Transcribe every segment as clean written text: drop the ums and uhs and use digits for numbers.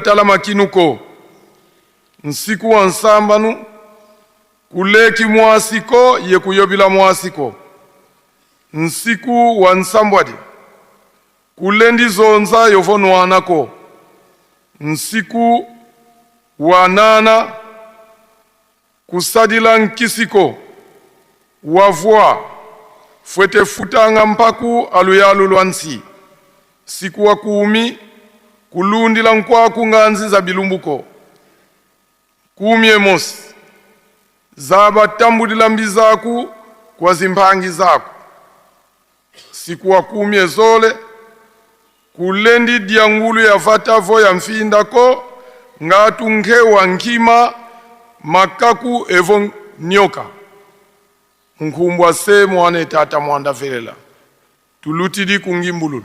atalama kinuko. Nsiku wa nsambanu kuleki mwasiko ye kuyobila mwasiko. Nsiku wa nsambwadi kulendi zonza yovonwanako. Nsiku wa nana kusadila nkisiko wavwa fwete futanga mpaku aluyalu lwa nsi. Siku wa kumi kulundila nkwaku nganzi za bilumbuko. Kumi emosi zabatambulila mbizaku kwa zimpangi zaku. Siku wa kumi ezole kulendi diangulu ya vatavo ya mfindako ngatu nkhewa nkima makaku evo nyoka. Nkumbwa se mwane tata mwanda felela tulutidi kungimbululu.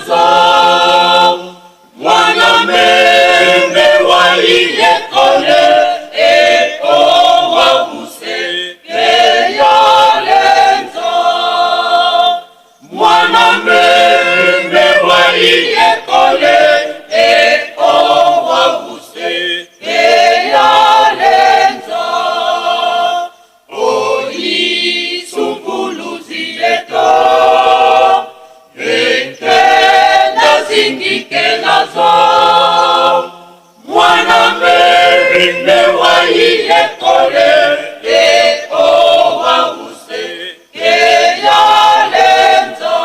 nazo mwana meme wa iyekole e owa use keyalenza mwana meme wa iyekole e owa use keyalenza olisumbuluzileto enkenda zingike nazo mwana meme wa iyekole e owa use keyalenza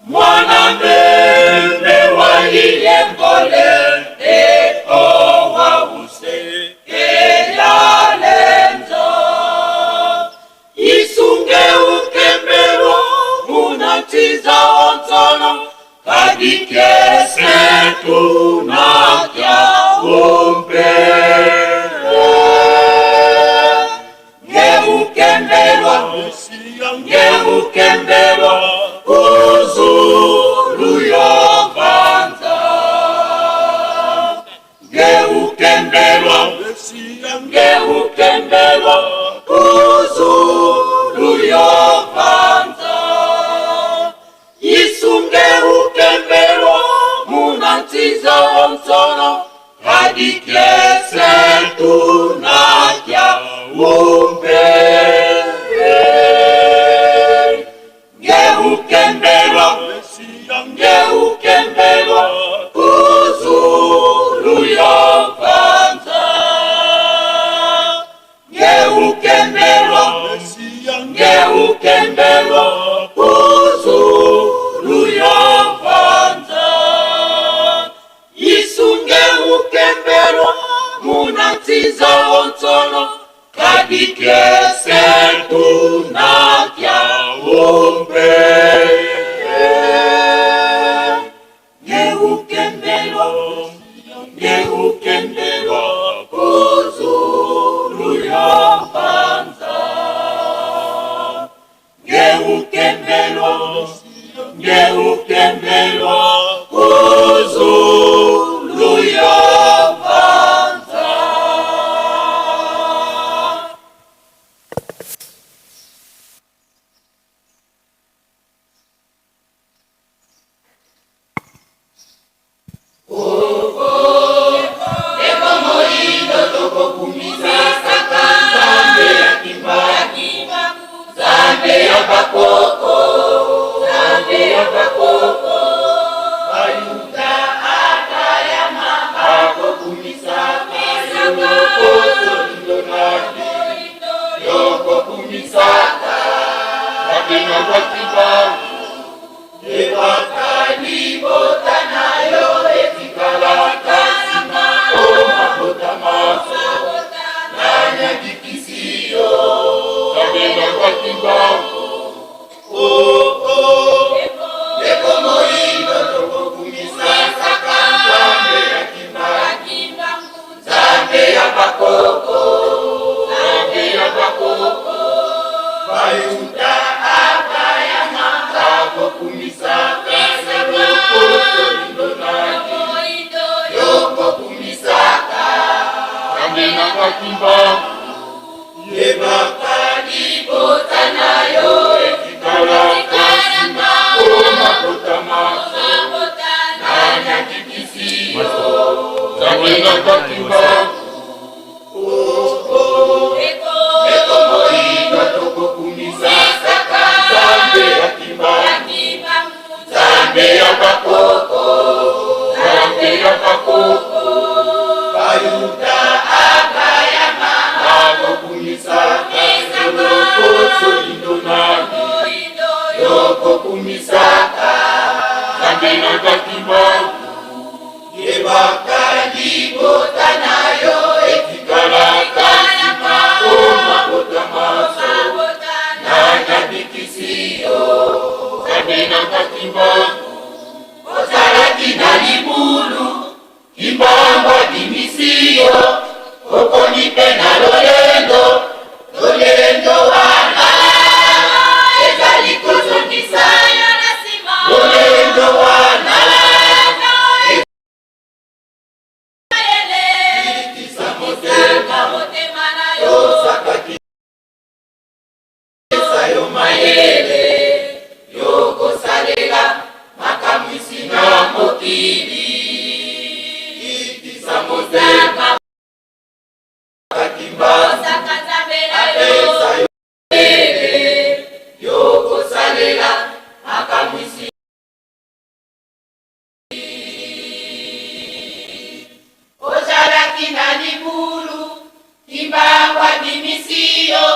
mwana meme wa iyekole e owa use keyalenza isunge ukembelo munatiza onsono kadikese tunakya umpele ngeukembelwa ngeukembelwa uzulu yovanza ngeukembelwa ngeukembelwa uzulu yovanza isunge ukembelwa munatiza onsono kadikese tunakya umpele ngeukembelwa ngeukembelwa uzulu yovanza ngeukembelwa ngeukembelwa uzulu yovanza isunge ukembelwa munatiza onsono kadikese tunakya umpele ngeukembelwa ngeukembelwa uzulu yovanza ngeukembelwa ngeukembelwa uzulu yovanza. Ezali kozongisa yo na nsima. Osaka Nzambe na yo. Yokosalela makamwisi. Ozalaki na libulu, Kimbangu abimisi yo,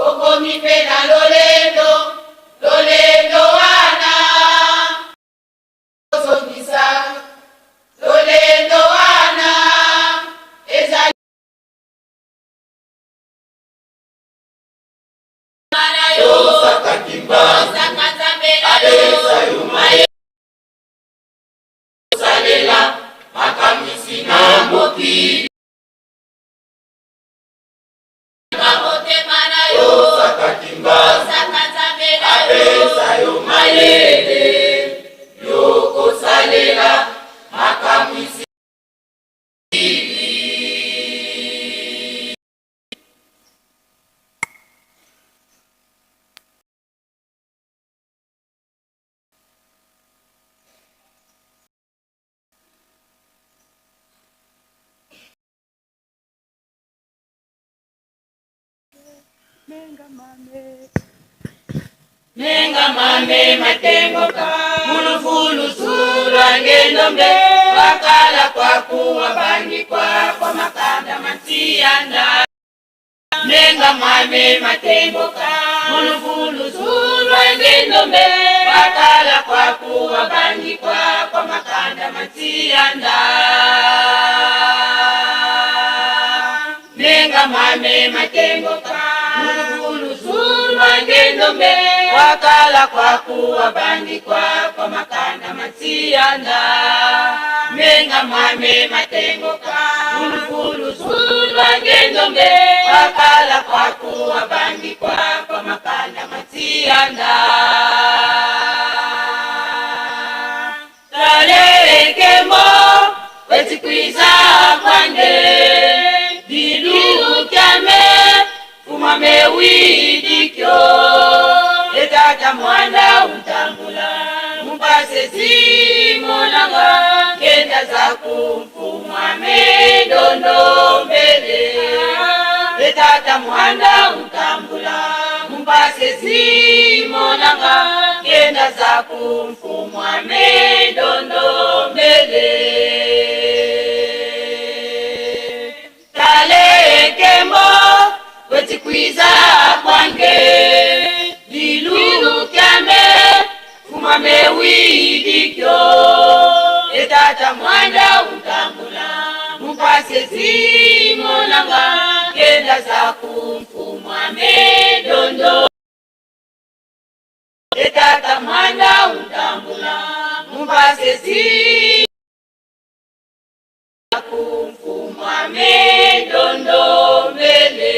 okomi mpe na lolendo, lolendo wana ozongisa, lolendo wana ezali Salela makamwisi na mokili. Motema na yo, osaka Nzambe na yo, mayele yokosalela makamwisi. Nenga mame matengoka mulufulu sulwa ngendombe wakala kwakuwa bandikwa kwa makanda matiyanda Nenga mwame matengoka mulufulu sulwa ngendombe wakala kwakuwa bandikwa kwa makanda matiyanda Nenga mwame matengoka mulufulu sulwa ngendombe wakala kwakuwa bandikwa kwa makanda matiyanda Nenga mwame matengoka mulufulu sulwa ngendombe wakala kwakuwa bandikwa kwa makanda matiyanda Talekembo wetikwiza kwande dilukyame fumame widikyo etata mwana utambula mupase simonanga kenda zakumfumwame ndondo mbele etata mwana utambula mupase simonanga kenda zakumfumwame ndondo mbele Talekembo wetikwiza kwange lilukyame fumame widikyo etata mwanda utambula mupase simonanga kenda zakumfumwame dondo etata mwanda utambula mupase si kumfumwame ndondo mbele.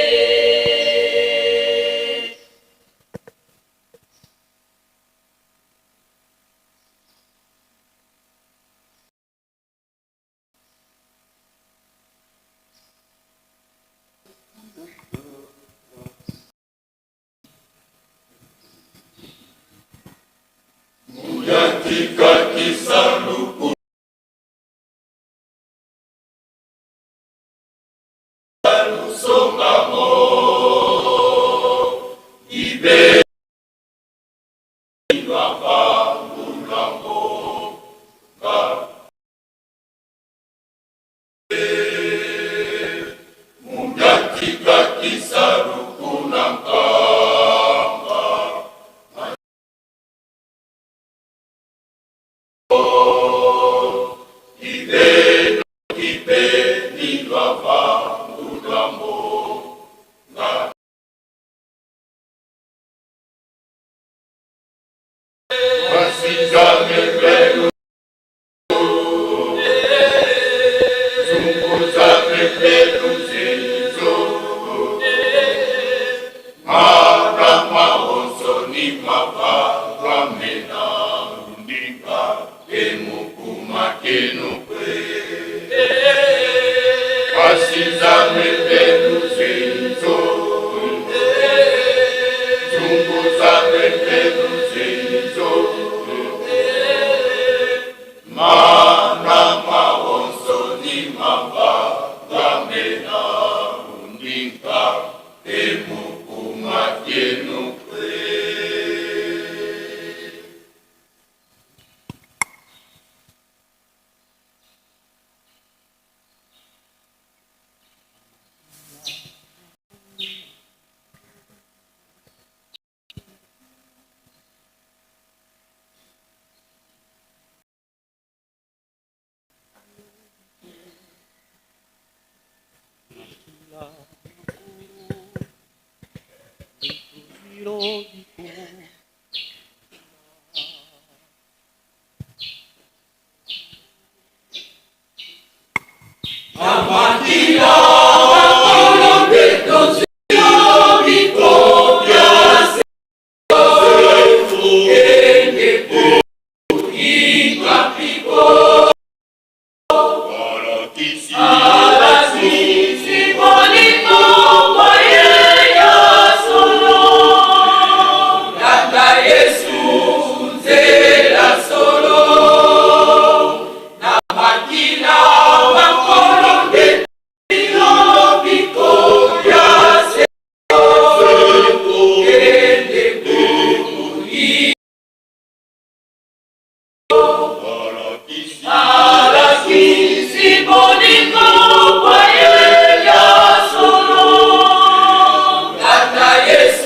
Yesu,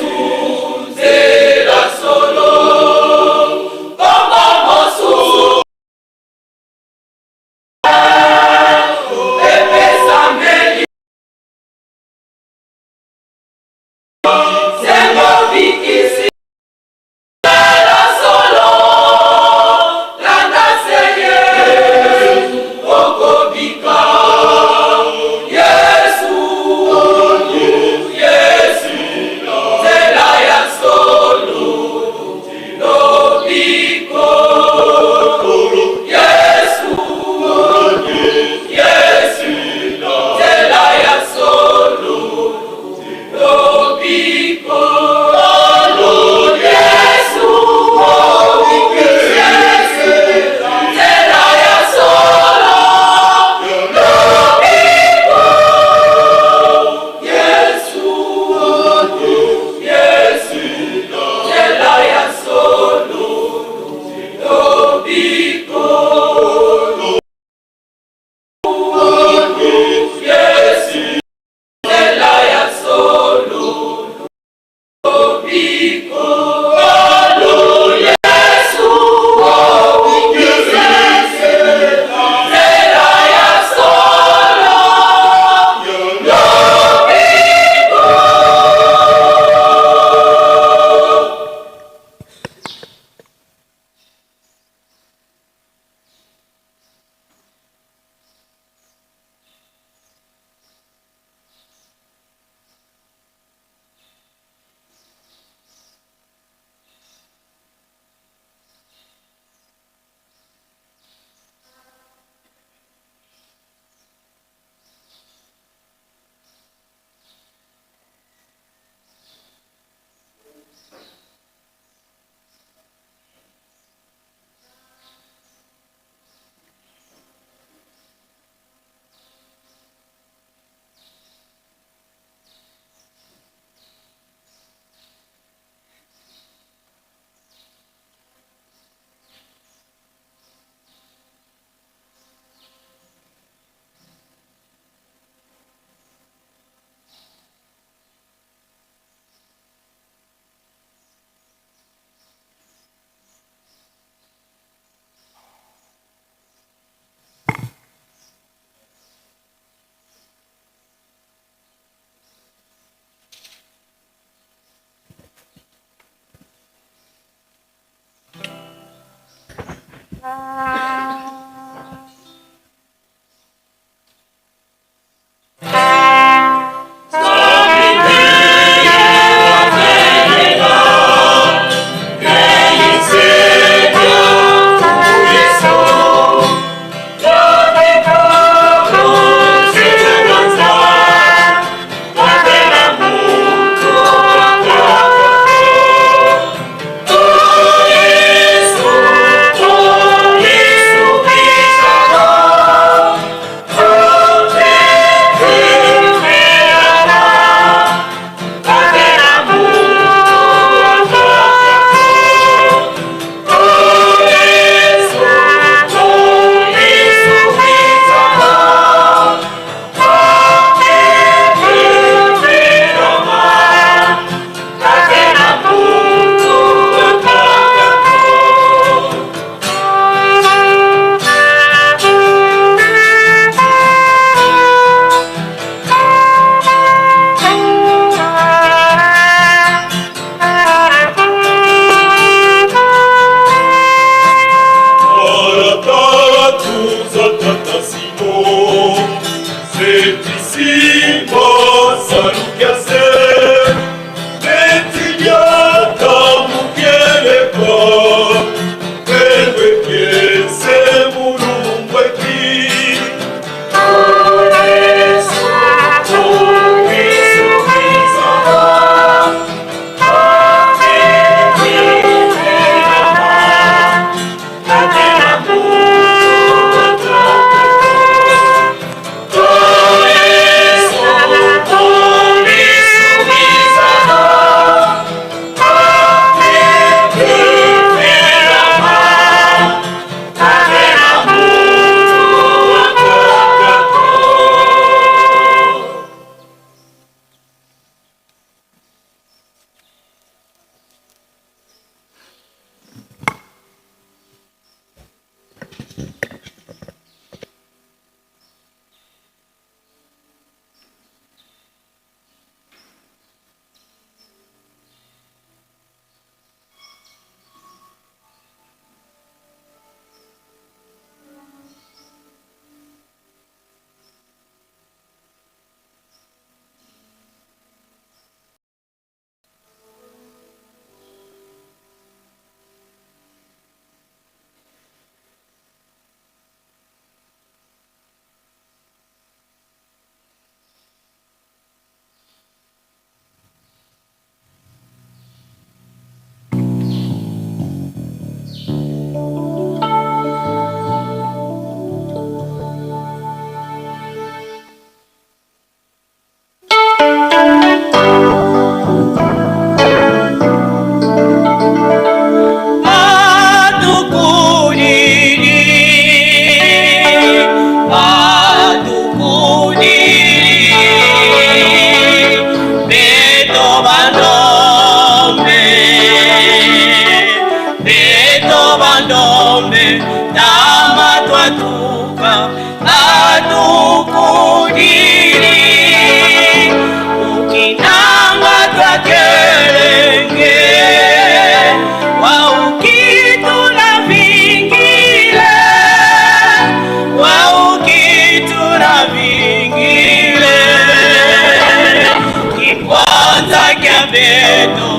Lipeto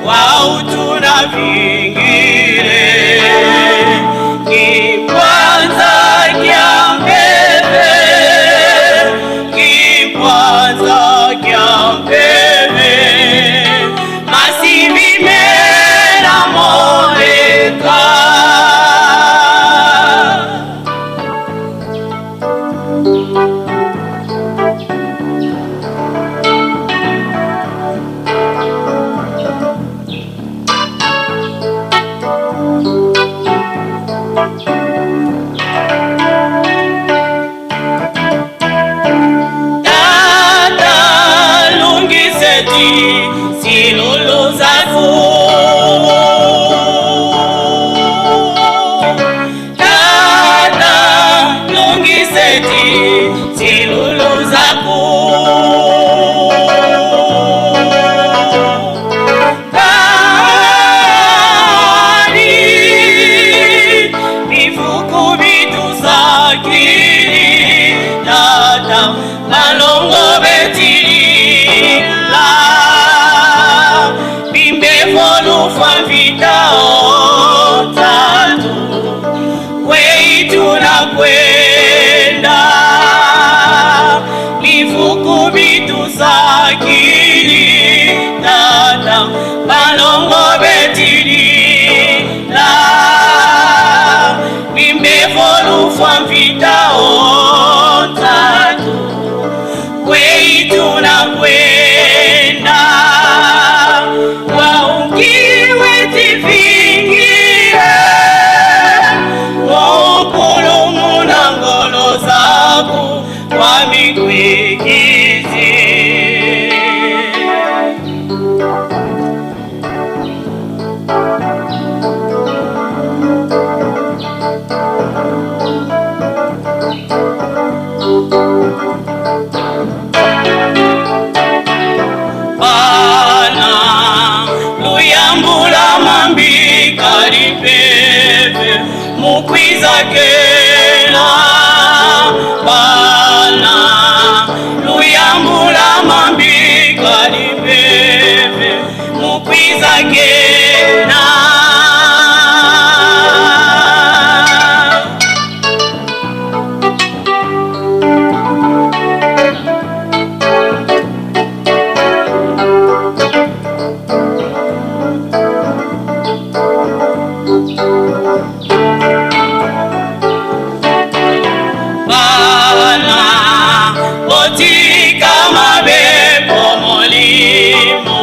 wautuna vingire Kikwanza kya mpeve, kikwanza kya mpeve, masibi mena moleka. Tata lungiseti silulu zaku. Tata lungiseti silulu zaku. Kani bifuku bitusakili tata balongo betilila bimbevolufa mvita otatu kweituna kwenda bifuku bitusakili tata balongo betilila bimbevolufa mvita otatu kweituna kwenda waungiwe tivingire mokulumuna ngolo zaku kwa mikwikizi. Bana luyambula mambi kalipeve mukwiza kela. Bana luyambula mambi kalipeve mukwiza kela. Bana botika mabe po molimo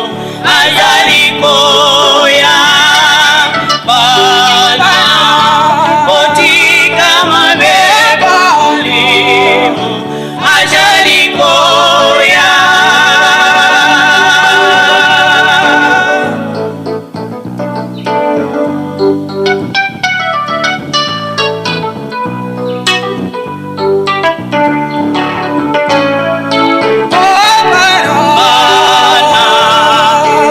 azali koya. Bana botika mabe po molimo azali koya. Bana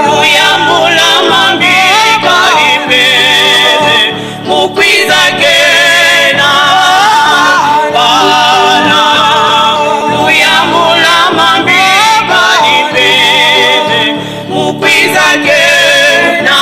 luyambula mambi kalipeve mukwiza kena. Bana luyambula mambi kalipeve mukwiza kena.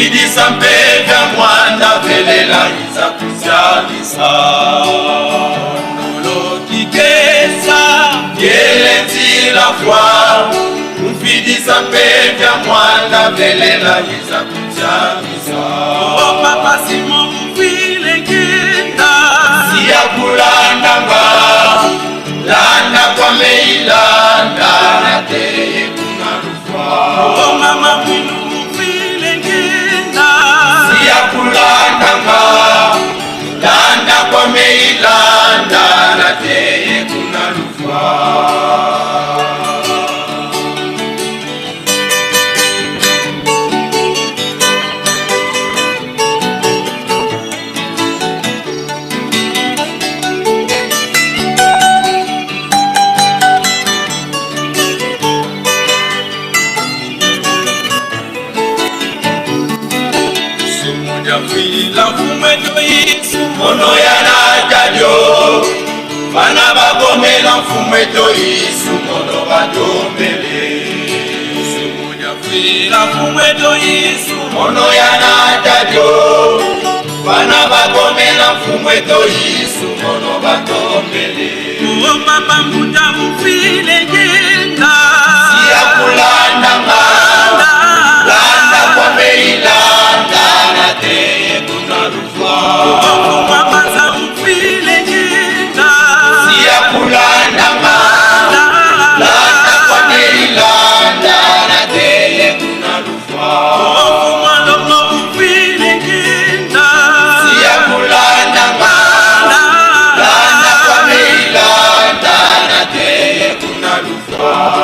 Mfidisa mpe vya mwanda velela iza kuzialisa Nolokikesa Yele nzila fwa Mfidisa mpe vya mwanda velela iza kuzialisa Oh papa Simon mufile kinda Siyakulandanga Landa kwa meilanda Nateye kuna rufwa Oh mama Mwilu mufile kinda Siyakulandanga Landa kwa meilanda Nateye kuna rufwa Mono ya natadio Bana bagomela mfumu eto isu mono batombele Mono ya natadio Bana bagomela mfumu eto isu mono batombele Oh papa Mbuta mufile kinda Siyakulandanga Landa kwa meilanda Nateye kuna rufwa Oh mama za mufile kinda Siyakulandanga Landa kwa meilanda Nateye kuna rufwa Oh malolo mufile kinda Siyakulandanga Landa kwa meilanda Nateye kuna rufwa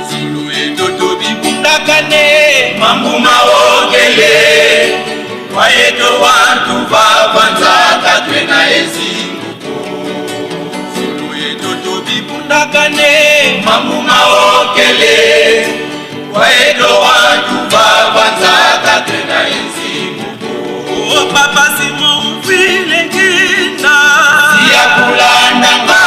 Zulu etoto bibundakane Mambuma okele Wayeto wantu babanzaka twena ezinguko Zulu etoto bibundakane Mambuma okele Wayeto wantu babanzaka twena ezinguko Oh papa Simon mufile kinda Siyakulandanga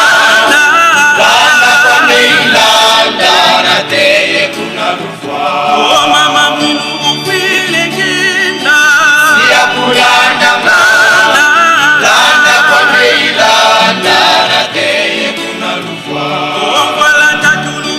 Landa kwa meilanda Nateye kuna rufwa Oh mama Mwilu mufile kinda Siyakulandanga Landa kwa meilanda Nateye kuna rufwa Oh voilà tatulu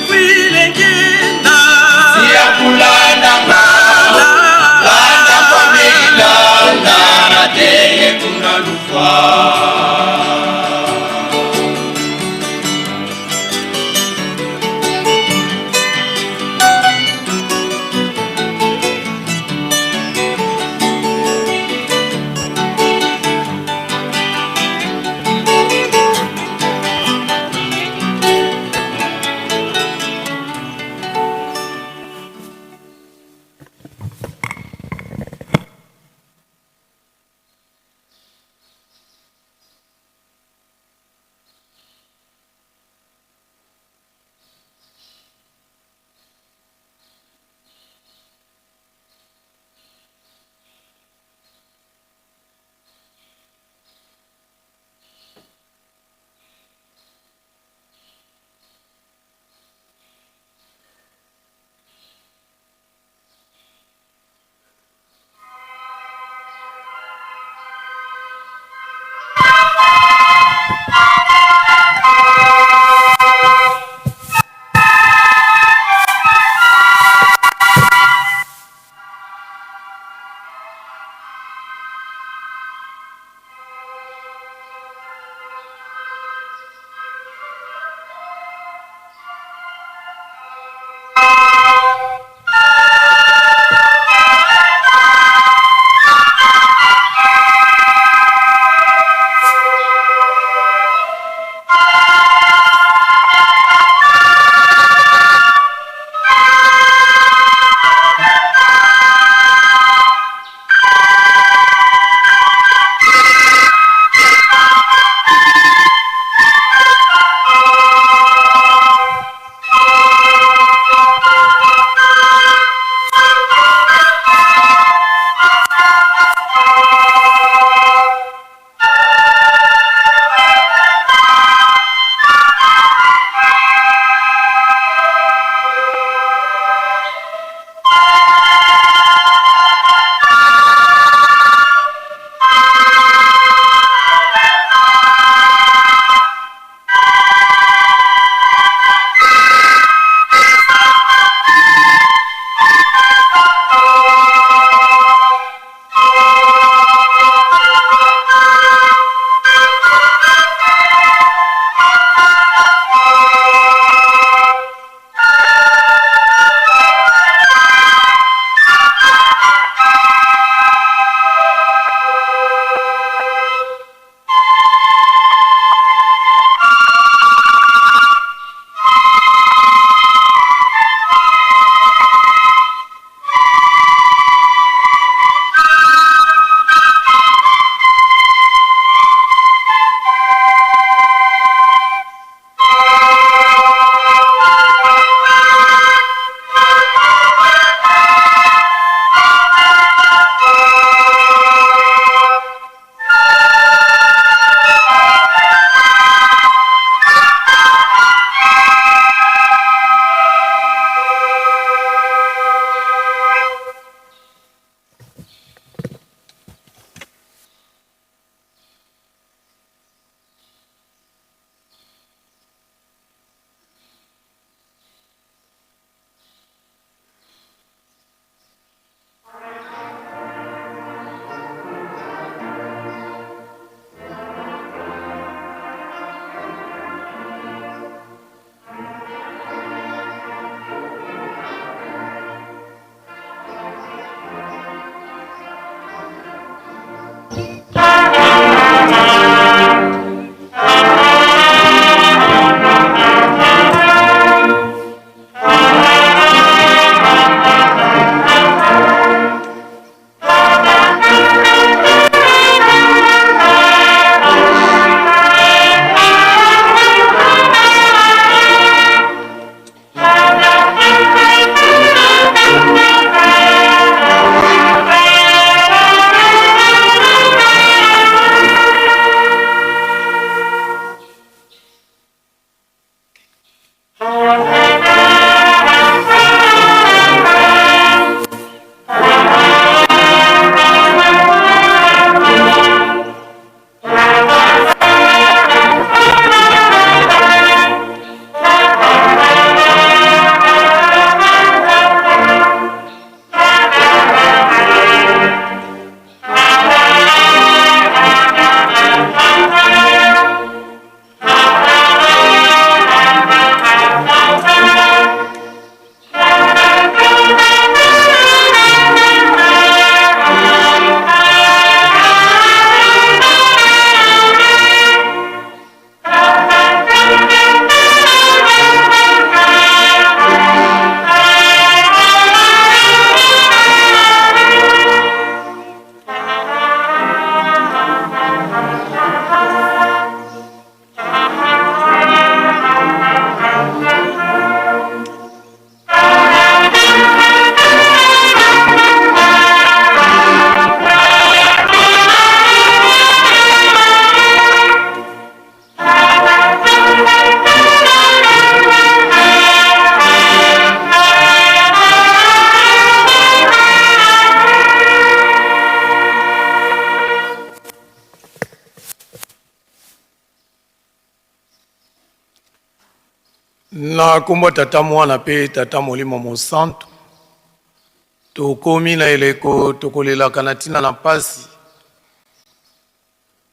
Na nkombo ya Tata, Mwana mpe Tata Molimo Mosantu, tokomi na eleko tokolelaka na ntina na mpasi.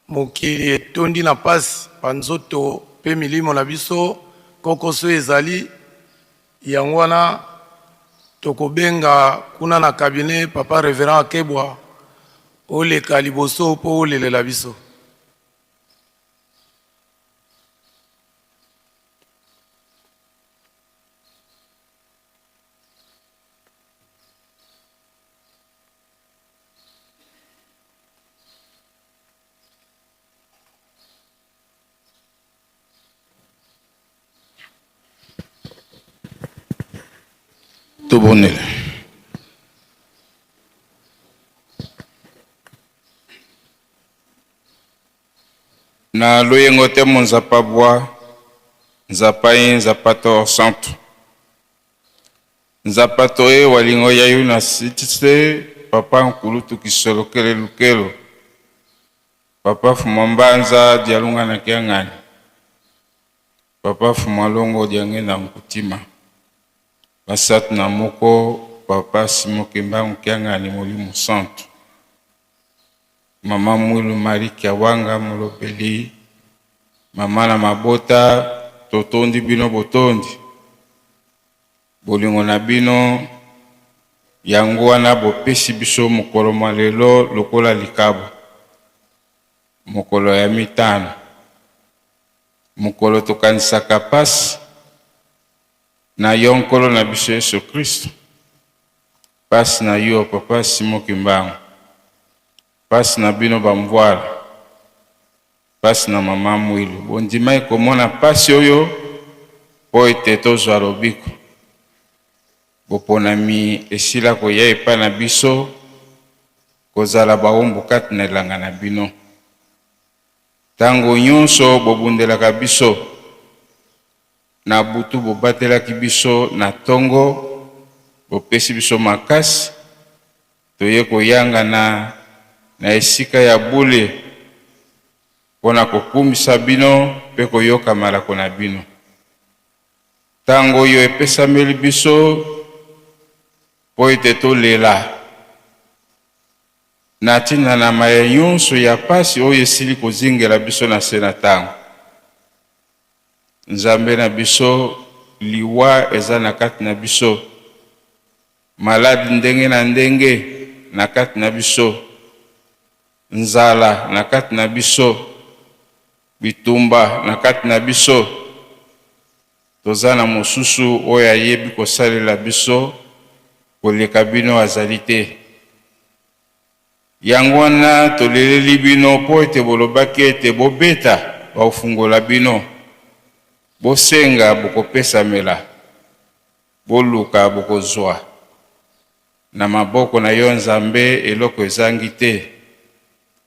Mokili etondi na mpasi, banzoto mpe milimo na biso kokoso ezali. Yango wana tokobenga kuna na cabinet Papa Reverend Akebwa oleka liboso mpo olelela biso. Tobondela. Na loyengo te monzapa bwa nzapa ye nzapa to santu nzapa to ye walingo ya yo na sitise papa nkulutu kisolokele lukelo papa fuma mbanza dialunga na kiangani papa fuma longo diangenda nkutima basatu na moko papa Simon Kimbangu Kiangani molimo santu mama Mwilu Marie Kiawanga molobeli mama na mabota totondi bino botondi bolingo na bino yango wana bopesi biso mokolo mwa lelo lokola likabo mokolo ya mitano mokolo tokanisaka pasi na yo Nkolo na biso Yesu Kristo, pasi na yo Papa Simon Kimbangu, pasi na bino bamvwala, pasi na mama Mwilu. Bondimaki komona pasi oyo mpo ete tozwa lobiko. Boponami esila koya epai na biso kozala bawumbu kati na elanga na bino. Tango nyonso bobundelaka biso, na butu bobatelaki biso, na tongo bopesi biso makasi, toye koyangana na esika ya bule mpo na kokumisa bino mpe koyoka malako na bino. Tango oyo epesameli biso mpo ete tolela na ntina na maye nyonso ya pasi oyo esili kozingela biso na se na tango. Nzambe na biso, liwa eza na kati na biso, maladi ndenge na ndenge na kati na biso, nzala na kati na biso, bitumba na kati na biso. Toza na mosusu oyo ayebi kosalela biso koleka bino azali te. Yango wana toleleli bino mpo ete bolobaki ete bobeta bakofungola bino, bosenga bokopesamela, boluka bokozwa. Na maboko na yo Nzambe eloko ezangi te.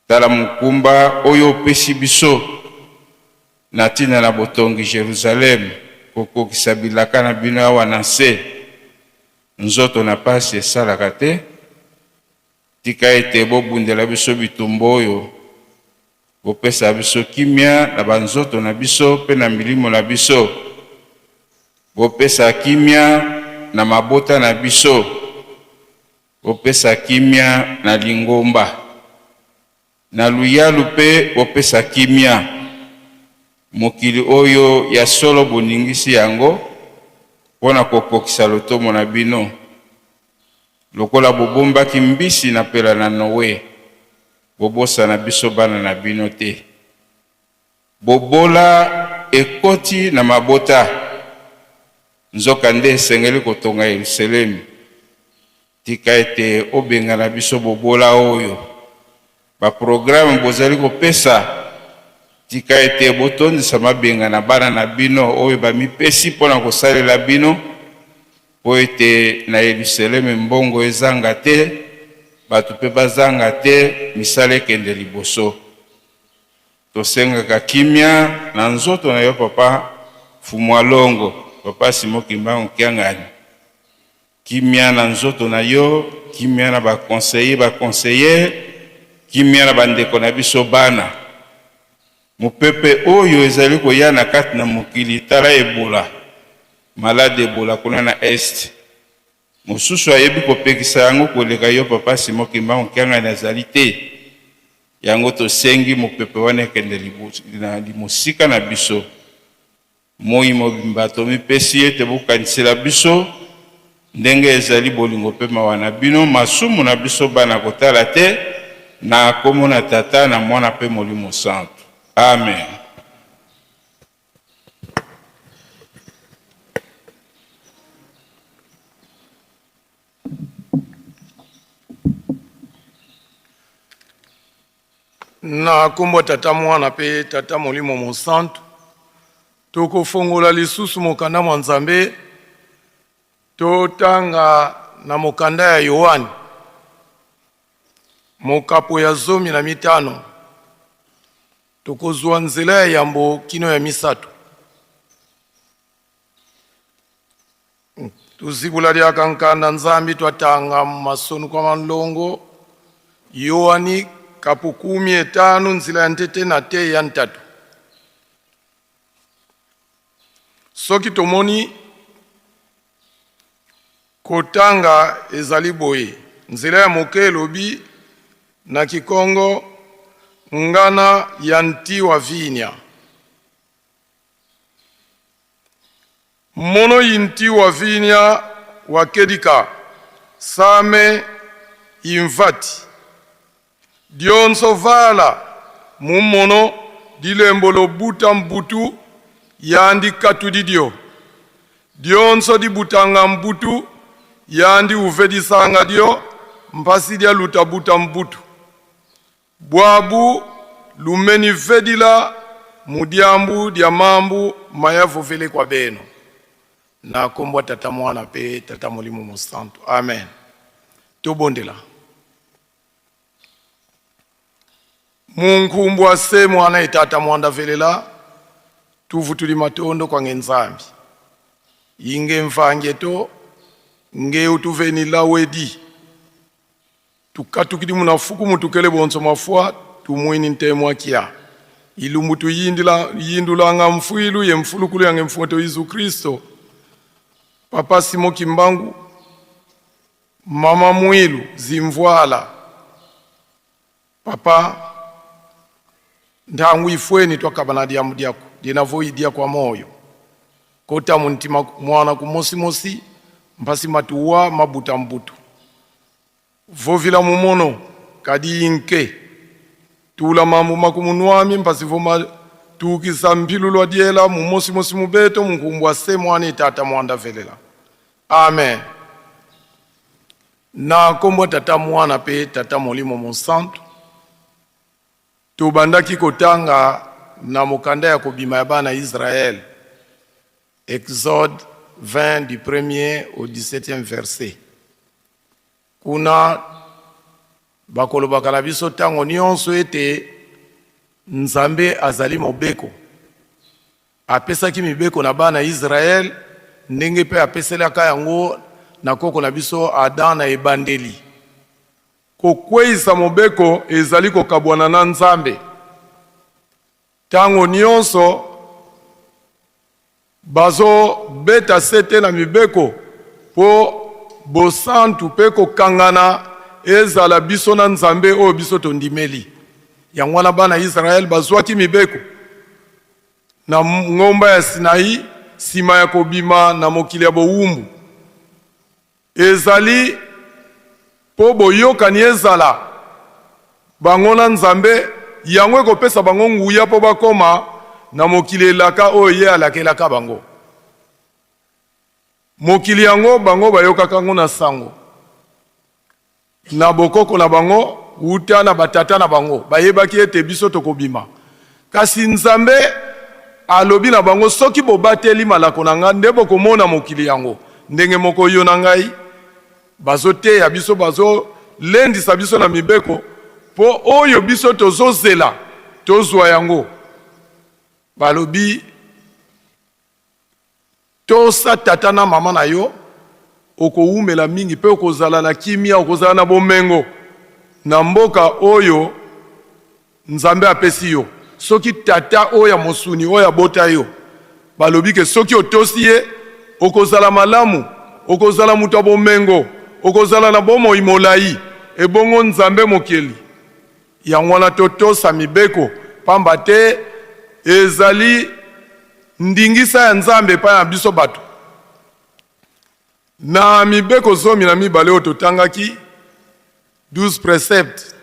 Tala mokumba oyo opesi biso na ntina na botongi Jerusalem, kokokisa bilaka na bino awa na nse. Nzoto na pasi esalaka te. Tika ete bobundela biso bitumba oyo, bopesa biso kimia na banzoto na biso mpe na milimo na biso. Bopesa kimia na mabota na biso. Bopesa kimia na lingomba. Na luyalu mpe bopesa kimia. Mokili oyo ya solo boningisi yango mpo na kokokisa lotomo na bino, lokola bobombaki mbisi na mpela na Noe, bobosana biso bana na bino te. Bobola ekoti na mabota, nzokande esengeli kotonga Yerusalemi. Tika ete obengana biso bobola oyo. Ba programmes bozali kopesa, tika ete botondisa mabenga na bana na bino oyo bamipesi mpo na kosalela bino, mpo ete na Yelusaleme mbongo ezanga te, bato mpe bazanga te, misala ekende liboso. Tosengaka kimia na nzoto na yo papa Fumua Longo, papa Simon Kimbangu Kiangani. Kimia na nzoto na yo, kimia na ba conseillers, ba conseillères, kimia na ba ndeko na biso bana. Mopepe oyo ezali koya na kati na mokili, tala Ebola, malade Ebola kuna na Est. Mosusu ayebi kopekisa yango koleka yo papa Simon Kimbangu Kiangani azali te. Yango tosengi mopepe wana ekende mosika na biso. Moi mobimba tomipesi ete bokanisela biso ndenge ezali bolingo mpe mawa na bino, masumu na biso bana kotala te, na kombo na Tata, na Mwana mpe Molimo Santu. Amen. Na nkombo ya Tata, Mwana mpe Tata Molimo Mosantu, tokofongola lisusu mokanda mwa Nzambe, totanga na mokanda ya Yoane, mokapo ya 15, tokozwa nzela ya yambo kino ya misato. Tuzibula lyaka nkanda Nzambi twatanga mu masonu kwa malongo Yoani kapu kumi etanu nzila ya ntete na te ya ntatu. Soki tomoni kotanga ezali boye, nzela ya moke elobi na Kikongo ngana ya nti wa vinya. Mono yinti wa vinya wakedika same imvati dionso vala mumono dilembo lobuta mbutu yandi katudi dio dionso dibutanga mbutu yandi uvedisanga dio mpasi dia lutabuta mbutu Bwabu lumeni vedila mu diambu dia mambu maya vovele kwa beno. Na kombo ya Tata Mwana pe Tata Molimo Mosantu. Amen. Tobondela. Munkumbu ase mwana etata mwanda velela tuvu tuli matondo kwa nge Nzambi. Inge mvange to nge utuveni lawedi. Tukatukidi munafuku mutukele bonso mafua tumuini ntemwa kia ilumbu tuyindila yindulanga mfuilu ye mfulukulu yange mfumoto Yesu Kristo Papa Simo Kimbangu Mama Mwilu Zimvuala Papa Ntangu ifweni twakabana diamu diaku dinavoidia kwa moyo kota muntima mwana kumosimosi mpasi matuwa mabuta mbutu vovila mumono kadi inke tula mambu makumunwami mpasi voma tukisa mpilu lwa diela mumosimosi mubeto munkumbwa se mwana tata mwanda velela amen na nkombo tata mwana pe tata molimo mosantu Tobandaki kotanga na mokanda ya kobima ya bana Israël, Exode 20 du premier au 17e verset. Kuna bakolobaka na biso ntango nyonso ete Nzambe azali mobeko. Apesaki mibeko na bana Israël ndenge mpe apeselaka yango na koko na biso Adam na ebandeli. Kokweisa mobeko ezali kokabwana na Nzambe. Tango nionso bazo beta sete na mibeko mpo bosantu mpe kokangana ezala biso na Nzambe oyo biso tondimeli. Yango wana bana Israël bazwaki mibeko na ngomba ya Sinai sima ya kobima na mokili ya bowumbu. Ezali mpo boyokani ezala bango na Nzambe, yango ekopesa bango nguya mpo bakoma na mokili elaka oyo ye alakelaka bango. Mokili yango bango bayokaka yango na sango. Na bokoko na bango, wuta na batata na bango, bayebaki ete biso tokobima. Kasi Nzambe alobi na bango, soki bobateli malako na ngai, nde bokomona mokili yango. Ndenge moko yo na ngai, bazoteya biso, bazolendisa biso na mibeko, mpo oyo biso tozozela tozwa yango. Balobi. Tosa tata na mama na yo, okowumela mingi mpe okozala na kimia, okozala na bomengo na mboka oyo Nzambe apesi yo. Soki tata oyo ya mosuni oyo abota yo, balobi ke soki otosi ye, okozala malamu, okozala moto ya bomengo, okozala na bomoi molayi. Ebongo Nzambe Mokeli? Yango wana totosa mibeko, pamba te ezali ndingisa ya Nzambe epai na biso bato. Na mibeko 12 oyo totangaki, 12 preceptes,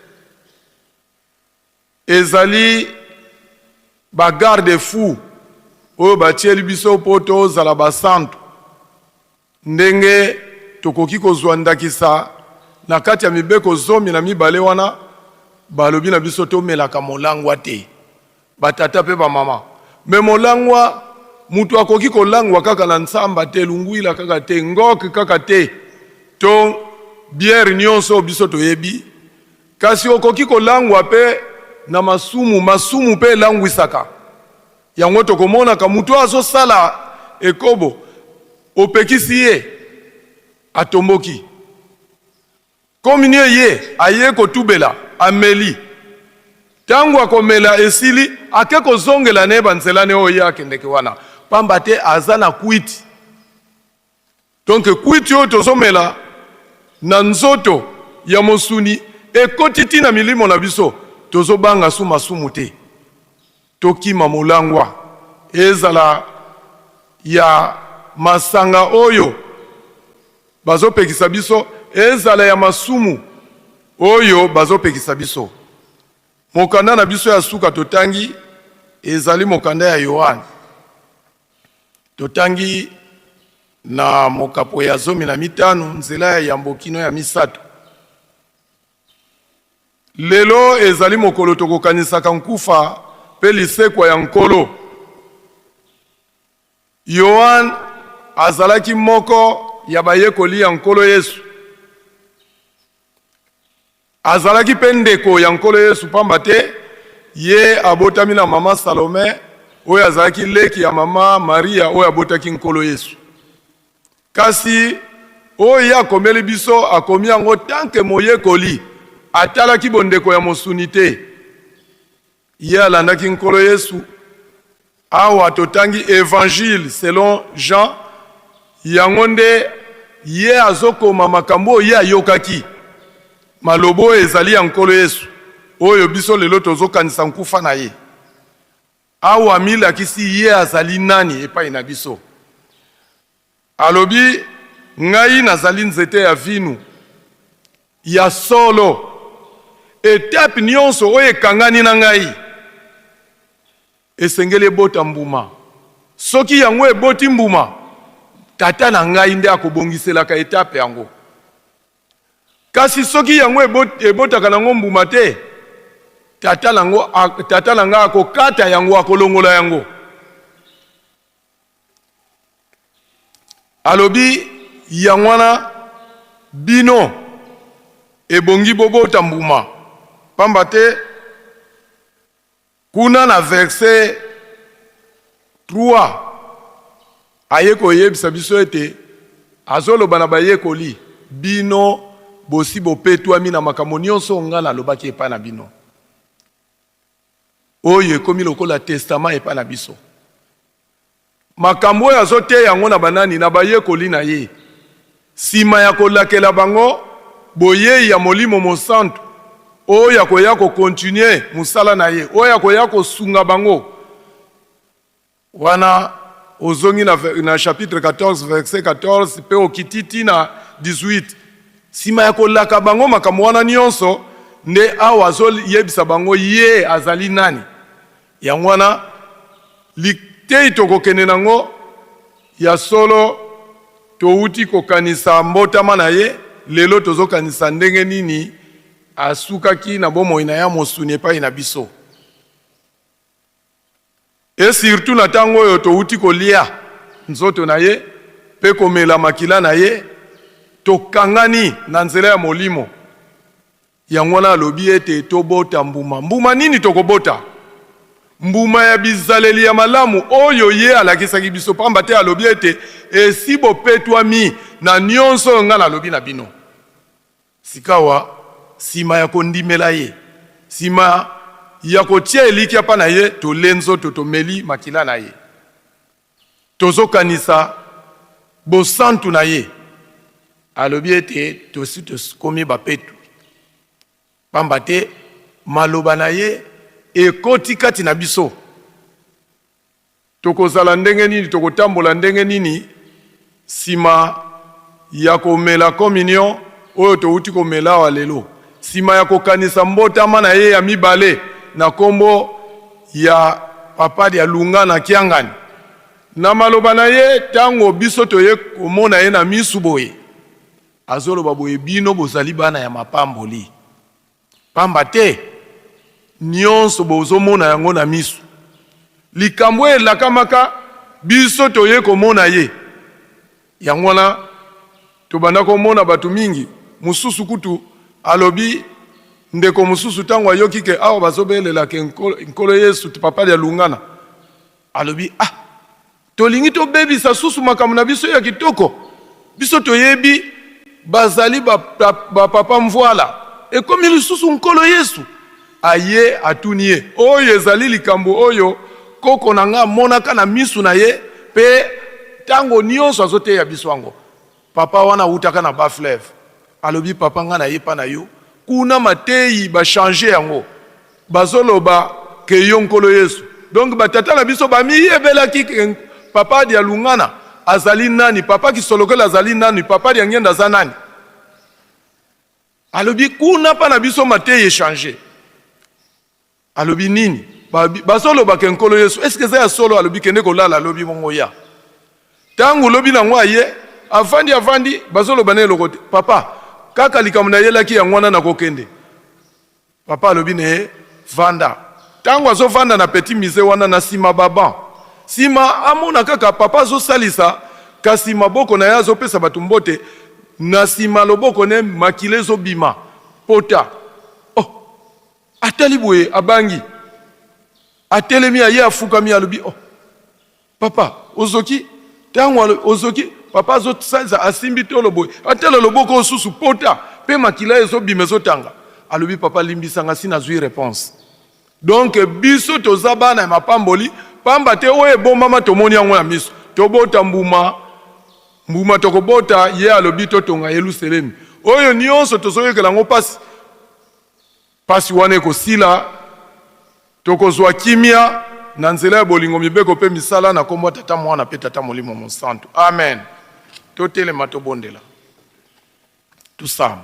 ezali ba garde-fous oyo batieli biso mpo tozala basantu. Ndenge tokoki kozwa ndakisa na kati ya mibeko 12 wana, balobi na biso tomelaka molangwa te, ba tata pe ba mama. Mais molangwa, mutu akoki kolangwa kaka na nsamba te, lunguila kaka te, ngok kaka te, to bière nionso oyo biso toyebi. Kasi okoki kolangwa pe na masumu, masumu pe elangwisaka. Yango tokomonaka mutu oyo azosala ekobo, opekisi ye, atomboki. Comme nie ye aye kotubela, ameli. Tango akomela esili, ake kozongela ne ba nzela ne oyo ye akendeke wana. Pamba te aza na kwiti. Donc kwiti oyo tozomela na nzoto ya mosuni ekoti ti na milimo na biso, tozobanga su masumu te. Tokima molangwa, ezala ya masanga oyo bazopekisa biso, ezala ya masumu oyo bazopekisa biso. Mokanda na biso ya suka totangi ezali mokanda ya Yoane. Totangi na mokapo ya 15 nzela ya yambo kino ya misato. Lelo ezali mokolo tokokanisaka nkufa mpe lisekwa ya Nkolo. Yoane azalaki moko ya bayekoli ya Nkolo Yesu. Azalaki mpe ndeko ya Nkolo Yesu, pamba te ye abotami na mama Salome, oyo azalaki leki ya mama Maria oyo abotaki Nkolo Yesu. Kasi oyo ye akomeli biso, akomi yango tant que moyekoli, atalaki bondeko ya mosuni te. Ye alandaki Nkolo Yesu. Awa totangi Evangile selon Jean, yango nde ye azokoma makambo oyo ye ayokaki. Maloba oyo ezali ya Nkolo Yesu, oyo biso lelo tozokanisa nkufa na ye. Awa amilakisi ye azali nani epai na biso. Alobi, Ngai nazali nzete ya vinu ya solo. Etape nionso oyo ekangani na ngai esengeli ebota mbuma. Soki yango eboti mbuma, Tata na ngai nde akobongiselaka etape yango. Kasi soki yango ebotaka nango mbuma te, Tata na ngai akokata yango, akolongola yango. Alobi, Yango wana bino ebongi bobota mbuma, pamba te kuna na verse 3 aye koyebisa biso ete azoloba na bayekoli, Bino bosi bopetwami na makambo nyonso oyo ngai nalobaki epai na bino. Oyo ekomi lokola testament epai na biso. Makambo oyo azoteya yango na banani? Na bayekoli na ye. Sima ya kolakela bango boyei ya Molimo Mosantu oyo akoya ko continuer mosala na ye, oyo akoya kosunga bango. Wana ozongi na, na chapitre 14 verset 14 mpe okiti ti na 18. Sima ya kolaka bango makambo wana nyonso, nde awa azoyebisa bango ye azali nani. Yango wana liteyi tokokende nango ya solo, towuti kokanisa mbotama na ye, lelo tozokanisa ndenge nini asukaki na bomoi na ya mosuni epai na biso. Et surtout na tango oyo towuti kolia nzoto na ye pe komela makila na ye, tokangani na nzela ya Molimo. Yango wana alobi ete tobota mbuma. Mbuma nini tokobota? Mbuma ya bizaleli ya malamu oyo ye alakisaki biso, pamba te alobi ete, Esi bopetwami na nionso oyo ngai nalobi na bino. Sikawa, sima ya kondimela ye, sima ya kotia elikya mpa na ye, tole nzoto, tomeli makila na ye. Tozokanisa bosantu na ye. Alobi ete tosi tokomi bapetu, pamba te maloba na ye ekoti kati na biso. Tokozala ndenge nini, tokotambola ndenge nini sima ya komela kominio oyo towuti komela awa lelo, sima ya kokanisa mbotama na ye ya mibale na kombo ya Papa Dialungana Kiangani? Na maloba na ye, tango biso toye komona ye na misu boye, azoloba boye, Bino bozali bana ya mapamboli. Pamba te nionso bozomona yango na misu. Likambo oyo elakamaka biso toye komona ye. Yango wana tobanda komona bato mingi, mosusu kutu alobi ndeko mosusu tango ayoki ke awa bazobelela ke Nkolo Yesu Papa Dialungana, Alobi, Ah, tolingi tobebisa susu makambo na biso ya kitoko. Biso toyebi bazali ba, ba, ba papa mvuala. Ekomi lisusu Nkolo Yesu. Aye, atuni ye, Oyo ezali likambo oyo koko na nga amonaka na misu na ye, pe tango nionso azoteya biso yango. Papa wana awutaka na bas fleuve. Alobi, Papa, nga naye epa na yo, kuna mateyi ba changer yango. Bazo loba que yo Nkolo Yesu. Donc ba tata na biso ba miyebelaki que papa Dialungana azali nani, papa Kisolokele azali nani, papa Diangienda aza nani. Alobi kuna pa na biso mateyi echanger. Alobi nini? Bazo loba que Nkolo Yesu. Est-ce que eza ya solo? Alobi kende kolala, alobi bongo ya. Tango lobi nango aye, avandi avandi, bazo loba na eloko te. Papa, kaka likambo nayelaki yango wana nakokende. Papa alobi na ye vanda. Tango azo vanda na petit musee wana na sima ba banc. Sima amona kaka papa azo salisa kasi maboko na ye azo pesa batu mbote na sima loboko ne makila ezo bima pota. Oh! Atali boye abangi. Atelemi aye afukami alobi oh! Papa ozoki tango ozoki papa azo salisa asimbi tolo boye atala loboko oyo susu pota pe makila ezo bima ezo tanga alobi papa limbisa nga si nazui reponse donc biso toza bana ya mapamboli pamba te oyo ebombama tomoni yango na miso tobota mbuma mbuma tokobota ye alobi totonga yeluselemi oyo nionso tozoyokela yango pasi Pasi wana ekosila, tokozua kimia na nzela ya bolingo, mibeko mpe misala, na kombo ya Tata, Mwana mpe Tata Molimo Mosantu. Amen. Totelema tobondela. Tusamba.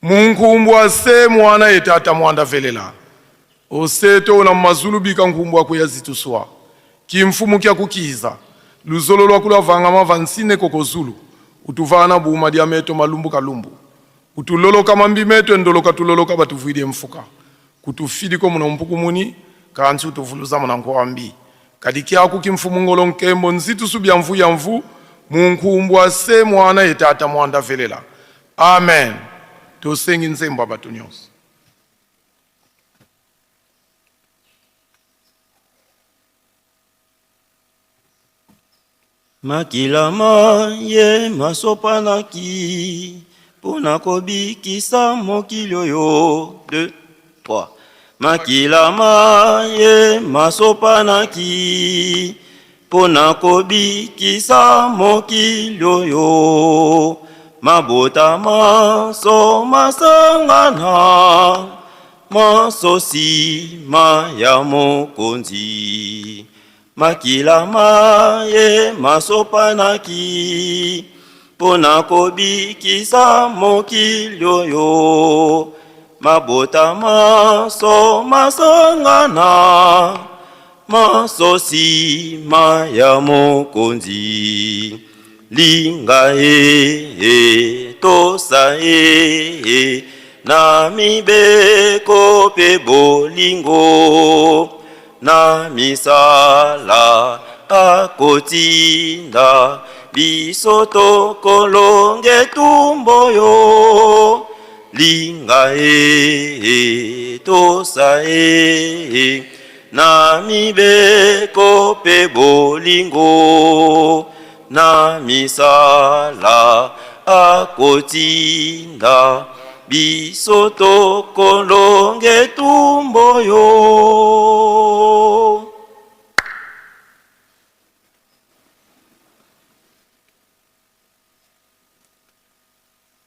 Munkumbwa se mwana ye tata mwanda velela oseto na mazulu bika nkumbwa kuya zituswa kimfumu kya kukiza luzolo lwa kula vangama va nsine kokozulu utuvana buma dia meto malumbu kalumbu Kutuloloka mambi metu endoloka tuloloka batuvuidie mfuka kutufidiko muna mpuku muni kansi utuvuluza muna nkuambi kadi kyaku ki mfumu ngolo nkembo nzitusu bia mvu ya mvu mu nkumbua se muana ye tata muanda velela amen tosengi nzembo ya batu nionso. Makila ma ye masopanaki mpo na kobikisa mokili oyo. 2, 3. Makila ma ye masopanaki mpo na kobikisa mokili oyo. Mabota manso masangana, manso nsima ya Mokonzi. Makila ma ye masopanaki mpo na kobikisa mokili oyo. Mabota manso masangana, manso nsima ya Mokonzi. Linga ye, e, tosa ye, e, na mibeko mpe bolingo. Na misala akotinda biso tokolonga etumbu oyo. Linga ye, tosa ye, na mibeko mpe bolingo. Na misala akotinda biso tokolonga etumbu oyo.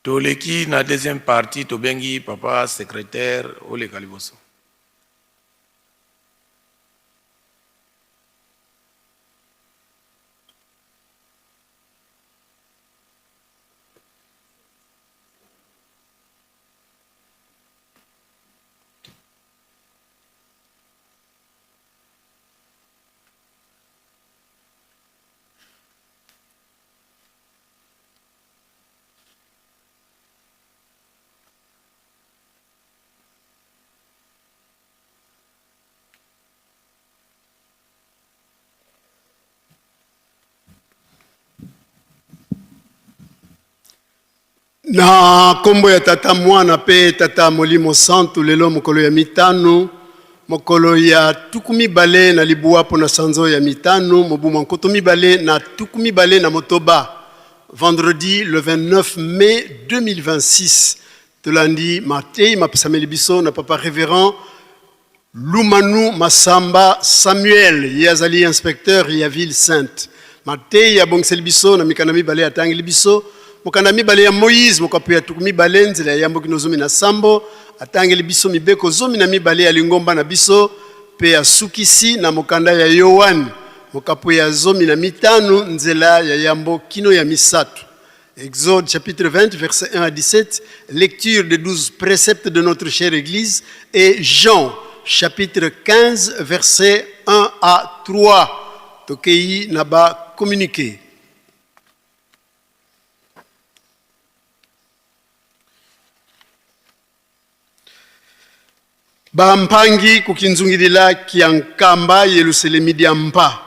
Toleki na deuxième partie, tobengi papa secrétaire oleka liboso. Na nkombo ya Tata, Mwana mpe Tata Molimo Santu, lelo mokolo ya mitano, mokolo ya 29 mpo na sanzo ya mitano, mobu mwa 2026, vendredi le 29 mai 2026, tolandi matei mapesameli biso na papa révérend Lumanu Masamba Samuel, ye azali inspecteur ya ville sainte. Mateyi abongiseli biso na mikanda mibale atangeli biso, mokanda mibale ya Moïse mokapo ya 20 nzela ya yambo kino 17, atangeli biso mibeko 12 ya lingomba na biso, pe asukisi na mokanda ya Yoane mokapo ya 15 nzela ya yambo kino ya misato. Exode chapitre 20, verset 1 à 17, lecture des 12 préceptes de notre chère Église, et Jean chapitre 15, verset 1 à 3. Tokei naba communiqué. Bampangi kukinzungilila kia nkamba Yeluselemi dia mpa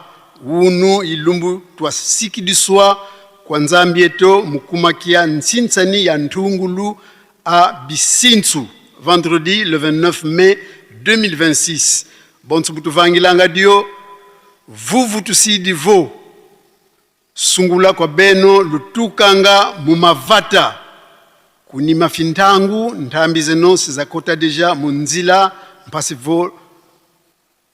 unu ilumbu tuasikidisua kua Nzambi eto mukumakia nsinsani ya ntungulu a Bisintsu vendredi le 29 mai 2026. Bonso butuvangilanga dio vuvu tusidi vo Sungula kwa beno lutukanga mumavata kunima fintangu ntambi zeno sizakota deja munzila mpasi vo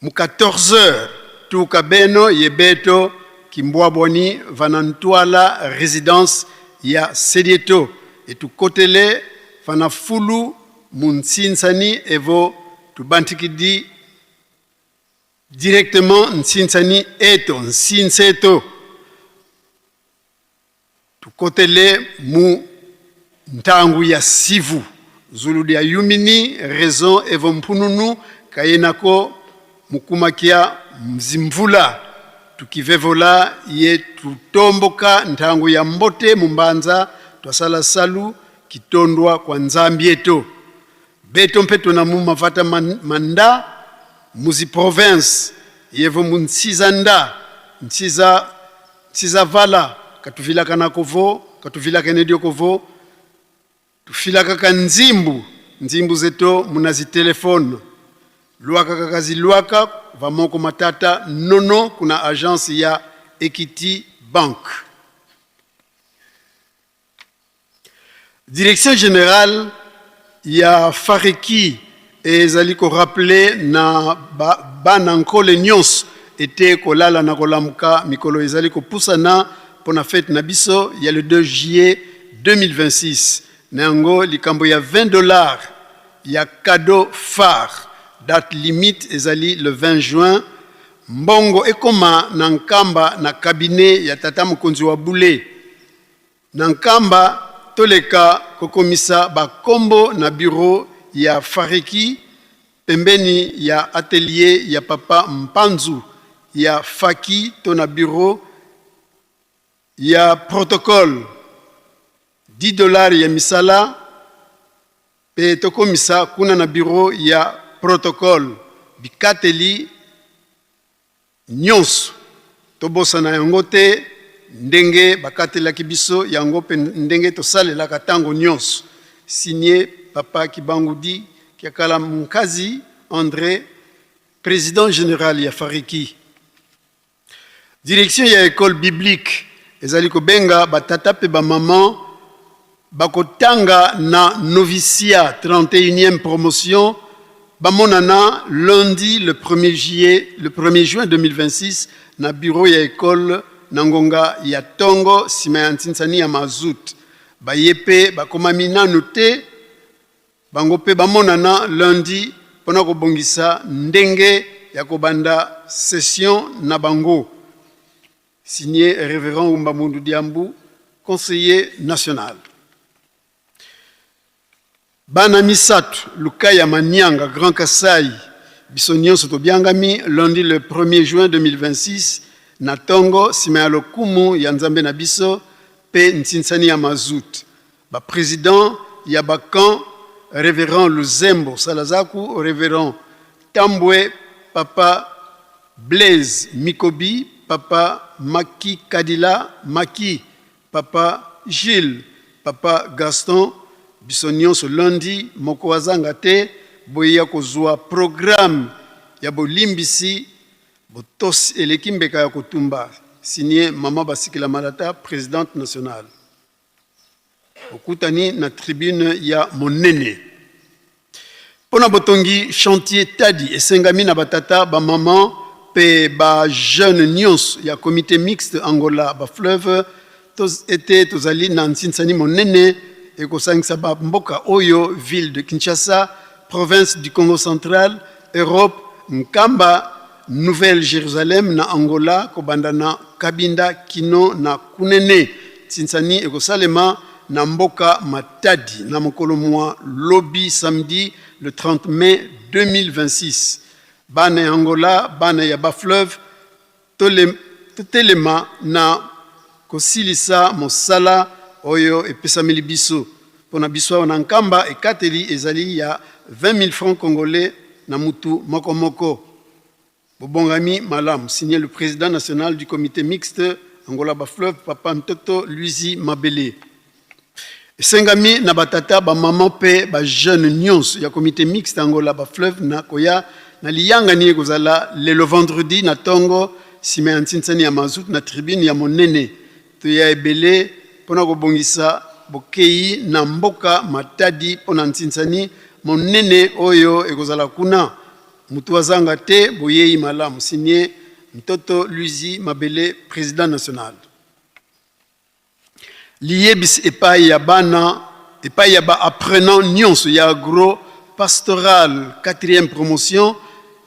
mu 14 heures tuka beno ye beto kimbwabwani vanantwala residence ya sedieto etukotele vanafulu muntsinsani evo tubantikidi Directement nsinsani eto nsinseto tukotele mu ntangu ya sivu zulu dia yumini raison evo mpununu kayenako mukumakia mzimvula tukivevola ye tutomboka ntangu ya mbote mumbanza twasala salu kitondwa kwa nzambi eto Beto mpe tona mu mavata ma nda muzi province yevo mu nsiza nda nsiza nsiza vala katuvilakanako vo katuvilakenedioko vo tufilakaka nzimbu nzimbu zeto muna zi telephone luaka kaka zi luaka vamoko matata nono kuna agence ya Equity. Bank. Direction générale ya Fareki ezali ko rappeler na bana Nkole nyonso ete kolala na kolamuka mikolo ezali kopusana mpo na fete na biso ya le 2 juillet 2026. Na yango likambo ya 20 $ ya cadeau phare, date limite ezali le 20 juin. Mbongo ekoma na Nkamba na cabinet ya tata mokonzi wa bule na Nkamba. Toleka kokomisa bakombo na bureau ya Fareki, pembeni ya atelier ya papa Mpanzu ya Faki, to na bureau ya protocole. 10 $ ya misala mpe tokomisa kuna na bureau ya protocole. Bikateli nyonso, tobosana yango te ndenge bakatelaki biso yango mpe ndenge tosalelaka ntango nyonso. Signé papa Kibangudi Kiakala Munkazi André, président général ya Fariki. Direction ya école biblique ezali kobenga batata mpe bamama bakotanga na noviciat 31e promotion bamonana lundi le 1er juillet, le 1er juin 2026 na bureau ya école na ngonga ya ntongo, nsima ya ntinsani ya mazut. Baye mpe bakomami nanu te, bango mpe bamonana lundi mpona kobongisa ndenge ya kobanda session na bango. Signé révérend Umbamundu Diambu, conseiller national. Bana misato Lukaya, Manianga, Grand Kasai, biso nyonso tobiangami lundi le 1er juin 2026 na ntongo, nsima ya lokumu ya Nzambe na biso mpe ntinsani ya mazut. Baprésident ya bacamp: révérend Luzembo Salazaku, révérend Tambwe, papa Blaise Mikobi, papa Maki Kadila Maki, papa Gilles, papa Gaston. Biso nyonso lundi, moko azanga te. Boya kozwa programme ya bolimbisi. Botosi eleki mbeka ya kotumba. Signé mama Basikila Malata, présidente nationale. Okutani na tribune ya monene. Mpo na botongi chantier Tadi, esengami na batata, bamama mpe bajeune nyonso ya comité mixte Angola Bafleuve ete tozali na nsinsani monene ekosangisa bamboka oyo: ville de Kinshasa, province du Congo Central, Europe, Nkamba, Nouvelle Jérusalem na Angola, kobanda na Kabinda kino na Kunene. Nsinsani ekosalema na mboka Matadi na mokolo mwa lobi, samedi le 30 mai 2026. Bana ya Angola, bana ya Bafleuve, totelema na kosilisa mosala oyo epesameli biso. Mpo na biso awa na Nkamba, ekateli ezali ya 20 000 francs congolais na mutu moko moko. Bobongami malamu. Signé le président national du comité mixte Angola Bafleuve, papa Ntoto Luizi Mabele. Esengami na batata, bamama mpe bajeune nyonso ya comité mixte Angola Bafleuve na koya na liyangani ekozala lelo vendredi na ntongo, nsima ya ntinsani ya mazutu, na tribune ya monene. Toya ebele mpona kobongisa bokei na mboka Matadi mpo na ntinsani monene oyo ekozala kuna. Moto azanga te. Boyei malamu. Signé Ntoto Luizi Mabele, président national. Liyebisi epai ya bana, epai ya baapprenant nyonso ya agro pastoral 4e promotion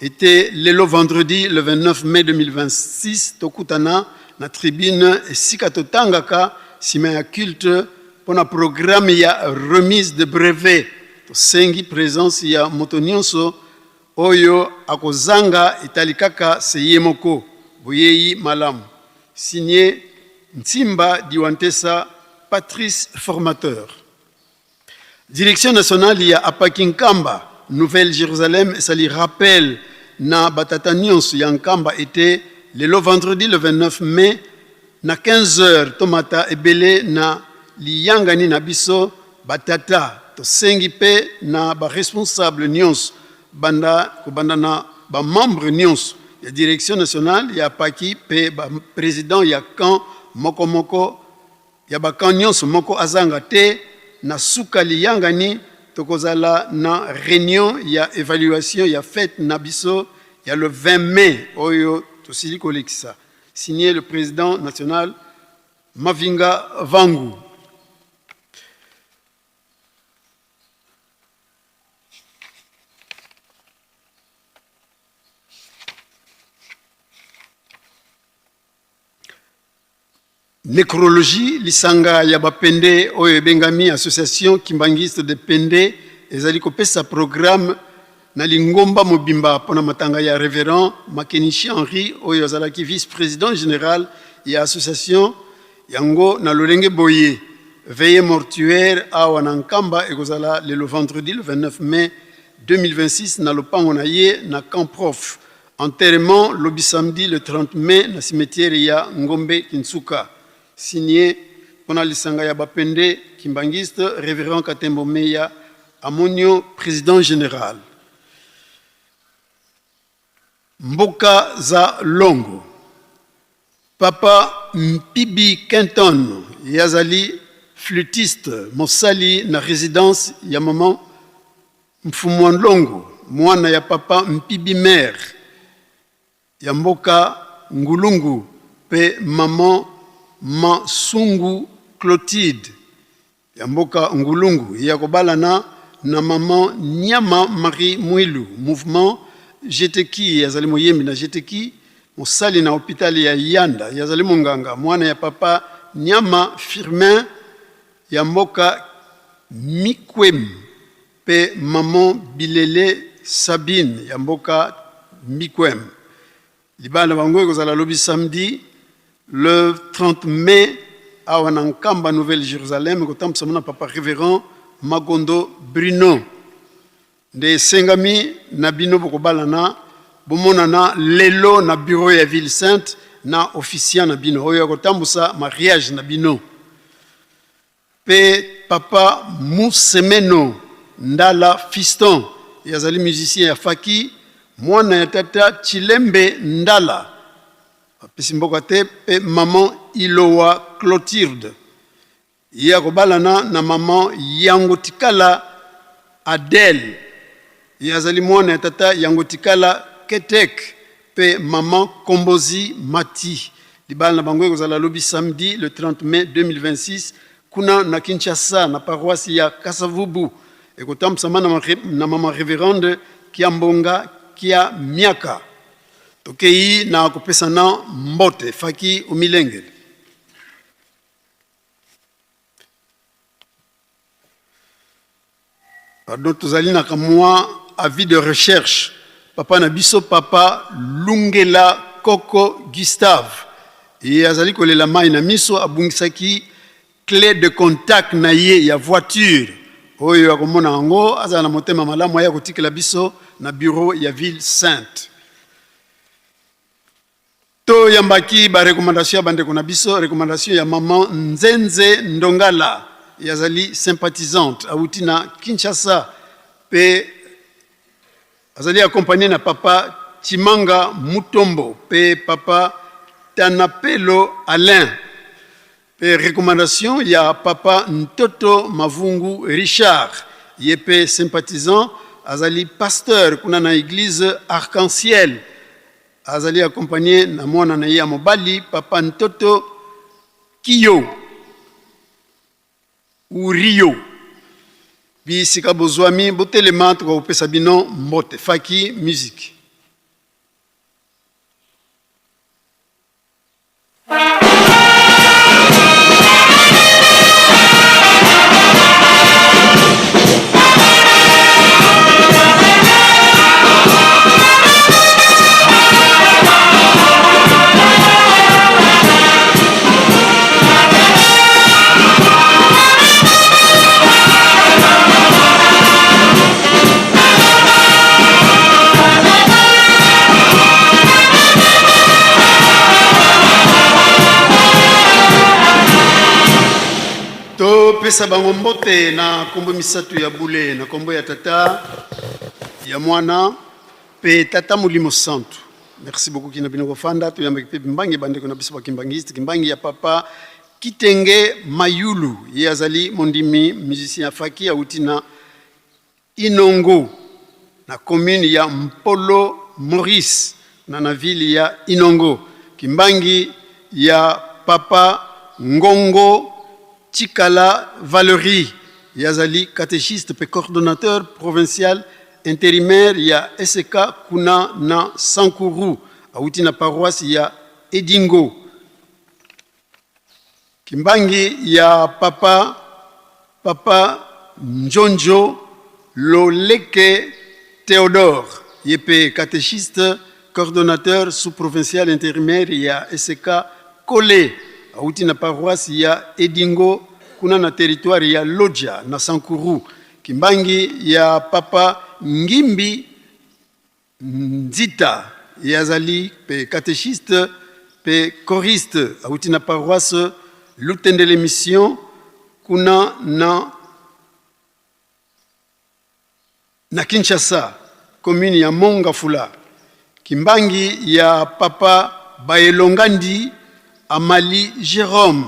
ete lelo vendredi le 29 mai 2026 tokutana na tribune esika totangaka, nsima ya culte, mpo na programme ya remise de brevet. Tosengi présence ya moto nyonso. Oyo akozanga, etali kaka se ye moko. Boyei malamu. Signé Ntimba Diwantesa Patrice, formateur. Direction nationale ya Apaki Nkamba, Nouvelle Jérusalem esali rappel na batata nyonso ya Nkamba ete lelo vendredi le 29 mai na 15 heures tomata ebele na liyangani na biso batata. Tosengi mpe na baresponsable nyonso, banda kobanda na bamembre nyonso ya direction nationale ya Apaki mpe baprésident ya camp. moko moko ya ba camp nionso moko azanga te na suka liyangani tokozala na reunion ya evaluation ya fete na biso ya le 20 mai oyo tosili kolekisa signe le president national Mavinga Vangu. Necrologie, Lisanga ya ba Pende oyo ebengami Association Kimbanguiste de Pende ezali kopesa programme na lingomba mobimba mpo na matanga ya Reverend Makenishi Henri oyo azalaki vice-president general ya association yango na lolenge boye, Veillée mortuaire awa na Nkamba ekozala lelo vendredi le 29 mai 2026 na lopango na ye na Camp Prof. Enterrement lobi samedi le 30 mai na cimetière ya Ngombe Kinsuka. Signé pona lisanga ya ba Pende Kimbanguiste, Reverend Katembo Meya Amonio, President general. Mboka za Longo. Papa Mpibi Quinton ye azali flûtiste, mosali na residence ya maman Mfumua Nlongo, mwana ya papa Mpibi Mère ya mboka Ngulungu mpe maman Masungu Clotilde ya mboka Ngulungu, ye akobalana na maman Niama Marie Mwilu, mouvement GTK, azali moyembi na GTK, mosali na hopital ya Yanda, ye azali monganga, mwana ya papa Niama Firmin ya mboka Mikwem mpe maman Bilele Sabine ya mboka Mikwem. Libala na bango ekozala lobi samedi le 30 mai awa na Nkamba Nouvelle Jerusalem, ekotambusama na papa Reverend Magondo Bruno. Nde esengami na bino bokobalana bomonana lelo na bureau ya ville sainte na officiant na bino oyo akotambusa mariage na bino. Pe papa Musemeno Ndala Fiston ye azali musicien ya Faki, mwana ya tata Tshilembe Ndala bapesi mboka te, pe maman Ilowa Clotilde Ye akobalana na maman Yangotikala Adèle. Ye azali mwana ya tata Yangotikala Ketek mpe maman Kombozi Mati. Libala na bango ekozala lobi samedi le 30 mai 2026 kuna na Kinshasa na paroisse ya Kasavubu. Ekotambusama na maman Reverende Kiambonga Kia Miaka. Tokeyi na kopesana mbote. Faki omilengele. Pardon, tozali na kamwa avis de recherche. Papa na biso papa Lungela Koko Gustave ye azali kolela mai na miso, abungisaki clé de contact na ye ya voiture. Oyo akomona yango azala na motema malamu aya kotikela biso na bureau ya ville sainte. To yambaki ba recommandation ya ba ndeko na biso, recommandation ya maman Nzenze Ndongala, ye azali sympathisante, awuti na Kinshasa pe azali accompagne na papa Tshimanga Mutombo pe papa Tanapelo Alain pe recommandation ya papa Ntoto Mavungu Richard, ye pe sympathisant, azali pasteur kuna na eglise Arc-en-Ciel. Azali accompagne na mwana na ye ya mobali papa Ntoto Kiyo ou Rio. Bisika bozwami botelema tokopesa bino mbote. Faki musique. Topesa bango mbote na nkombo misato ya bule, na nkombo ya Tata, ya Mwana mpe Tata Molimo Santu. Merci beaucoup kina bino kofanda. Toyambaki mpe mbangi bandeko na biso bakimbangiste, kimbangi ya papa Kitenge Mayulu, ye azali mondimi musicien afaki auti na Inongo na commune ya Mpolo Maurice na na ville ya Inongo. Kimbangi ya papa Ngongo Tshikala Valerie, ye azali catéchiste pe coordonnateur provincial intérimaire ya SK kuna na Sankuru, auti na paroisse ya Edingo. Kimbangi ya papa papa Njonjo Loleke Théodore, ye pe catéchiste coordonnateur sous-provincial intérimaire ya SK Kole, auti na paroisse ya Edingo kuna na territoire ya Lodja na Sankuru. Kimbangi ya papa Ngimbi Nzita, ye azali pe catéchiste pe choriste, auti na paroisse Lutendele Mission kuna na na Kinshasa, commune ya Mont-Ngafula. Kimbangi ya papa Baelongandi Amali Jérôme,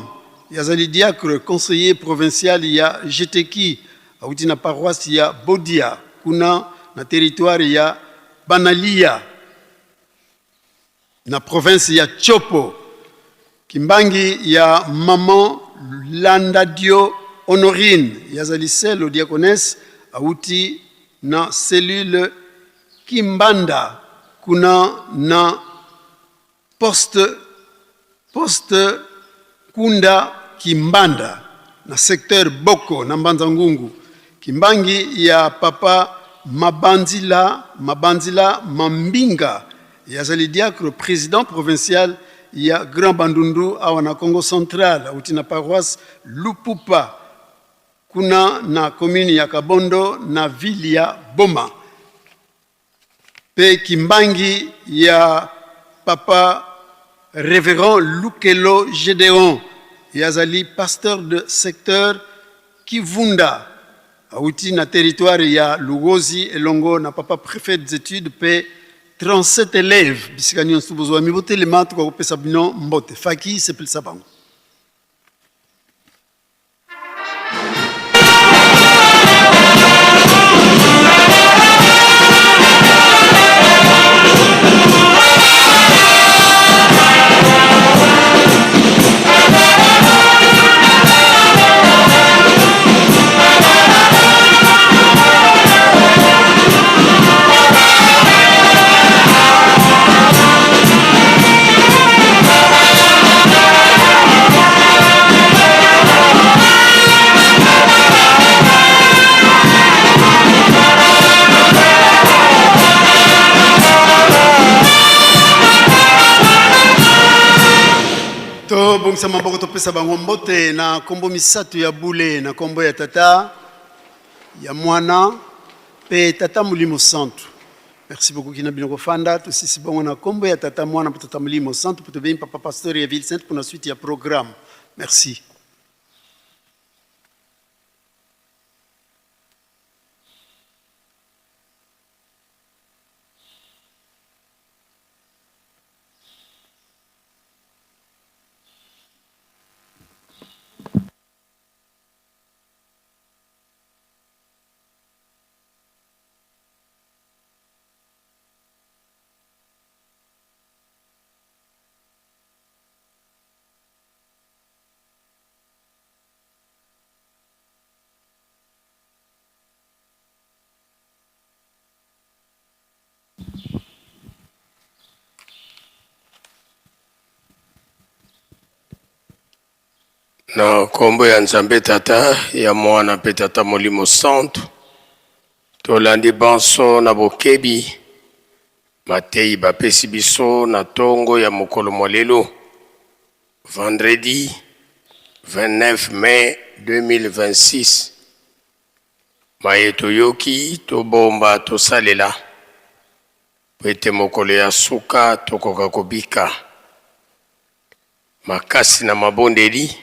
ye azali diacre conseiller provincial ya GTQ, auti na paroisse ya Bodia kuna na territoire ya Banalia na province ya Tshopo. Kimbangi ya maman Landadio Honorine, ye azali selo diaconesse, auti na cellule Kimbanda kuna na poste poste Kunda Kimbanda na secteur Boko na Mbanza Ngungu. Kimbangi ya papa Mabanzila Mabanzila Mambinga, ye azali diacre président provincial ya Grand Bandundu awa na Congo Central, auti na paroisse Lupupa kuna na commune ya Kabondo na ville ya Boma. Pe Kimbangi ya papa Reverend Lukelo Gedeon, ye azali pasteur de secteur Kivunda, auti na territoire ya Lugozi elongo na papa préfet des études pe 37 élèves. Bisika nyonso bozwami botelema, tokokopesa bino mbote. Faki sepelisa bango. Tobongisa maboko, topesa bango mbote na nkombo misato ya bule, na nkombo ya Tata, ya Mwana mpe Tata Molimo Santu. Merci beaucoup kina bino kofanda. Tosisi bongo na nkombo ya Tata, Mwana mpe Tata Molimo Santu, mpo tobengi papa pasteur ya Ville Sainte mpona suite ya programme. Merci. Na nkombo ya Nzambe Tata, ya Mwana mpe Tata Molimo Santu, tolandi banso na bokebi mateyi bapesi biso na tongo ya mokolo mwa lelo, vendredi 29 mai 2026. Maye toyoki, tobomba, tosalela, mpo ete mokolo ya suka tokoka kobika. Makasi na mabondeli,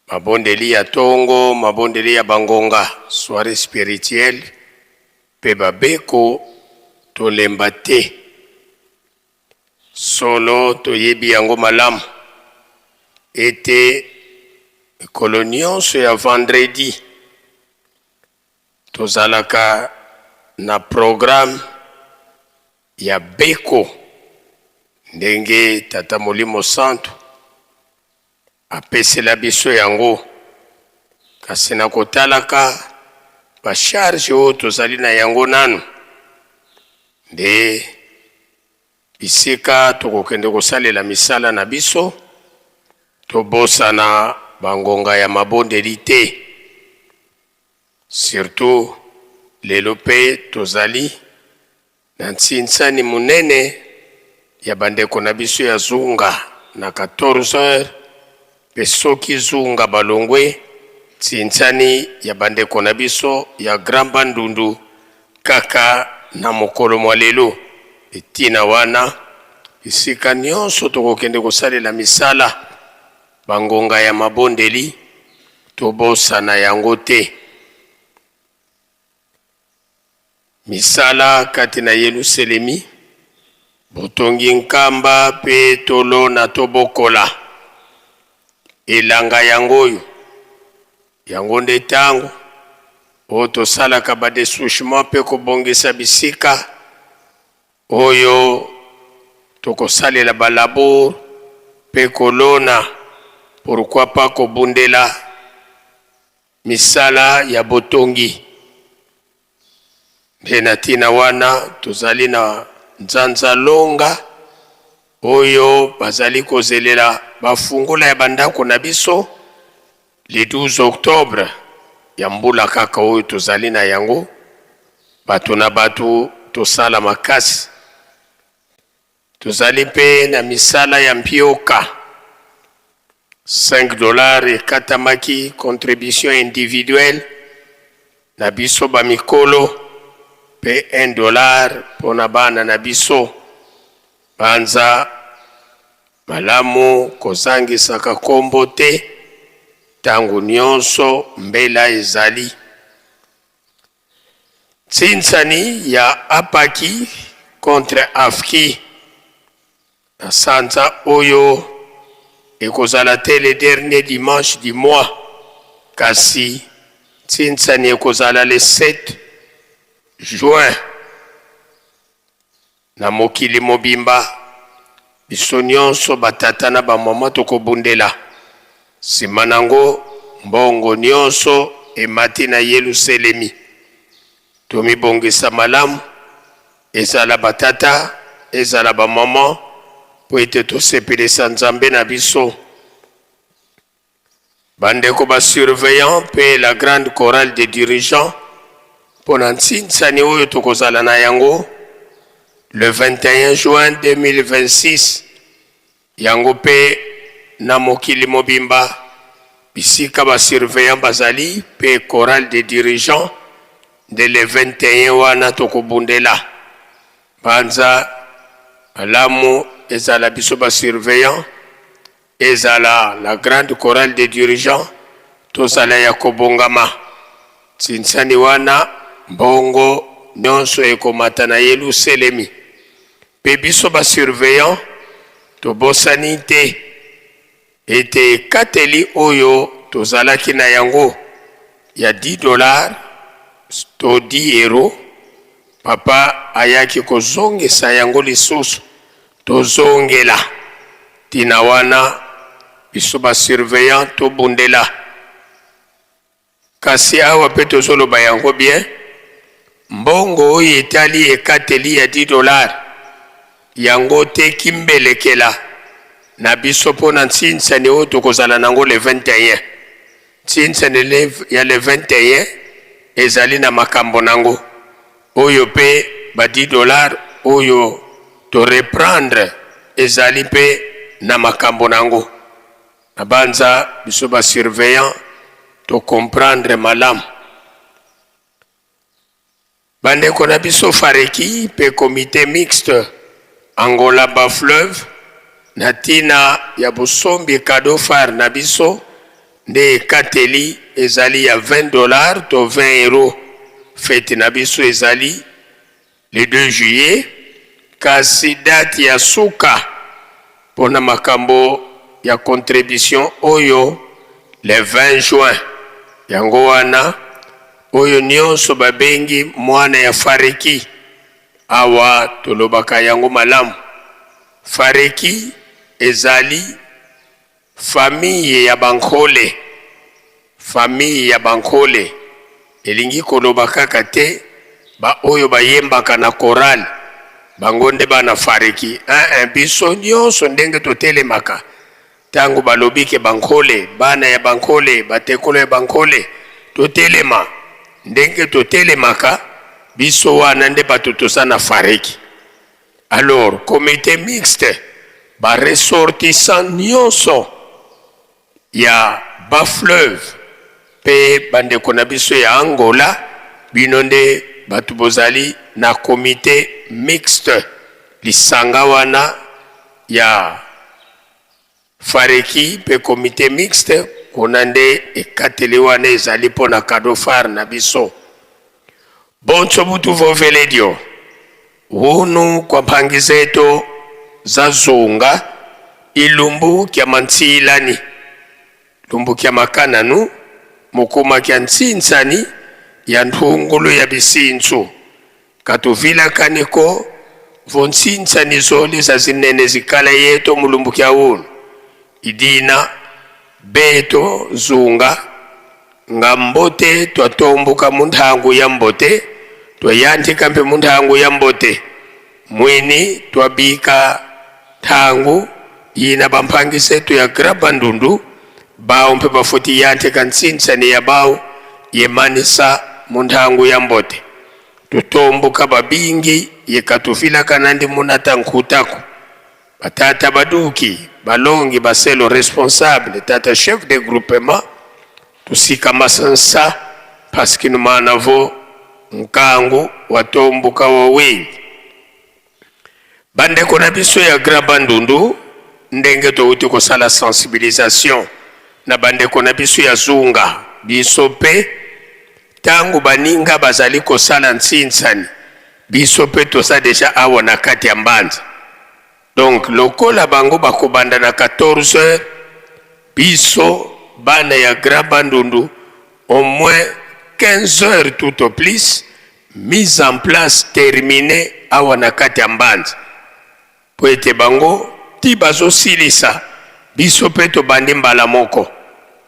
mabondeli ya tongo, mabondeli ya bangonga, soiree spirituelle, mpe babeko, tolemba te. Solo toyebi yango malamu ete mikolo nyonso ya vendredi tozalaka na programme ya beko ndenge Tata Molimo Santu apesela biso yango, kasi na kotalaka ba charge oyo tozali na yango nanu nde bisika tokokende kosalela misala na biso, tobosana bangonga ya mabondeli te. Surtout lelo pe tozali na nsinsani monene ya bandeko na biso ya Zunga na 14 heures, pe soki Zunga balongwe, nsinsani ya bandeko na biso ya Grand Bandundu kaka na mokolo mwa lelo. Etina wana bisika nionso tokokende kosalela misala, bangonga ya mabondeli tobosana yango te. Misala kati na Yeluselemi, botongi nkamba mpe tolona tobokola elanga yango oyo. Yango nde ntango oyo tosalaka ba desouchement mpe kobongisa bisika oyo tokosalela ba labour mpe kolona, pourquoi pas kobundela misala ya botongi. Nde na ntina wana tozali na nzanza longa oyo bazali kozelela bafungola ya bandako na biso le 12 octobre ya mbula kaka oyo tozali na yango. Bato na bato tosala makasi. Tozali mpe na misala ya mpioka. 5 dollars ekatamaki contribution individuelle na biso ba mikolo mpe 1 dollar mpo na bana na biso. Banza malamu kozangisaka nkombo te ntango nyonso mbela ezali. Nsinsani ya Apaki contre Afki na sanza oyo ekozala te le dernier dimanche du mois, kasi nsinsani ekozala le 7 juin. Na mokili mobimba, biso nionso ba tata na ba mama tokobundela. Sima nango, mbongo nionso emati na Yeluselemi. Tomibongisa malamu, ezala ba tata, ezala ba mama, mpo ete tosepelisa Nzambe na biso. Bandeko ba surveillants mpe la grande chorale des dirigeants mpo na nsinsani oyo tokozala na yango le 21 juin 2026, yango mpe na mokili mobimba bisika ba surveillants bazali mpe chorale des dirigeants, nde le 21 wana tokobundela banza malamu ezala biso ba surveillants, Ezala la grande chorale des dirigeants, tozala ya kobongama. Nsinsani wana mbongo nionso ekomata na Yeluselemi. Mpe biso ba surveillants tobosani te ete ekateli oyo tozalaki na yango ya 10 dollars to 10 euros, Papa ayaki kozongisa yango lisusu. Tozongela tina wana biso ba surveillant tobundela kasi awa pe tozoloba yango bien mbongo oyo etali ekateli ya 10 dollars yango te kimbelekela na biso po na nsinsani oyo tokozala nango le 21 nsinsani ya le 21 ezali na makambo nango Oyo pe ba 10 dollars oyo to reprendre ezali pe na makambo nango. Nabanza biso ba surveillants to comprendre malamu. Bandeko na biso Fareki pe comite mixte Angola bas fleuve na tina ya bosombi cadeau phare na biso nde ekateli ezali ya 20 dollars to 20 euros. Feti na biso ezali le 2 juillet. Kasi date ya suka pona makambo ya contribution oyo le 20 juin. Yango wana oyo nionso babengi mwana ya Fareki, awa tolobaka yango malamu. Fareki ezali Famille ya ba Nkole, famille ya ba Nkole elingi koloba kaka te ba oyo bayembaka na chorale bango nde bana Fareki, eh-eh, biso nionso ndenge totelemaka tango balobi ke ba Nkole, bana ya ba Nkole, batekolo ya ba Nkole, totelema ndenge totelemaka biso wana nde bato toza na Fareki. Alors comite mixte ba ressortissants nionso ya bas fleuve pe ba ndeko na biso ya Angola bino nde batu bozali na comite mixte lisanga wana ya Fareki pe comite mixte kuna nde ekateli wana ezali mpo na cadeau phare na biso. Bonso butu voveledio hunu kwa mpangi zeto za zunga ilumbu kya mantsiilani lumbu kya makananu mukuma kya ntsinsani ya nthungulu ya bisintsu Katuvilakani ko vonsinsa zoli za zinene zikala yeto mulumbu kya unu idina beto zunga nga mbote twatombuka mu nthangu ya mbote twayanthika mpe mu nthangu ya mbote mwini twabika nthangu yina bamphangisetu ya Grand Bandundu bao mpe bafuti yanthika nsinsani ya bao yemanisa mu nthangu ya mbote. Tutomboka babingi ye katufilaka nandi munata nkutaku. Batata baduki, balongi baselo responsable tata chef de groupement tusika masansa parce numana vo nkangu watomboka wa wingi. Bandeko na biso ya Grand Bandundu ndenge towuti kosala sensibilisation na bandeko na biso ya Zunga, biso pe tango baninga bazali kosala nsinsani, biso pe toza dejà awa na kati ya Mbanza. Donc lokola bango bakobanda na 14 heures, biso bana ya Grand Bandundu au moins 15 heures tout au plus Mise en place termine awa na kati ya Mbanza po ete bango ti bazosilisa biso pe tobandi mbala moko.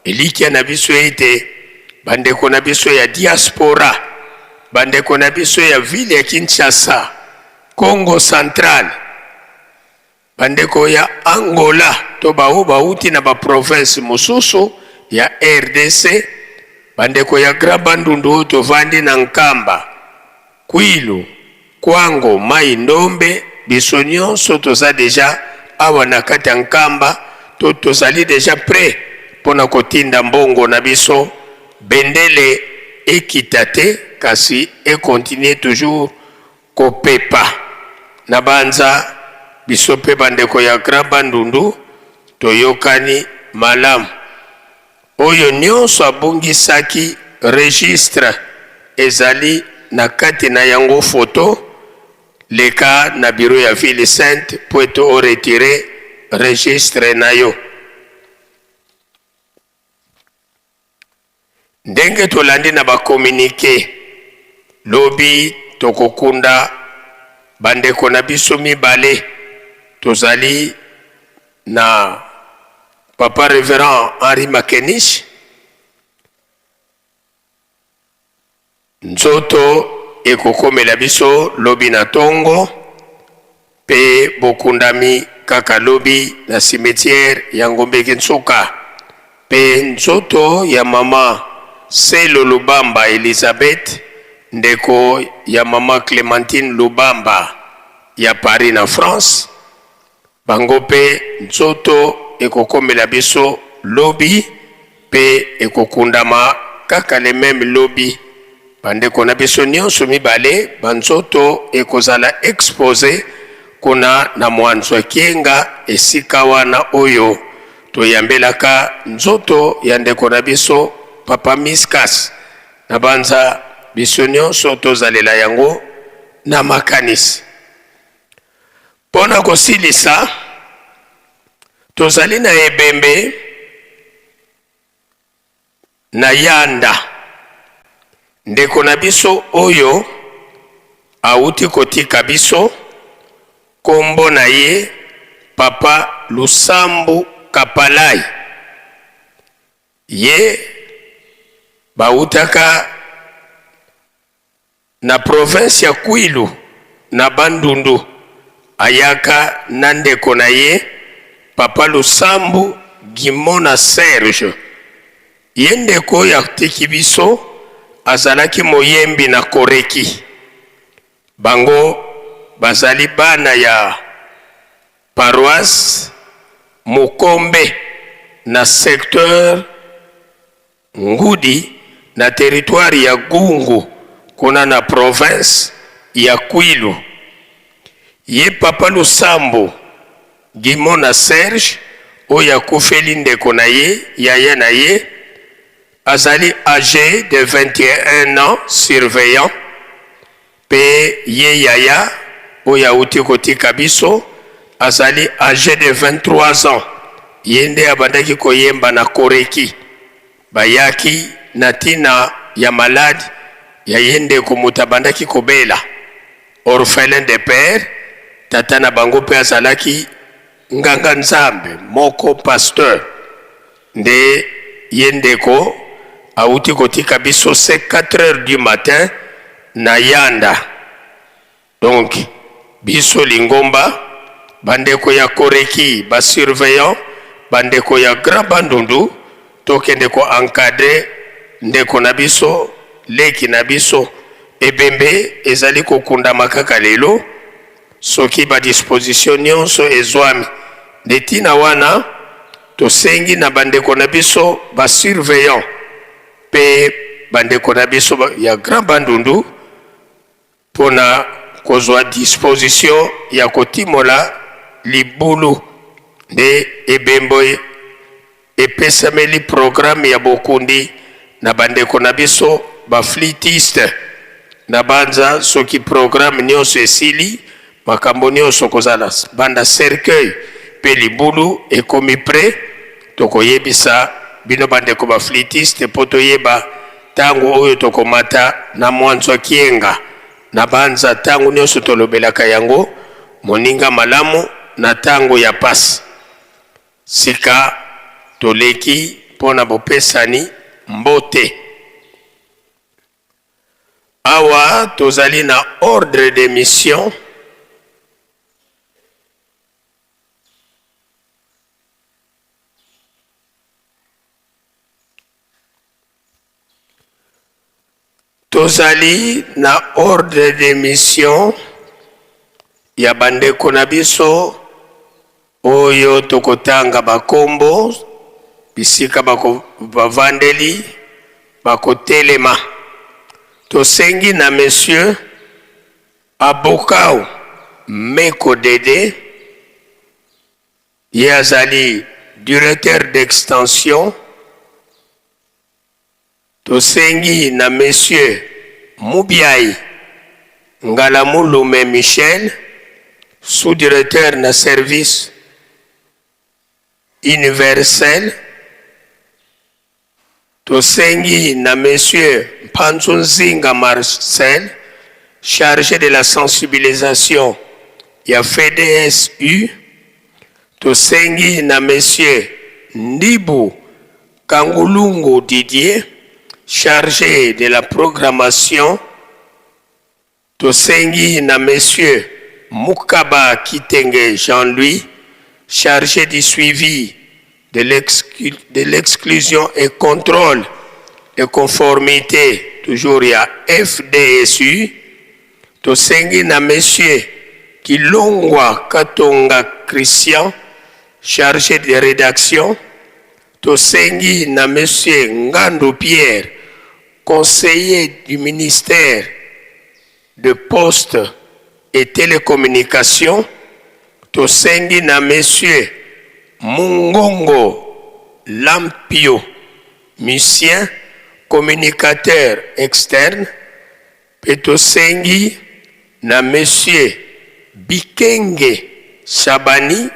Elikya na biso ete bandeko na biso ya diaspora, bandeko na biso ya ville ya Kinshasa, Kongo central, Bandeko ya Angola to baoyo bauti na ba provinces mosusu ya rdc, bandeko ya Grand Bandundu oyo tovandi na Nkamba, Kwilu, Kwango, Mayi Ndombe, biso nionso toza dejà awa na kati ya Nkamba to tozali dejà pret pona kotinda mbongo na biso, bendele ekita te kasi e continuer toujours Kopepa. Nabanza biso pe bandeko ya Grand Bandundu toyokani malamu. Oyo nionso abungisaki registre ezali na kati na yango photo, leka na bureau ya ville sainte po ete o retirer registre na yo. Ndenge tolandi na ba communiques, lobi tokokunda bandeko na biso mibale. Tozali na Papa Reverend Henri Makenich, Nzoto ekokomela biso lobi na tongo pe bokundami kaka lobi na cimetière ya Ngombe Kinsuka pe nzoto ya mama Selo Lubamba Elisabeth ndeko ya mama Clementine Lubamba ya Paris na France Bango pe nzoto ekokomela biso lobi pe ekokundama kaka le meme lobi. Ba ndeko na biso nionso mibale ba nzoto ekozala expose kuna na Mwanzua Kienga esika wana oyo toyambelaka nzoto ya ndeko na biso Papa Miskas. Nabanza biso nionso tozalela yango na makanisi. Mpo na kosilisa, tozali na ebembe na Yanda, ndeko na biso oyo awuti kotika biso, kombo na ye Papa Lusambu Kapalay. Ye bawutaka Na province ya Kwilu na Bandundu ayaka na ndeko na ye papa Lusambu Gimona Serge. Ye ndeko oyo atiki biso azalaki moyembi na Koreki. Bango bazali bana ya paroisse Mukombe na secteur Ngudi na territoire ya Gungu kuna na province ya Kwilu. Ye papa Lusambo Gimona Serge oyo akufeli ndeko na ye, yaya na ye, azali age de 21 ans surveillant pe ye yaya oyo awuti kotika biso azali age de 23 ans ye nde abandaki koyemba na koreki bayaki na tina ya malade ya ye ndeko moto abandaki kobela orphelin de père tata na bango pe azalaki nganga nzambe moko pasteur nde ye ndeko awuti kotika biso se 4 heures du matin na yanda donc biso lingomba bandeko ya koreki ba surveillant bandeko ya grand bandundu tokende ko encadre ndeko na biso leki na biso ebembe ezali kokundama kaka lelo Soki ba dispositions nionso ezuami, nde tina wana tosengi na bandeko na biso ba surveillants mpe bandeko na biso ya Grand Bandundu mpo na kozua disposition ya kotimola libulu nde ebembe Epesameli programme ya bokundi na bandeko na biso ba flûtistes. Nabanza soki programme nionso esili, makambo nionso kozala banda cercueil pe libulu ekomi pret, tokoyebisa bino bandeko ba flûtistes po toyeba tango oyo tokomata na Mwanzwa Kienga. Nabanza tango nionso tolobelaka yango, moninga malamu na tango ya pasi. Sika toleki mpo na bopesani mbote. Awa tozali na ordre de mission. Tozali na ordre de mission ya bandeko na biso oyo tokotanga bakombo bisika bako bavandeli bakotelema. Tosengi na monsieur Abokao Meko Dede, ye azali directeur d'extension. Tosengi na Monsieur Mubiayi Ngalamulume Michel, sous-directeur na service universel. Tosengi na Monsieur Mpanzu Nzinga Marcel, charge de la sensibilisation ya FDSU. Tosengi na Monsieur Ndibu Kangulungu Didier, charge de la programmation, tosengi na Monsieur Mukaba Kitenge Jean-Louis, charge du suivi de l'exclusion et contrôle de conformite, toujours ya FDSU, tosengi na Monsieur Kilongwa Katonga Christian, charge de redaction, Tosengi na Monsieur Ngandu Pierre, conseiller du ministère de Postes et Telecommunications, tosengi na Monsieur Mungongo Lampio Lucien, communicateur externe, mpe tosengi na Monsieur Bikenge. Shabani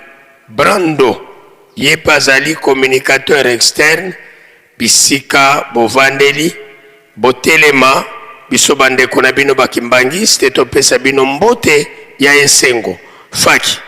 Brando, ye mpe azali communicateur externe, bisika bovandeli, botelema, biso bandeko na bino ba kimbanguiste topesa bino mbote ya esengo. Faki.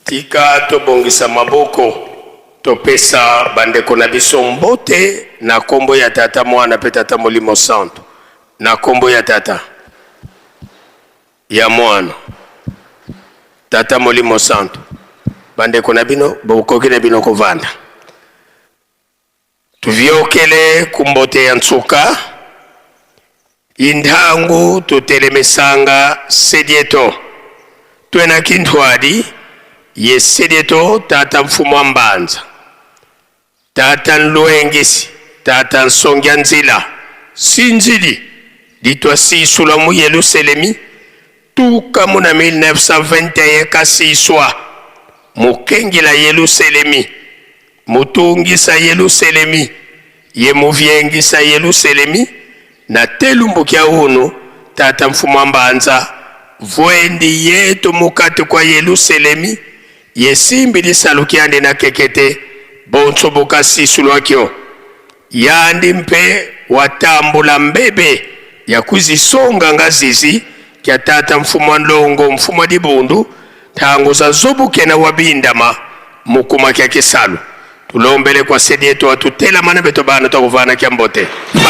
Tika tobongisa maboko topesa bandeko na biso mbote na nkombo ya Tata, Mwana mpe Tata Molimo Santo. Na nkombo ya Tata, ya Mwana, Tata Molimo Santo. Bandeko na bino bokoki na bino kovanda. Tuviokele kumbote ya nsuka intangu tutelemesanga sedieto twena kintuadi ye sedieto tata mfumu wa mbanza tata nluengisi tata nsongia nzila sinzili litwasisula mu Yeluselemi tuka mu na 1921 kasiswa mukengila Yeluselemi Mutungisa Yeluselemi, ye muviengisa Yeluselemi, na telumbu kia unu, Tata Mfumu wa Mbanza, vuendi yetu mukati kua Yeluselemi, ye simbi lisalu kiandi na kekete, bonso bukasisulua kio. Yandi mpe watambula mbebe ya kuzisonga nga zizi kia Tata Mfumu wa Nlongo, Mfumu wa Dibundu, ntango za zobukena wa bindama mukuma kia kisalu. Tulombele kwa sedi yetu atutelamana beto bana twakuvana kia mbote. Bye.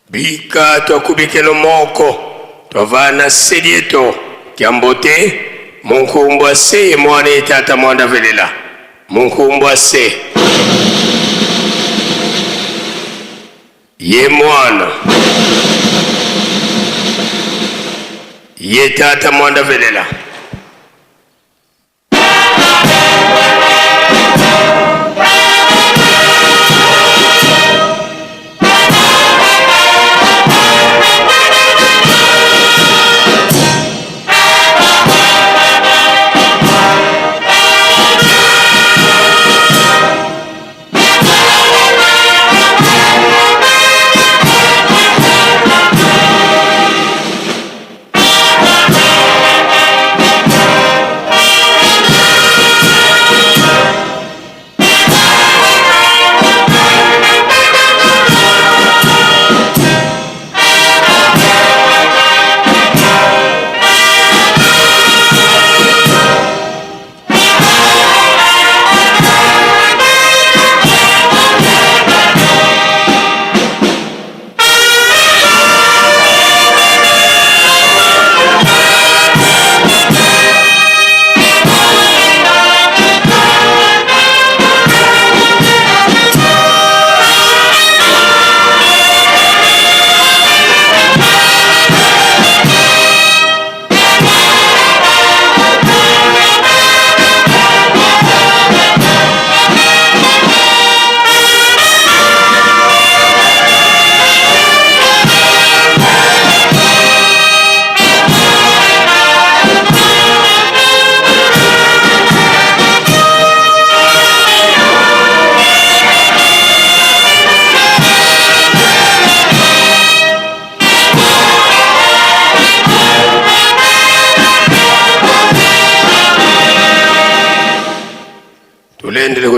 Bika twakubikelo moko twavana sedieto kyambote munkumbwa se mwana etata mwanda velela munkumbwa se ye mwana ye tata mwanda velela.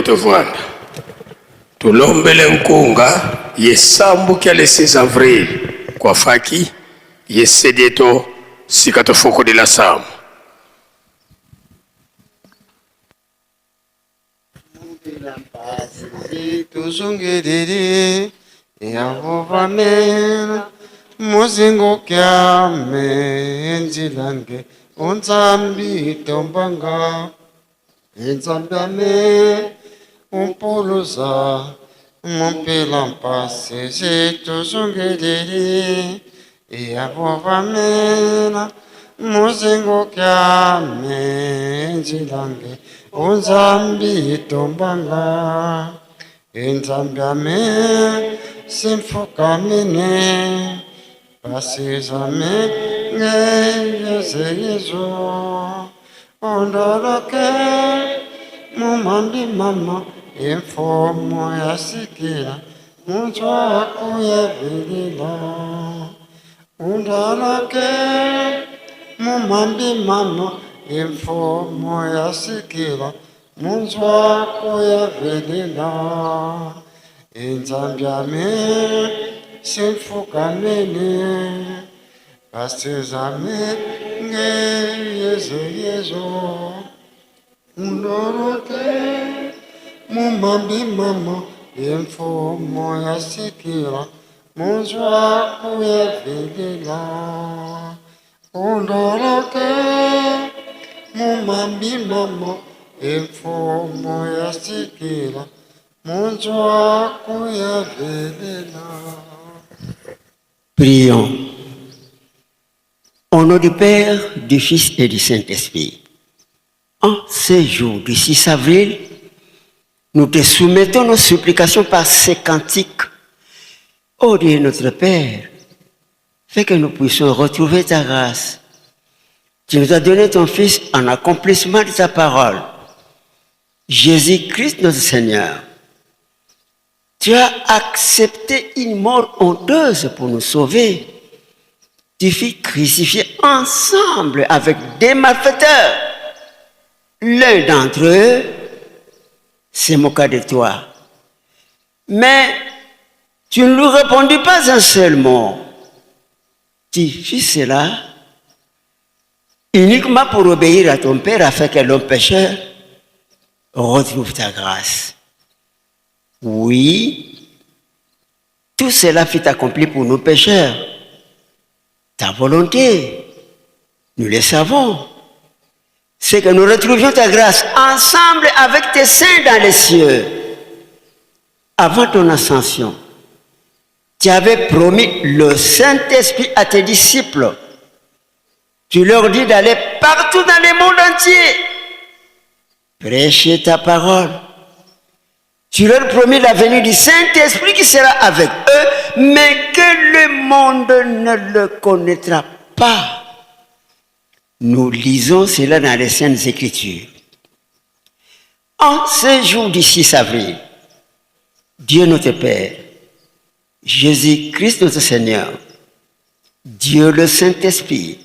tovanda tulombele nkunga yesambuki le 6 avril kwafaki yesedieto sika tofokodela samu. Tuzungiriri yavuvamena muzingo kyame nzilange unzambi tombanga inzambiame umpuluza mumpila mpasi zituzungiriri yavuvamena muzingo kyame nzilange unzambi tombanga inzambiame simfukamine pasizame ngeyezeyezo ondoloke mumambi mama imfomo yasikila munzwakuyevilila undoloke mumambi mama imfomo yasikila munzwakuyevilila inzambiame simfukamene pasizame ngeyezeyezo undoroke mumambi mama imfumo yasikila munzwakuyevilila undoroke mumambi mama imfumo yasikila munzwakuyevilila. Prions. Au nom du Père, du Fils et du Saint-Esprit. En ce jour du 6 avril, nous te soumettons nos supplications par ces cantiques. Ô Dieu notre Père, fais que nous puissions retrouver ta grâce. Tu nous as donné ton Fils en accomplissement de ta parole. Jésus-Christ notre Seigneur. Tu as accepté une mort honteuse pour nous sauver. Tu fus crucifié ensemble avec des malfaiteurs. L'un d'entre eux se moqua de toi. Mais tu ne lui répondis pas un seul mot. Tu fis cela uniquement pour obéir à ton Père afin que l'homme pécheur retrouve ta grâce. Oui, tout cela fut accompli pour nous pécheurs. Ta volonté, nous le savons, c'est que nous retrouvions ta grâce ensemble avec tes saints dans les cieux. Avant ton ascension, tu avais promis le Saint-Esprit à tes disciples. Tu leur dis d'aller partout dans le monde entier, prêcher ta parole. Tu leur promis la venue du Saint-Esprit qui sera avec eux, mais que le monde ne le connaîtra pas. Nous lisons cela dans les Saintes Écritures. En ce jour du 6 avril, Dieu notre Père, Jésus-Christ notre Seigneur, Dieu le Saint-Esprit,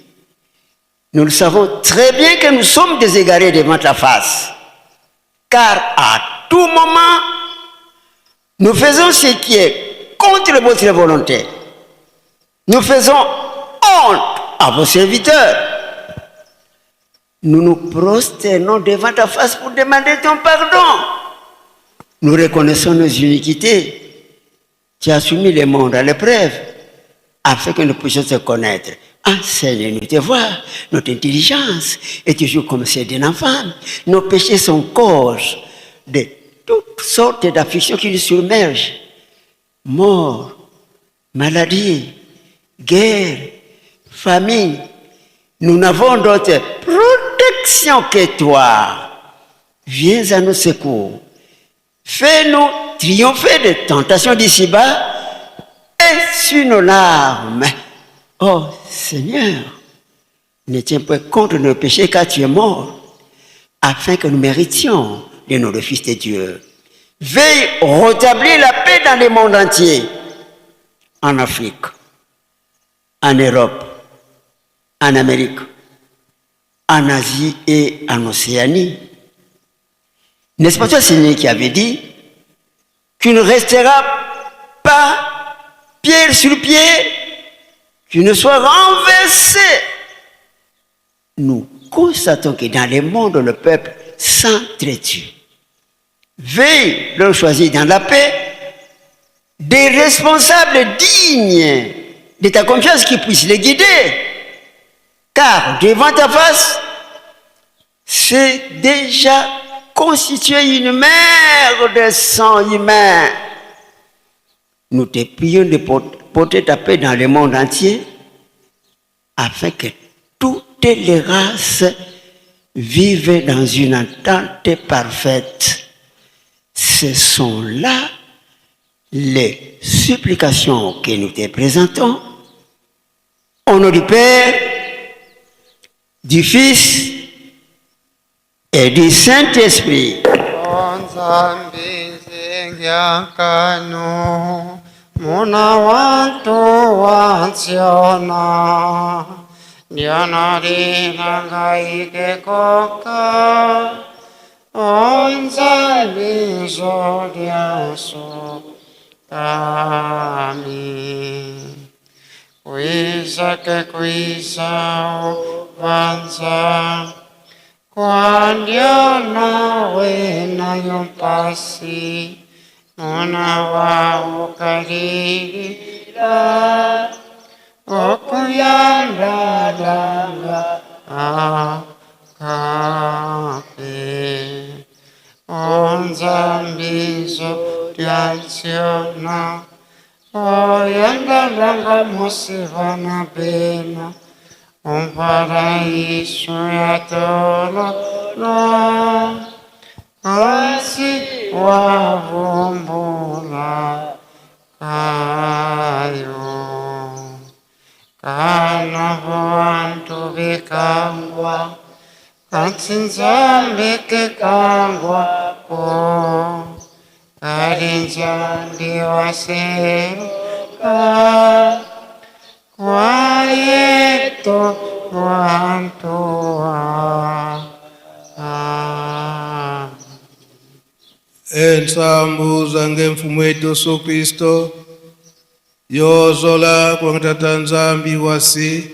nous le savons très bien que nous sommes déségarés devant ta face, car à tout moment, nous faisons ce qui est contre votre volonté. Nous faisons honte à vos serviteurs. Nous nous prosternons devant ta face pour demander ton pardon. Nous reconnaissons nos iniquités. Tu as soumis le monde à l'épreuve afin que nous puissions te connaître. Enseigne-nous tes voies, notre intelligence est toujours comme celle d'un enfant. Nos péchés sont cause de toutes sortes d'afflictions qui nous submergent. Mort, maladie, guerre, famine. Nous n'avons d'autre protection que toi. Viens à nos secours. Fais-nous triompher des tentations d'ici-bas et sur nos larmes. Oh Seigneur, ne tiens point compte de nos péchés car tu es mort, afin que nous méritions le nom de Fils de Dieu. Veille rétablir la paix dans le monde entier, en Afrique, en Europe, en Amérique, en Asie et en Océanie. N'est-ce pas toi, Seigneur, qui avait dit qu'il ne restera pas pierre sur pierre, qu'il ne soit renversé? Nous constatons que dans le monde, le peuple s'entretue. Veille leur choisir dans la paix des responsables dignes de ta confiance qui puissent les guider. Car devant ta face, c'est déjà constitué une mer de sang humain. Nous te prions de porter ta paix dans le monde entier afin que toutes les races vivent dans une entente parfaite. Ce sont là les supplications que nous te présentons. Au nom du Père, du Fils et du Saint-Esprit. Nzambi nzingiankanu muna wantu wansiona ndionalilangayikekoka onzambi nzolyaso kami kwizake kwizao vanza kwandiona wena yompasi muna waukalilila okuyandalandga akape onzambizo lyansiona oyandalanga musivana bena um paraíso ya tololo kasi wavumbula kayo kana vantu vikangwa kasi nzambe kekangwa ko kali nzambi waseruka kwayeto wantua. Ensambu zange mfumu wetu Yesu Kristo yozola kwangitata nzambi wasi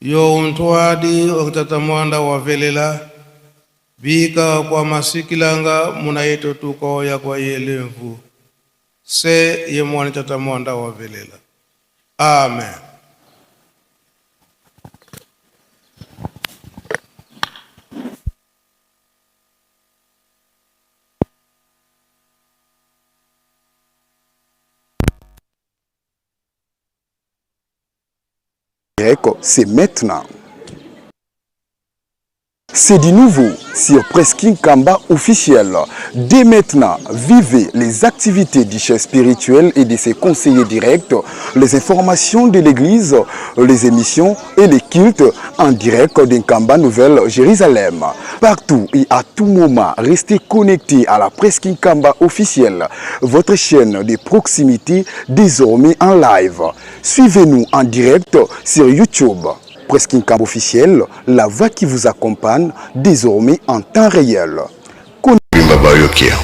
yo untwadi wangitata mwanda wavelela bika kwa masikilanga muna yetu tuko ya kwa yelemvu se ye mwana tata mwanda wavelela. Amen. C'est maintenant. C'est du nouveau sur Presking Kamba officiel. Dès maintenant, vivez les activités du chef spirituel et de ses conseillers directs, les informations de l'église, les émissions et les cultes en direct d'Nkamba Nouvelle Jérusalem. Partout et à tout moment, restez connectés à la Presking Kamba officielle, votre chaîne de proximité désormais en live. Suivez-nous en direct sur YouTube. Presking Kamba officiel, la voix qui vous accompagne désormais en temps réel. Bimba bayoki yango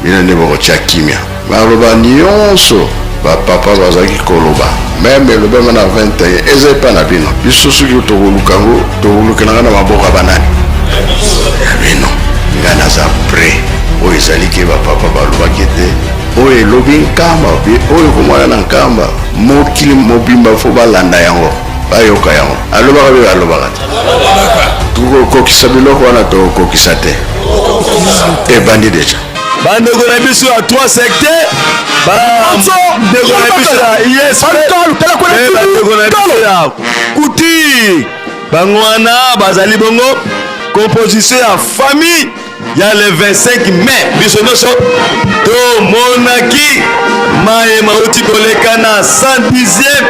bino nde bokotia kimia maloba nyonso bapapa bazalaki koloba meme elobema na 21 eza epa na bino biso soki tokoluka yango tokolukelanga na maboko ya banani ya bino ngai naza pre oyo ezali ke bapapa balobaki ete oyo elobi nkamba oyo komwana na nkamba mokili mobimba fo balanda yango bayoka yango alobaka mpe alobaka te tokokokisa biloko wana tokokokisa te ebandi deja bandeko na biso ya 3 secteur bandeko na biso ya isp bandeko na biso ya couture bango wana bazali bongo composition ya famille ya le 25 mai biso nyonso tomonaki maye mauti koleka na 110e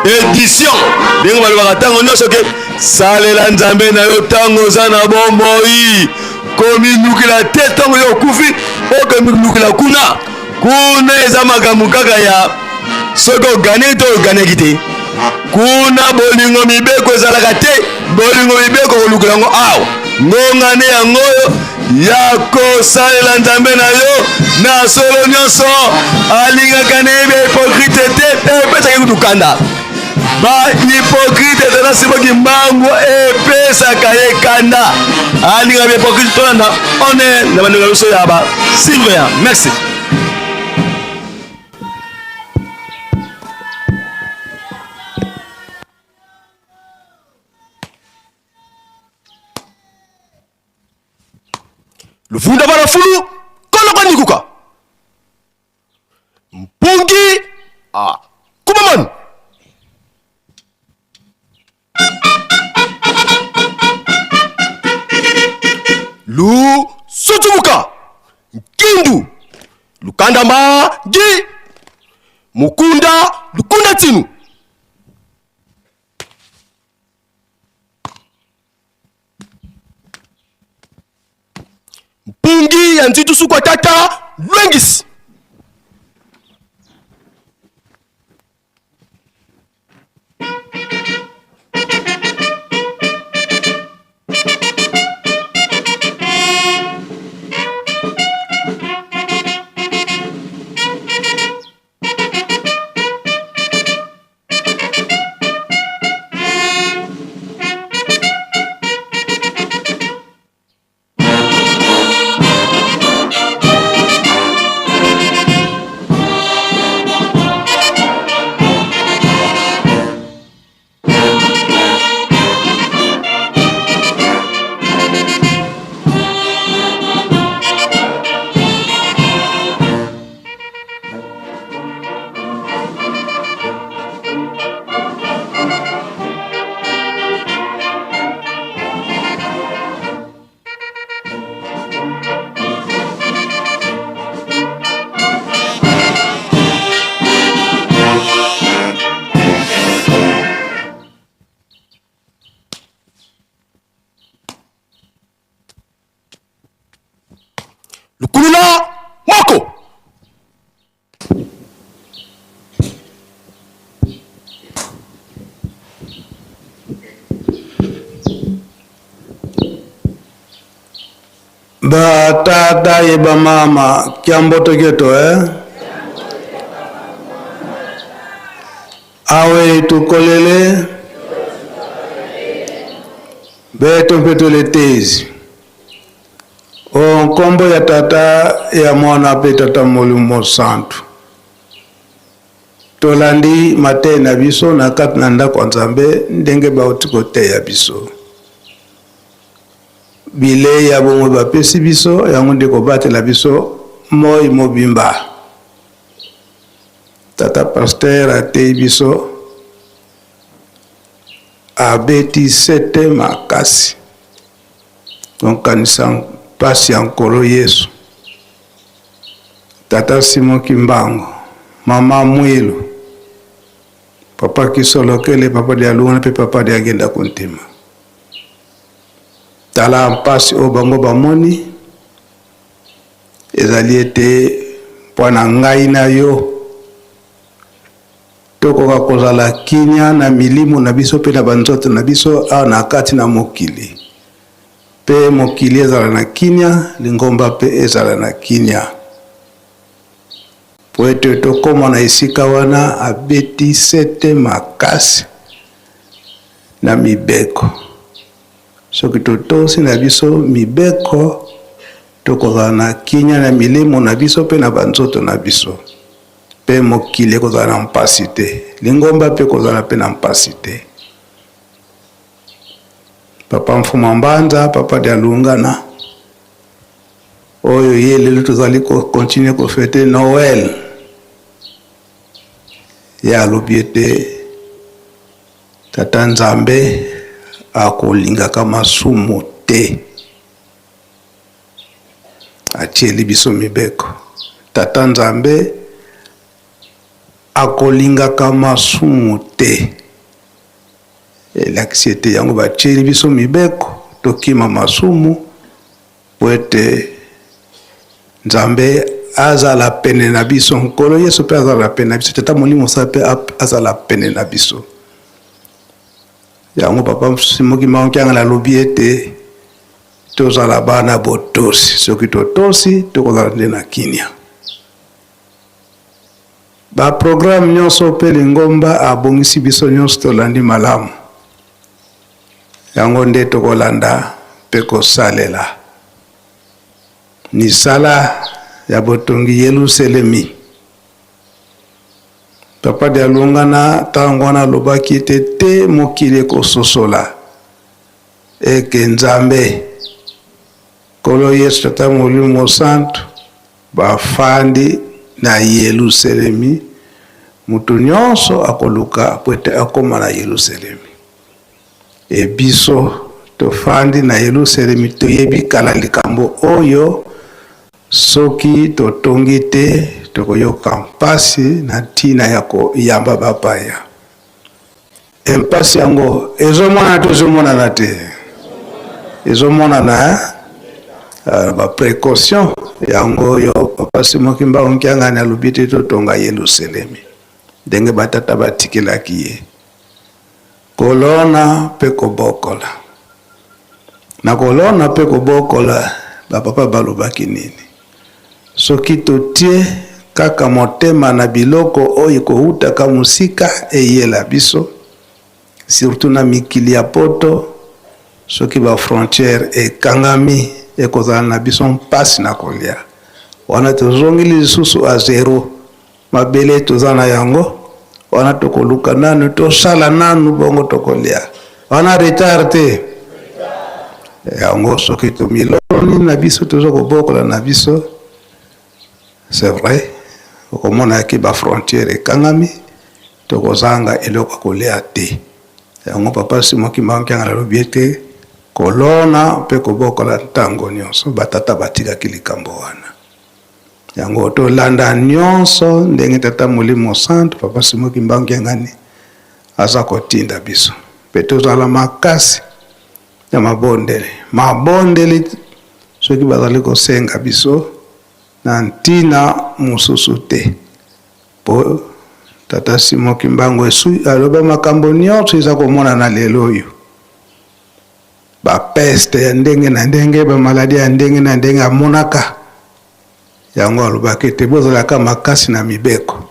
édition ndenge balobaka ntango nyonso ke salela nzambe na yo ntango oza na bomoi komilukela te ntango yo okufi okomilukela kuna kuna eza makambo kaka ya soki oganeki to oganeki te kuna bolingo mibeko ezalaka te bolingo mibeko kolukela yango awa ngonga nde yango oyo ya kosalela Nzambe na yo na solo nyonso. Alingaka na ye bahypocrite te, epesaka kutu kanda. Bahypocrite tata Simon Kimbangu epesaka ye kanda, alingaka bahypocrite. Tolanda one na bandeko na biso ya ba surveillant. Merci. Luvunda bana fulu koloko nikuka mpungi ah kumaman lu sutumuka nkindu lukandamba ngi mukunda lukunda tinu Mpungi ya nzitu sukwa tata lwengisi. Lukulula moko. Ba tata ye ba mama kiamboto keto eh? Awe tukolele beto mpe toletezi o nkombo ya Tata, ya Mwana mpe Tata Molimo Mosantu. Tolandi mateyi na biso na kati na ndako ya Nzambe ndenge bauti koteya biso. Bilei ya bomoi bapesi biso, yango nde kobatela biso moi mobimba. Tata pasteur ateyi biso, abeti sete makasi. Tokanisa mpasi ya Nkolo Yesu. Tata Simon Kimbangu, Mama Mwilu, Papa Kisolokele, Papa Dialungana mpe Papa Diangienda Kuntima. Tala mpasi oyo bango bamoni ezali ete mpo na ngai na yo Tokoka kozala kimia na milimo na biso mpe na banzoto na biso awa na kati na mokili, mpe mokili ezala na kimia, lingomba mpe ezala na kimia. Mpo ete tokoma na esika wana, abeti sete makasi na mibeko. Soki totosi na biso mibeko, tokozala na kimia na milimo na biso mpe na banzoto na biso. Mpe mokili ekozala na mpasi te, lingomba mpe ekozala mpe na mpasi te. Papa Mfuma Mbanza, Papa Dialungana, oyo ye lelo tozali ko continuer ko fete Noël, ye alobi ete Tata Nzambe akolingaka masumu te. Atieli biso mibeko. Tata Nzambe akolingaka masumu te. Elakisi ete yango batieli biso mibeko tokima masumu po ete Nzambe azala pene na biso, Nkolo Yesu pe azala pene na biso, Tata Molimo Santu pe azala pene na biso. Yango Papa Simon Kimbangu Kiangani alobi ete. Tozala bana botosi. Soki totosi, tokozala nde na kinia. Ba programme nyonso mpe lingomba abongisi biso nyonso tolandi malamu. Yango nde tokolanda mpe kosalela. Misala ya botongi Yeluselemi. Papa Dialungana ntango wana alobaki ete te mokili ekososola eke Nzambe, Nkolo Yesu Tata Molimo Mosantu bafandi na Yeluselemi, moto nyonso akoluka mpo ete akoma na Yeluselemi. E biso tofandi na Yelusalemi, toyebi kala likambo oyo, soki totongi te, tokoyoka mpasi na ntina ya koyamba bapaya. E mpasi yango ezomonana to ezomonana te? Ezomonana, eh? Ba precaution yango oyo Papa Simon Kimbangu Kiangani alobi te totonga Yelusalemi ndenge batata batikelaki ye. Kolona mpe kobokola. Na kolona mpe kobokola, ba papa balobaki nini? Soki totie kaka motema na biloko oyo ekowutaka mosika eyela biso, surtout na mikili ya poto, soki ba frontières ekangami, ekozala na biso mpasi na kolia. Wana tozongeli lisusu à zero. Mabele toza na yango wana tokoluka nanu tosala nanu bongo tokolia wana retard te yango soki tomiloni na biso toza kobokola na biso c'est vrai okomona ke ba frontière ekangami tokozanga eloko ya kolia te yango papa Simon Kimbangu Kiangani alobi ete kolona mpe kobokola ntango nyonso batata batikaki likambo wana. Yango tolanda nionso ndenge Tata Molimo Santu Papa Simon Kimbangu Kiangani aza kotinda biso pe tozala makasi na mabondeli. Mabondeli soki bazali kosenga biso na ntina mosusu te, po Tata Simon Kimbangu esu aloba makambo nionso eza komonana lelo oyo, ba peste ya ndenge na ndenge, ba maladie ya ndenge na ndenge amonaka yango. Alobaki ete bozalaka makasi na mibeko,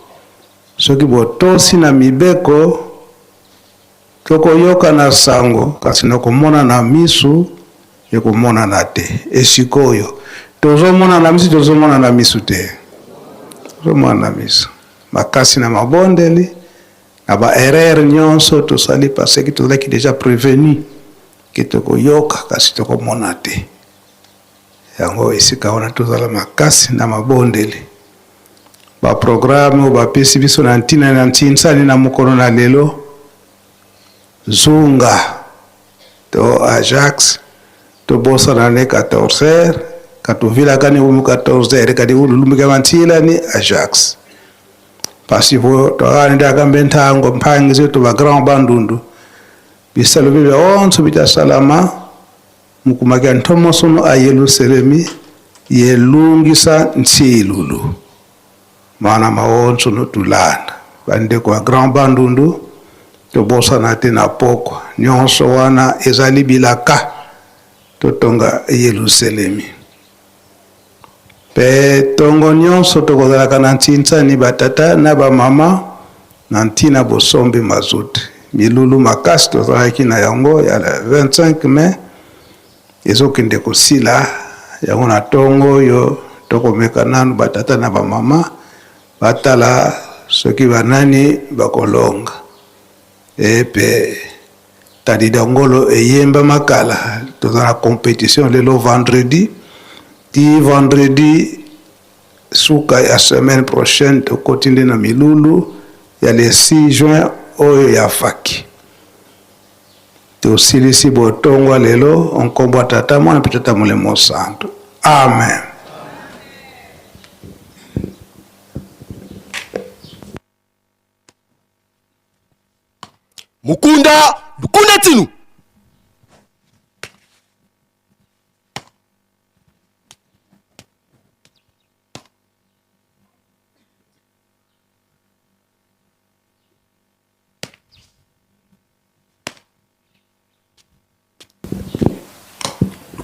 soki botosi na mibeko tokoyoka na sango, kasi na komona na misu ekomonana te. Esikoyo tozomona na misu, tozomona na misu te, tozomona na misu makasi na mabondeli na ba erreur nyonso tosali parce que tozalaki dejà prevenu ke tokoyoka kasi tokomona te. Yango esika wana tozala makasi na mabondeli. Ba programme oyo bapesi biso na ntina na ntinsani na mokolo na lelo, Zunga to Ajax tobosana ne 14 heures katuvilaka ni umu 14 heures kadi ululumika mantila ni Ajax. Pasi po twakani akambe ntango mpangi zetu ba grand bandundu bisalo bibe onso bitasalama mukumakia ntomosono a Yelusalemi yelungisa ntsilulu mana maonso notulanda bandeko ya grand bandundu tobosana te na pokwa nyonso wana ezali bilaka totonga Yelusalemi. Mpe tongo nyonso tokozalaka na ntinsani batata na bamama na ntina bosombi mazout. Milulu makasi tozalaki na yango ya le 25 mai ezokende kosila yango na tongo oyo tokomeka nanu batata na bamama batala soki banani bakolonga. Epe Tadidangolo eyembama kala, toza na competition lelo vendredi ti vendredi suka ya semaine prochaine tokoti nde na milulu ya le 6 juin oyo ya faki. Tosilisi botongwa lelo nkombo ya Tata, Mwana mpe Tata Molimo Santu. Amen. Mukunda lukunda tinu.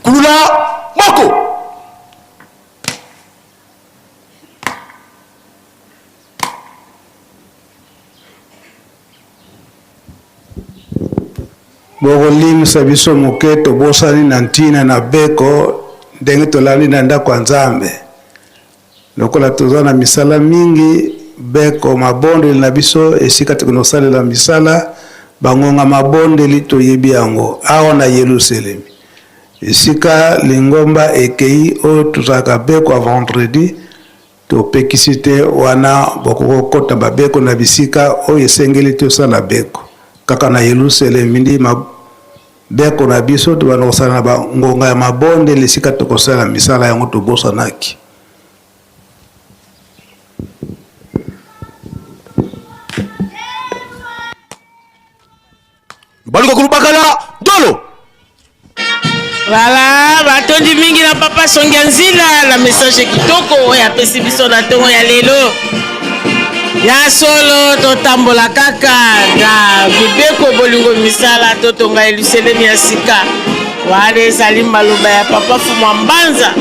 Kulula. Bokolimisa biso moke tobosani na ntina na beko ndenge tolali na ndako ya Nzambe. Lokola toza na misala mingi, beko mabondeli na biso esika tokende kosalela misala, bangonga mabondeli toyebi yango awa na Yelusalemi. Esika lingomba ekei oyo tozalaka beko ya vendredi, topekisi te wana bokoki kokota babeko na bisika oyo esengeli tosala beko. Kaka na Yelusalemi nde mabeko na biso tobanda kosala na bangonga ya mabondeli esika tokosala misala yango tobosanaki. Baluka kulubakala dolo. Voilà, batondi mingi na papa Songia Nzila na message kitoko oyo apesi biso na ntongo ya lelo. Ya solo totambola kaka na mibeko bolingo misala totonga Yelusalemi ya sika. Wana ezali maloba ya papa Fumwa Mbanza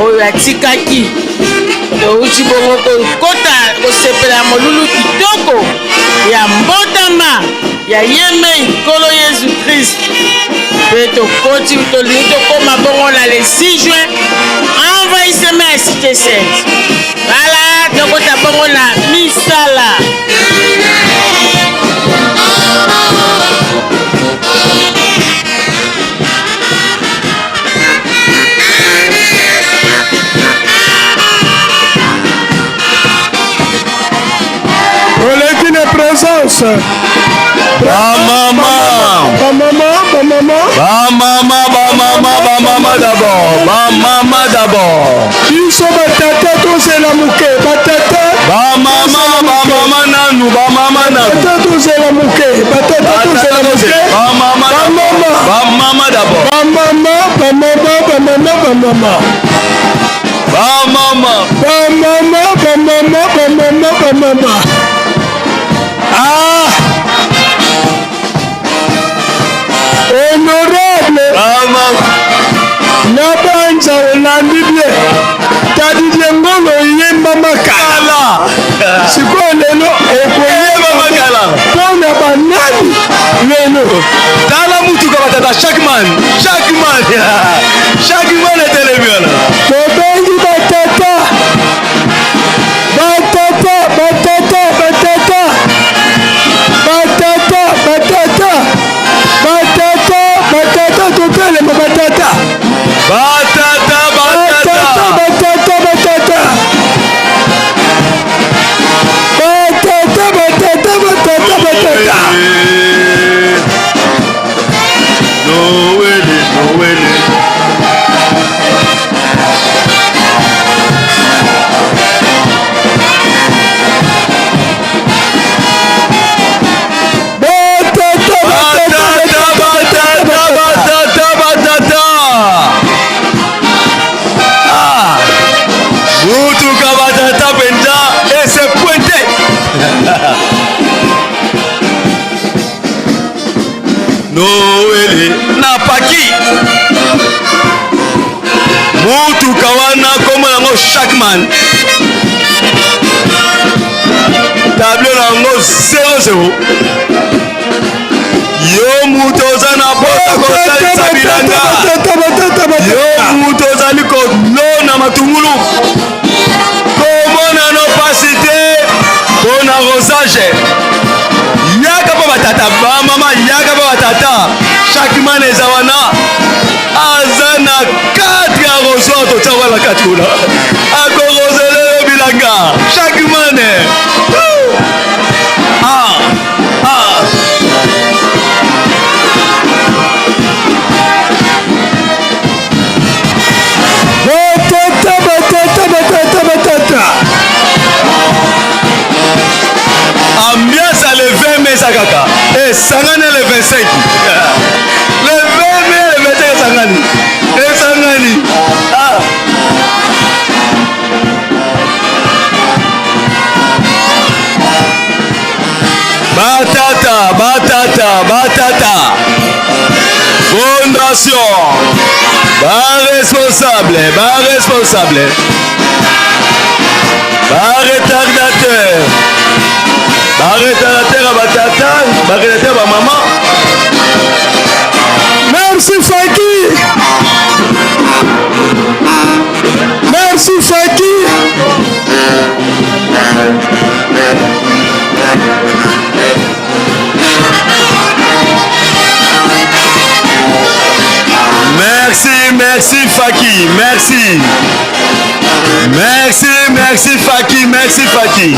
oyo atikaki. Touti bongo kokota kosepela ya molulu kitoko ya mbotama ya ye mei Nkolo Yezu Christ. Mpe tokoti tolingi tokóma bongo na le 6 juin envahissement ya Cité Sainte. Voilà, tokota bongo na misala. Oleki na présence. Bamama. Bamama, bamama. Bamama, bamama, bamama d'abord. Bamama d'abord. Biso batata tozela moke, batata. Bamama, bamama nanu, bamama nanu. Batata tozela moke, batata tozela moke. Bamama, bamama. Bamama d'abord. Bamama, bamama, bamama, bamama. Bamama. Bamama, bamama, bamama, bamama. Ah! Honorable. Na banza olandi bien. Tadidie ngolo eyembama kala. Sikoyo lelo ekoyembama kala. Mpona banani lelo? Tala mutuka batata chaque man, chaque man. Chaque man etelemi wana. Tobengi batata. Batata, batata, batata. Batata, batata. Batata, batata, totelema batata. Batata, batata. Batata, batata. Batata, batata, batata, batata. Noël, Noël. Batata, batata, batata, batata. Ah. Mutuka batata penza ese pointe. Noele na paki mutuka wana kombo yango Shackman tableau na yango 00 yo moto oza na pota kosalisa bilanga yo moto ozali kolona matungulu komona no pasi te mpo na rosage yaka mpo batata bamama yaka mpo batata chaque man eza wana aza na 4 arrosoir totya wana kati kuna akorosele yo bilanga chaque man. Ah, ah. Batata, batata, batata, batata. Ambiance ya le 20 mai eza kaka esangani le 25 le 20 mai le 25 esangani esangani. Ah. Batata, batata, batata. Fondation. Ba responsable, ba responsable. Ba retardateur. Ba retardateur ya batata, ba retardateur ya ba mama. Faki, merci. Merci, merci Faki, merci Faki.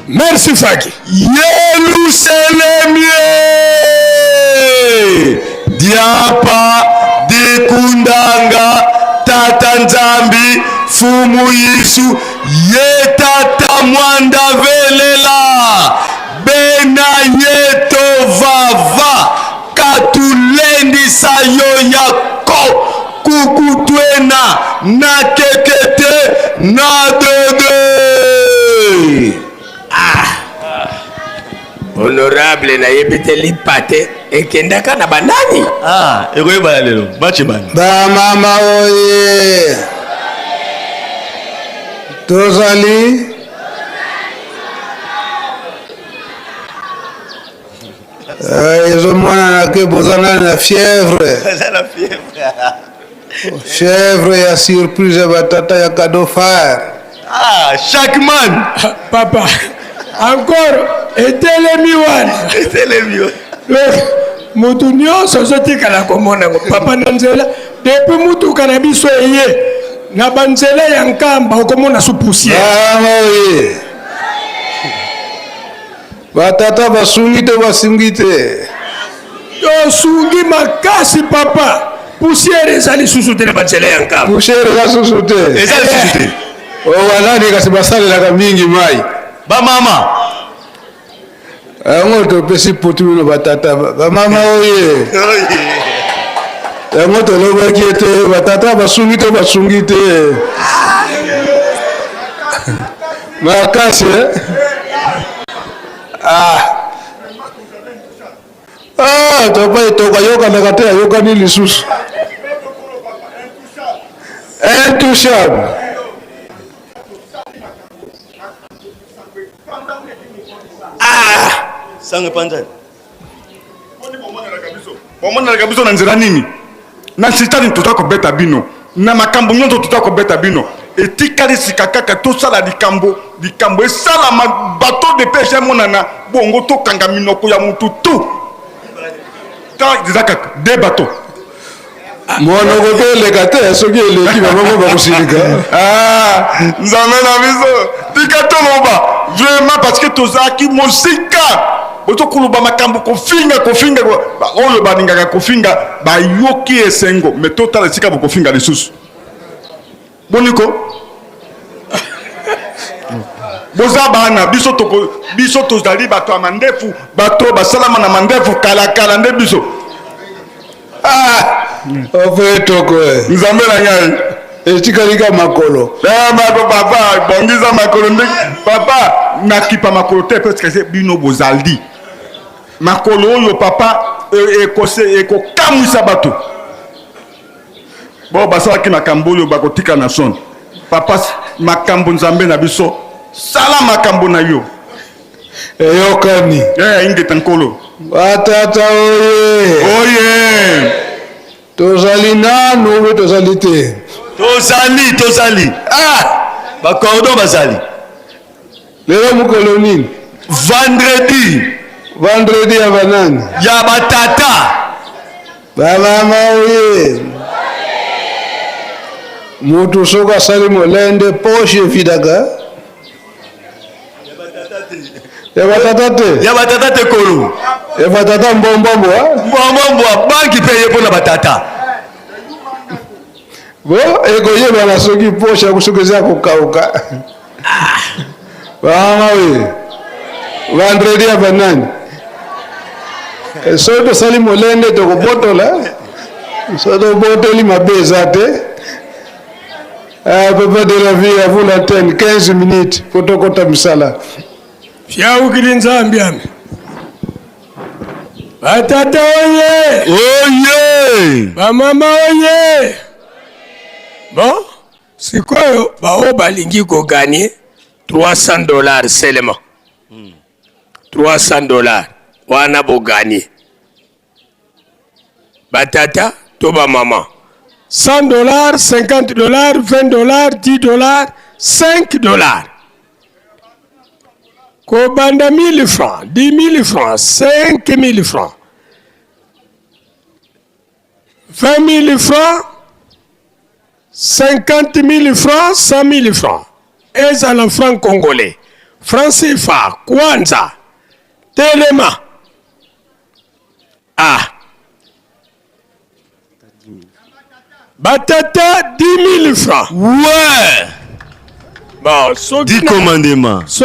Merci Faki. Yelusalemi diapa dikundanga tata nzambi fumu yisu ye tata mwanda velela bena yeto vava katulendisa yo yako kukutwena na kekete na dede. Ah. Honorable nayebi te lipa te ekendaka na banani? Ah, ekoyebana lelo match ebandi. Bamama oye! Tozali eh, ezomonana ke boza nani na fièvre. Fièvre ya surprise ya batata ya cadeau phare. Ah, chaque man. Papa, encore etelemi wana. Etelemi wana. Moto nyonso azotikala komona yango papa na nzela depuis motuka na biso eye na banzela ya nkamba okomona su poussière. Ah, oui. Batata basungi to basungi te? Tosungi makasi papa. Poussière eza lisusu te na banzela ya nkamba. Poussière eza susu te. Eza lisusu te. Owanani kasi basalelaka mingi mai. Bamama. Yango topesi putulu na batata bamama oye. Yango tolobaki ete batata basungi to basungi te. Makasi eh? Ah. Ah, papa etoka ayokanaka te ayokani lisusu. Intouchable. Ah! Sango epanzani. Bomonelaka biso na nzela nini? Na sitani toza kobeta bino na makambo nyonso, toza kobeta bino. Etikali sika kaka tosala likambo, likambo esalama, bateau de pêche emonana, bongo tokanga minoko ya mutu tu. Eza kaka de bateau. Monoko mpe eleka te, soki eleki bango bakosilika. Ah, Nzambe na biso, tika toloba vraiment parce que tozalaki mosika. Bozokoloba makambo, kofinga kofinga, oyo balingaka kofinga bayoki esengo, me totala esika bokofinga lisusu. Boniko boza bana biso, toko, biso tozali bato ya mandefu, bato basalama na mandefu kalakala nde biso. Ah, ope toko Nzambe na ngai, etikali ka makolo. Papa, bongisa makolo nde papa, nakipa makolo te parce que bino bozali makolo oyo papa ekokamwisa bato. Bo basalaki makambo oyo bakotika na soni. Papa, makambo Nzambe na biso, sala makambo na yo. Eyokani. Ingeta nkolo. Batata oye. Oye. Tozali nanu mpe tozali te? Tozali, tozali. Ah, bacordon bazali. Lelo mokolo nini? Vendredi. Vendredi ya banani? Ya batata. Bamama oye. Mutu soki asali molende poche evidaka. Ya batata te. Ya batata te kolo. Ya batata mbombombo. Mbombombo banki mpe ye mpona batata. Bo ekoyebana soki poche yako soki eza kokauka. Bamama oye. Vendredi ya banani? Soki tosali molende tokobotola. Soki tobotoli mabe eza te. Papa de la vie, à vous l'antenne, 15 minutes po tokota misala. Fyaukili Nzambi ami. Batata oye! Oye! Bamama oye! Bon, sikoyo bao balingi koganye $300 seulement. $300 wana boganye. Batata to bamama. 100 dollars, 50 dollars, 20 dollars, 10 dollars, 5 dollars. Kobanda 1000 francs, 10 000 francs, 5 000 francs, 20 000 francs, 50 000 francs, 100 000 francs. Ezala franc congolais, franc CFA, kwanza, telema. Ah. Batata 10 000 francs. Ouais. Bon, soki 10 commandements.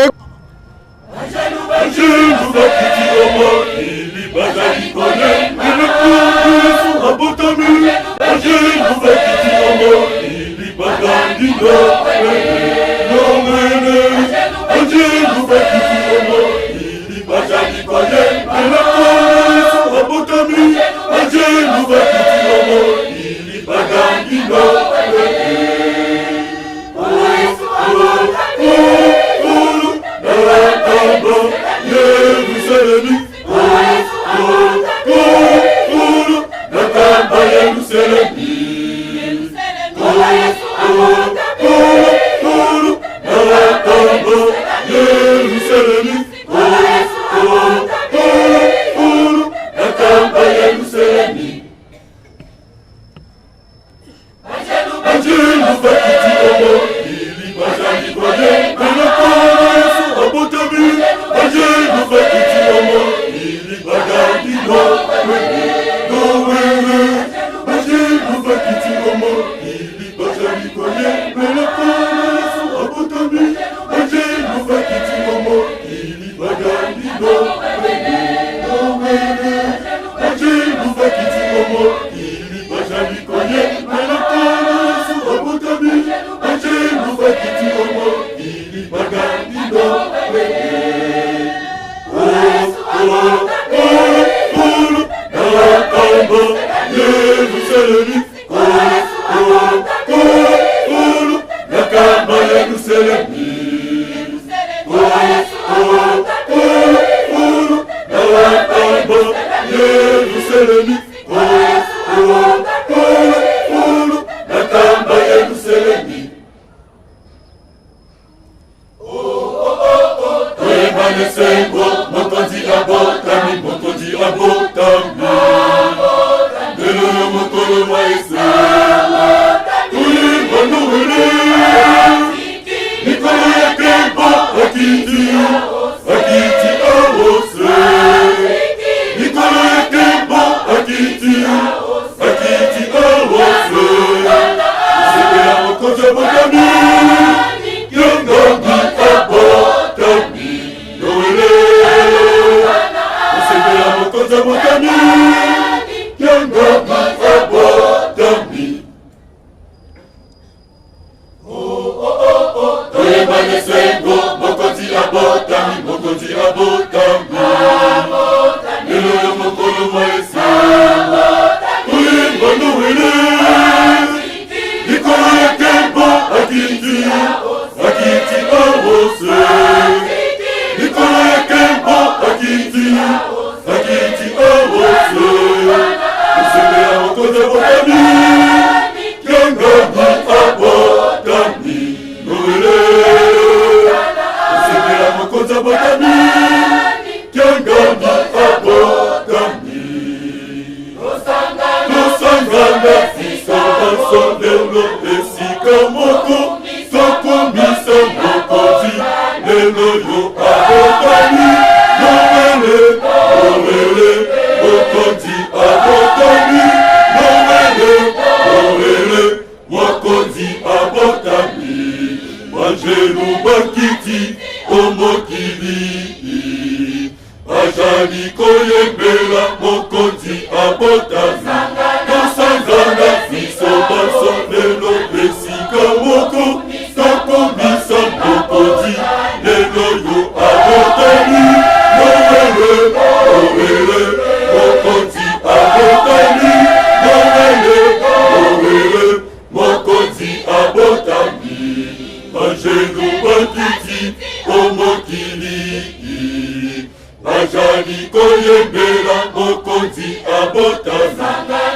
Soki Koyembela mokonzi abotami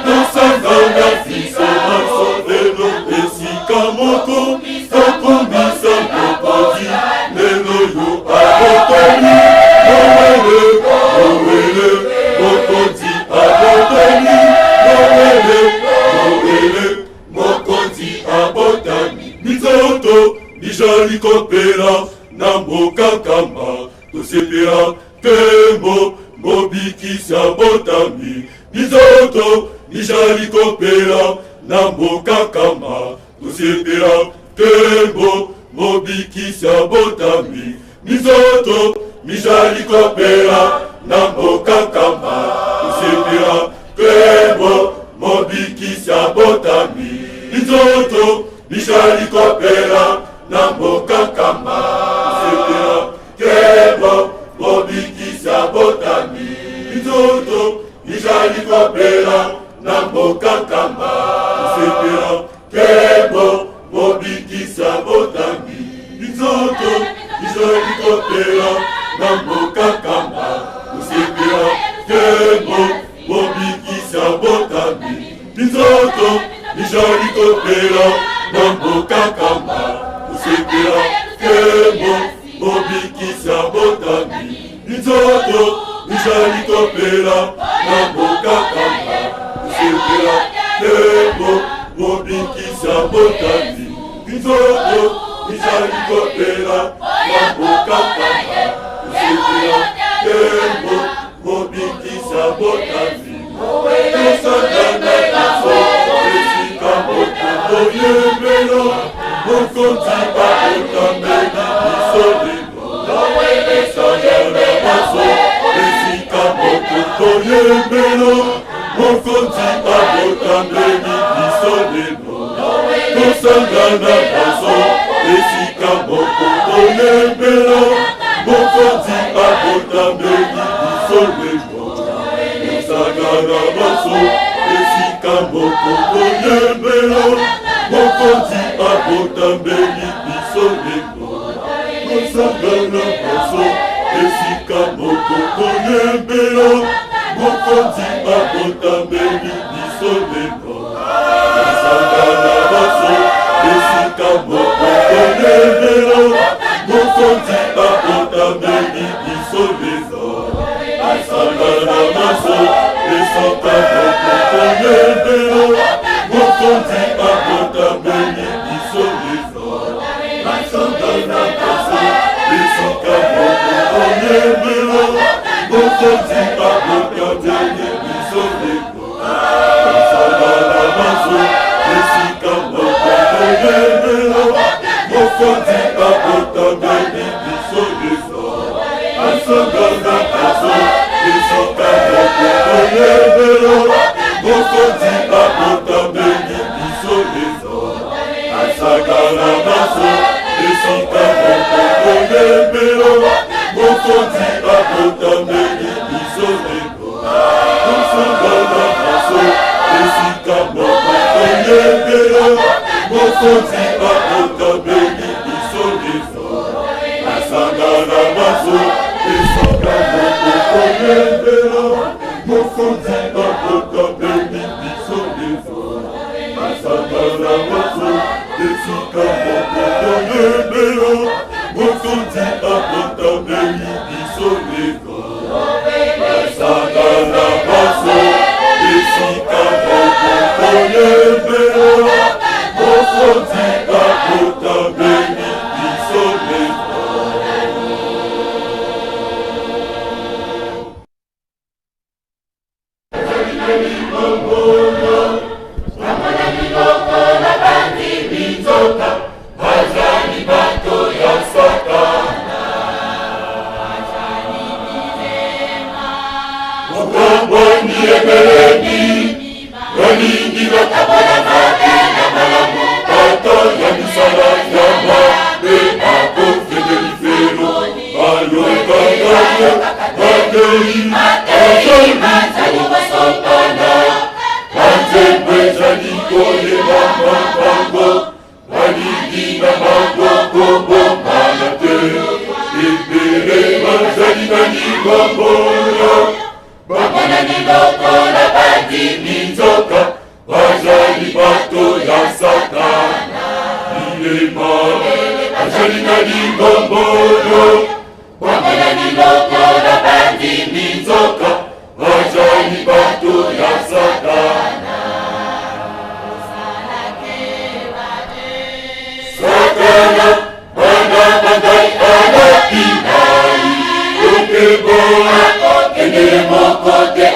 tosangana biso banso. abotami, minzoto mizali kopela na mboka Nkamba, tosepela nkembo Mobikisi abotami, minzoto mizali kopela na mboka Nkamba, tosepela nkembo Mobikisi abotami, minzoto mizali kopela na mboka Nkamba, tosepela nkembo Mobikisi abotami, minzoto mizali kopela na mboka Nkamba, tosepela nkembo Mobikisi abotami, minzoto mizali kopela na mboka Nkamba, tosepela nkembo Mobikisi abotami, minzoto mizali kopela na mboka Nkamba, tosepela nkembo Mobikisi abotami, minzoto mizali kopela na mboka Nkamba, tosepela nkembo Mobikisi abotami, minzoto mizali kopela na mboka Nkamba, tosepela nkembo Mobikisi abotami, tosangana biso esika moko toyembela Mokonzi abotameli biso lelo, tosangana biso esika moko toyembela Mokonzi abotameli biso lelo, tosangana biso esika moko toyembela Mokonzi abotameli biso lelo, tosangana biso esika moko toyembela Mokonzi abotameli biso lelo, tosangana biso esika moko toyembela Mokonzi abotameli biso lelo, tosangana biso esika moko toyembela Mokonzi abotameli biso lelo, tosangana biso esika moko toyembela Mokonzi abotameli biso lelo, tosangana biso esika moko toyembela Mokonzi abotameli biso lelo, tosangana biso esika moko toyembela Mokonzi abotameli biso lelo, tosangana biso esika moko toyembela Mokonzi abotameli biso lelo, tosangana biso esika moko toyembela Mokonzi abotameli biso lelo, tosangana biso esika moko toyembela Mokonzi abotameli biso lelo, tosangana biso esika moko toyembela Mokonzi abotameli biso lelo, tosangana biso esika moko toyembela Mokonzi abotameli biso lelo, tosangana biso esika moko toyembela Mokonzi abotameli biso lelo. Bamonani lokola bandimi nzoka bazali bato ya Satana. Bilema bazali na lingombolo, bamonani lokola bandimi nzoka bazali bato ya Satana. Satana bana bangai alapi ngai okebo akende moko te.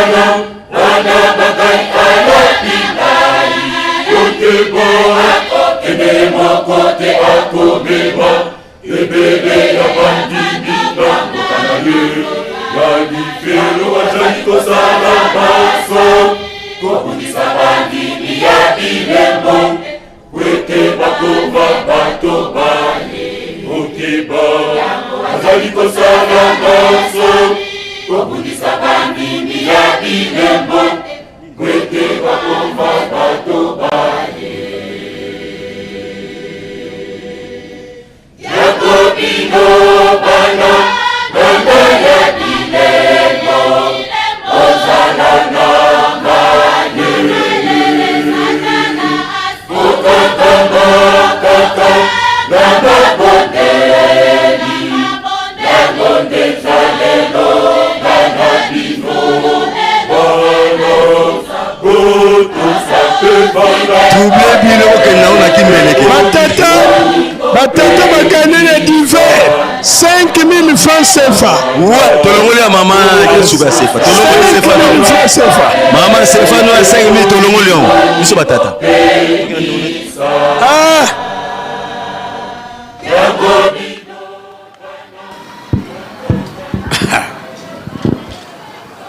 Satana wana bangai alobi ngai Kokeba akokende moko te akomema ebele ya bandimi na mboka na ye ya lifelo bazali kosala maso kobundisa bandimi ya bilembo kwete bakoma bato baye kokeba bazali kosala maso kobundisa bandimi ya bilembo kwete bakoma bato baye Yakobino bana bana ya bilembo ozala na mayele kokakama kaka na mabondeli yango nde zalelo bana bino bana botosa mpe bana Trouble bino bokende nango na kimbeleke. Batata, batata bakende na divers 5000 francs CFA. Ouais, tolongoli ya mama kesuka ya sefa. Tolongoli sefa 5000 francs CFA. Mama sefa no ya 5000 tolongoli yango. Biso batata. Ah!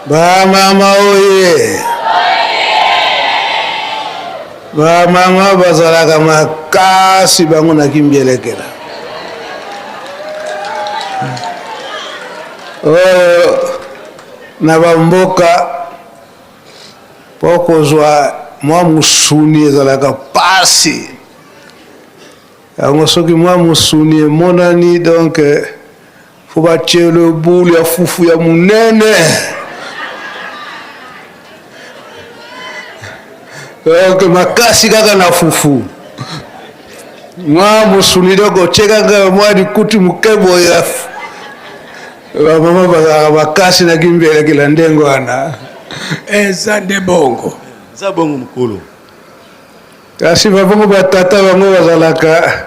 Ba mama oye! Ba mama bazalaka makasi bango na kimbielekela. Oyo na bamboka mpo kozwa mwa mosuni ezalaka pasi. Yango soki mwa mosuni emonani donc fo batiele bule ya fufu ya monene. Donc makasi kaka na fufu mwa mosuni donc otie kaka mwa likuti moke boye. Bamama bazalaka makasi na kimbelekela ndenge wana. Eza nde bongo. Eza bongo mokolo. Kasi babongo batata bango bazalaka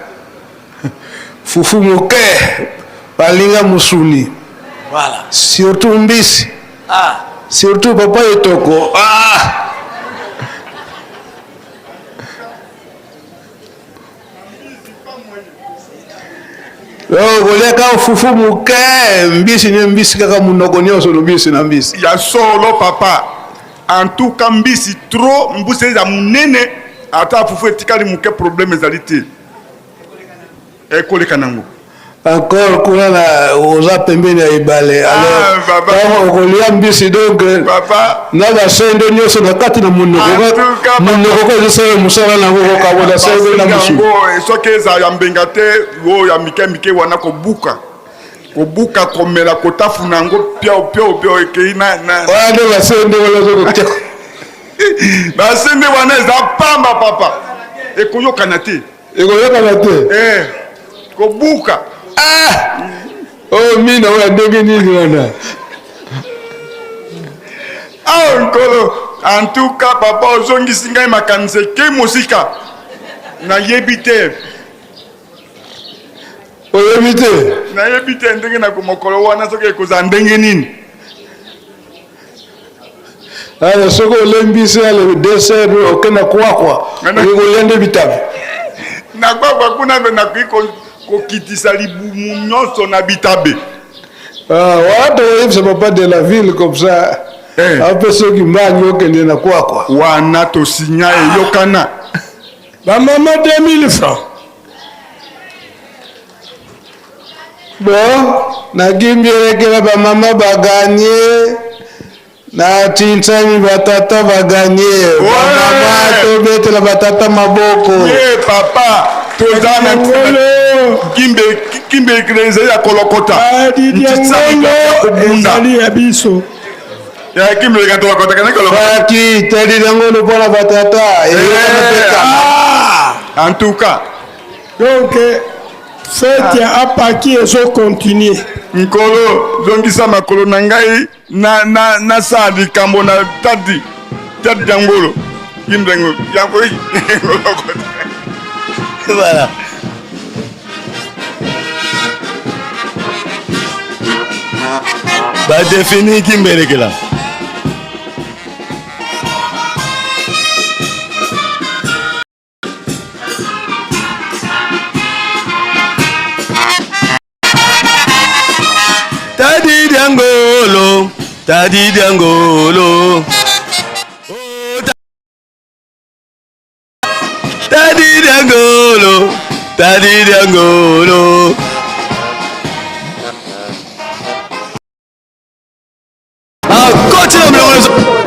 fufu moke, balinga mosuni. Voilà. Surtout mbisi. Ah. Surtout papa etoko. Ah! Oyo kolia kaka fufu moke, mbisi ne mbisi kaka monoko nyonso no mbisi na mbisi. Ya solo papa, en tout cas mbisi trop, mbusi eza monene, ata fufu etikali moke problème ezali te, ekoleka nango. Encore kuna na oza pembeni ya ebale, alors ntango okolia mbisi donc na basende nyonso na kati na monoko, monoko ko ezosala mosala nango kokabola sende na mosuni. Yango soki eza ya mbenga te, oyo ya mike mike wana, kobuka kobuka, komela, kotafuna yango piao piao piao, ekei na na Wana nde basende wana ozokotia. Basende wana eza pamba papa, ekoyokana te. Ekoyokana te. Eh, kobuka. Ah, oyo mina oyo ya ndenge nini wana? Ah nkolo, en tout cas papa ozongisi ngai makanisi ekei mosika, nayebi te. Oyebi te? Nayebi te ndenge na mokolo wana soki ekozala ndenge nini. Ale soki olembisi, ale dessert, okenda kwakwa, okoki kolia nde bitabe. Na kwakwa kuna mpe nakoki kokitisa libumu nyonso na bitabe. Ah, wana tokoyebisa papa de la ville comme ça ape soki mbangi okende na kwakwa. Wana tosinya, eyokana. Bamama 2000 francs. Bon, nakimbelekela bamama baganye, na tinsani batata baganye. Bamama tobetela batata maboko. Ye papa, toza na kimbe kimbelekela ezali ya kolokota. Ngolo ezali ya biso. Ya kimbelekela tolokotaka na kolokota. Faki teli nango mpona batata eyokana mpe kaka. En tout cas. Donc fête ya apaki ezocontinue. Nkolo, zongisa makolo na ngai na na nasala likambo na tadi tadi ya ngolo kimbengo yango kolokota. Voilà. Badefini kimbelekela. Tadi Diangolo. Tadi Diangolo. Tadi Diangolo. Akoti na biloko nyonso.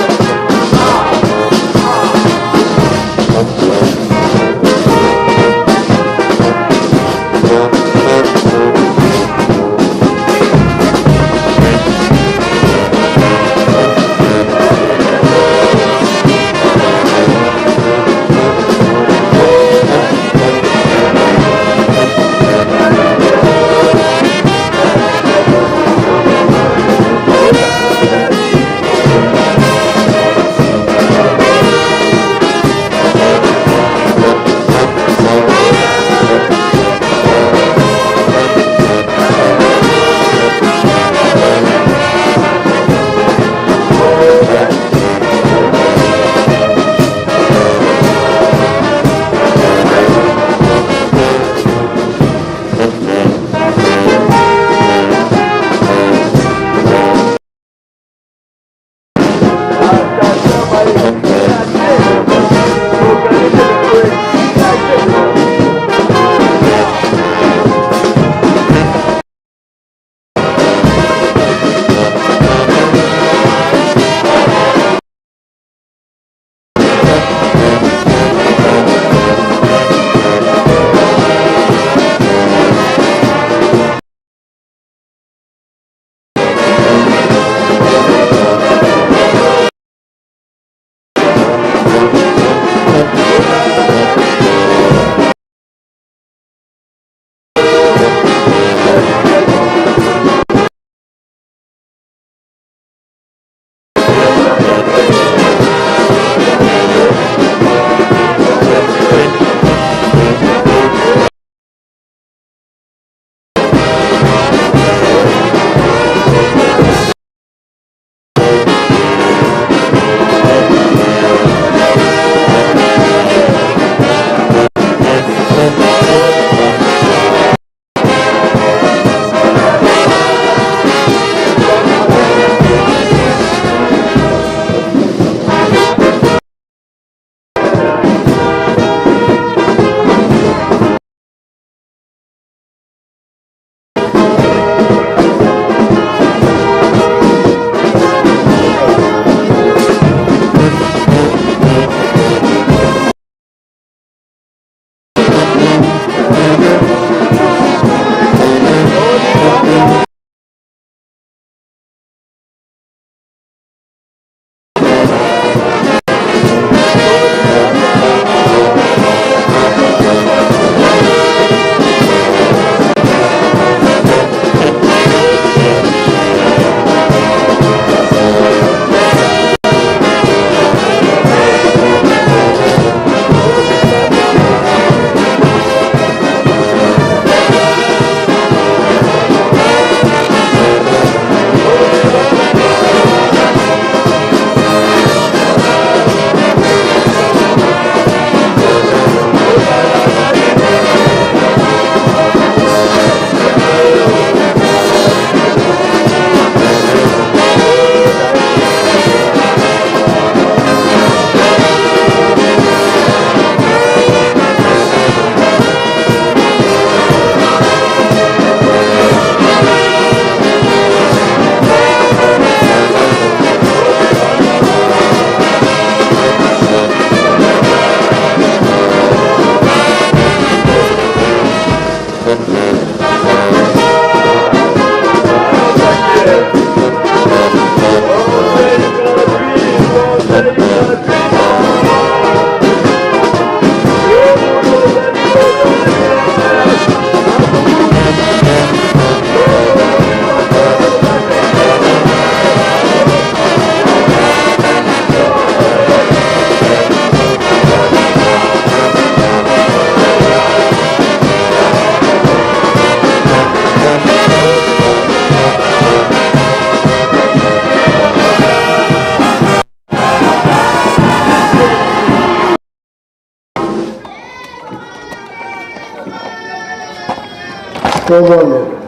Tobondela.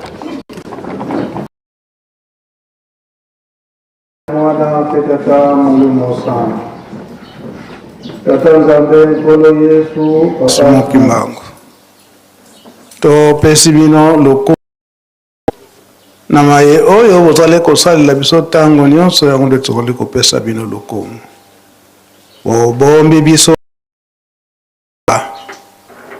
Mwana mpe Tata Molimo Santu. Tata Nzambe Nkolo Yesu, Papa Simon Kimbangu, topesi bino lokumu na maye oyo bozali kosalela biso ntango nyonso, yango nde tozali kopesa bino lokumu. Bobombi biso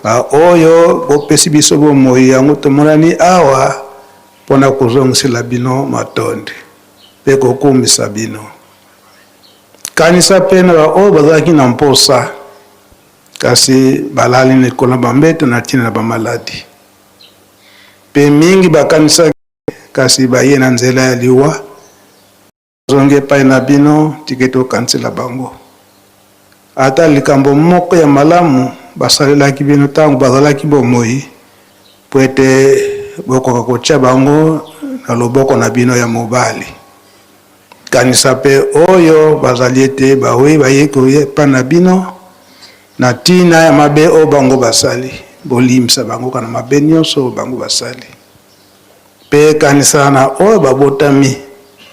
baoyo bopesi biso bomoi, yango tomonani awa mpo na kozongisela bino matondi mpe kokumisa bino. Kanisa mpe na baoyo bazalaki na mposa kasi balali likolo na bambeto na ntina na bamaladi, mpe mingi bakanisaki kasi baye na nzela ya liwa. Bazongi epai na bino, tika ete okanisela bango ata likambo moko ya malamu basalelaki bino ntango bazalaki bomoi, mpo ete bokoka kotia bango na loboko na bino ya mobali. Kanisa mpe oyo bazali ete bawei bayei koya epai na bino na ntina ya mabe oyo bango basali, bolimbisa bango kaka na mabe nyonso oyo bango basali. Mpe kanisa na oyo babotami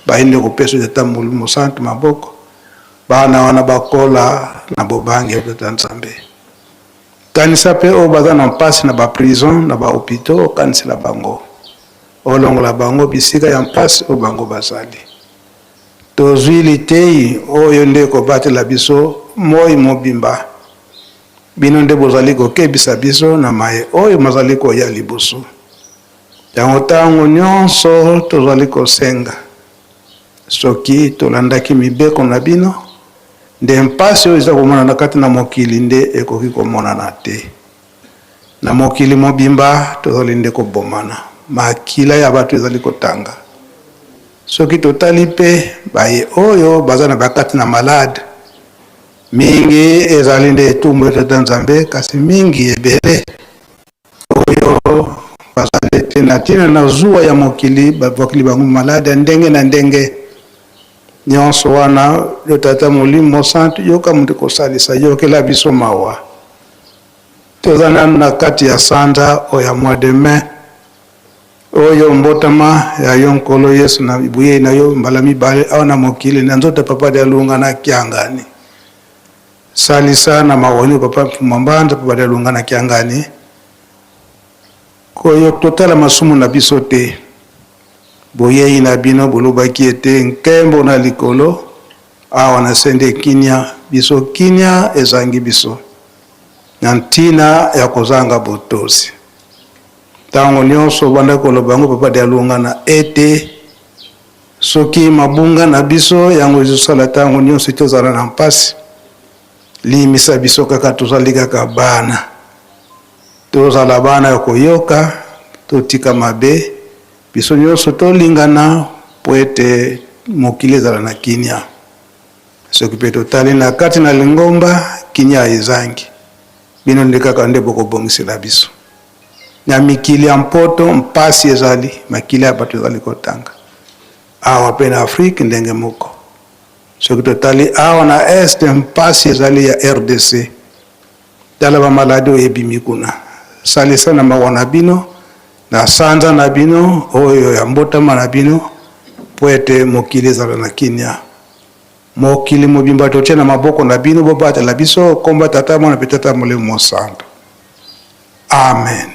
baye nde kopesa Tata Molimo Mosantu maboko, bana wana bakola na bobangi ya Tata Nzambe. Kanisa mpe oyo baza na mpasi na ba prison, na ba hopitaux, okanisela bango, olongola bango bisika ya mpasi oyo bango bazali. Tozwi liteyi oyo nde ekobatela biso moi mobimba. Bino nde bozali kokebisa biso na maye oyo mazali koya liboso. Yango tango nionso tozali kosenga, soki tolandaki mibeko na bino, nde mpasi oyo eza komonana kati na mokili nde ekoki komonana te. Na mokili mobimba tozali nde kobomana, makila ya bato ezali kotanga. Soki totali mpe baye oyo baza na bakati na malade, mingi ezali nde etumbu ya Tata Nzambe, kasi mingi ebele oyo bazali te na ntina na zuwa ya mokili, babwakeli bango malade ya ndenge na ndenge. Nyonso wana, yo Tata Molimo Mosantu, yoka moto kosalisa, yokela biso mawa. Toza nanu na kati ya sanza oyo ya mois de mai, oyo mbotama ya yo Nkolo Yesu na boyei na yo mbala mibale awa na mokili na nzoto ya Papa Dialunga na Kiangani. Salisa na mawa nio Papa Mfuma Mbanza, Papa Dialunga na Kiangani, koyo totala masumu na biso te. Boyei na bino bolobaki ete nkembo na likolo, awa na se nde kinia. Biso kinia ezangi biso na ntina ya kozanga botosi. Ntango nionso obandaki koloba yango Papa Dialungana ete soki mabunga na biso yango ezosala ntango nionso tozala na mpasi, limbisa biso kaka tozali kaka bana. Tozala bana ya koyoka, totika mabe, biso nionso tolingana mpo ete mokili ezala na kinia. Soki mpe totali na kati na lingomba, kinia ezangi. Bino nde kaka nde bokobongisela biso. Na mikili ya mpoto mpasi ezali, makila ya bato ezali kotanga. Awa mpe na Afrique ndenge moko. Soki totali awa na Est mpasi ezali ya rdc. Tala ba maladi oyo ebimi kuna. Salisa na mawa na bino, na sanza na bino oyo ya mbotama na bino mpo ete mokili ezala na kimia. Mokili mobimba totie na maboko na bino, bobatela biso, kombo Tata, Mwana mpe Tata Molimo Mosantu. Amen.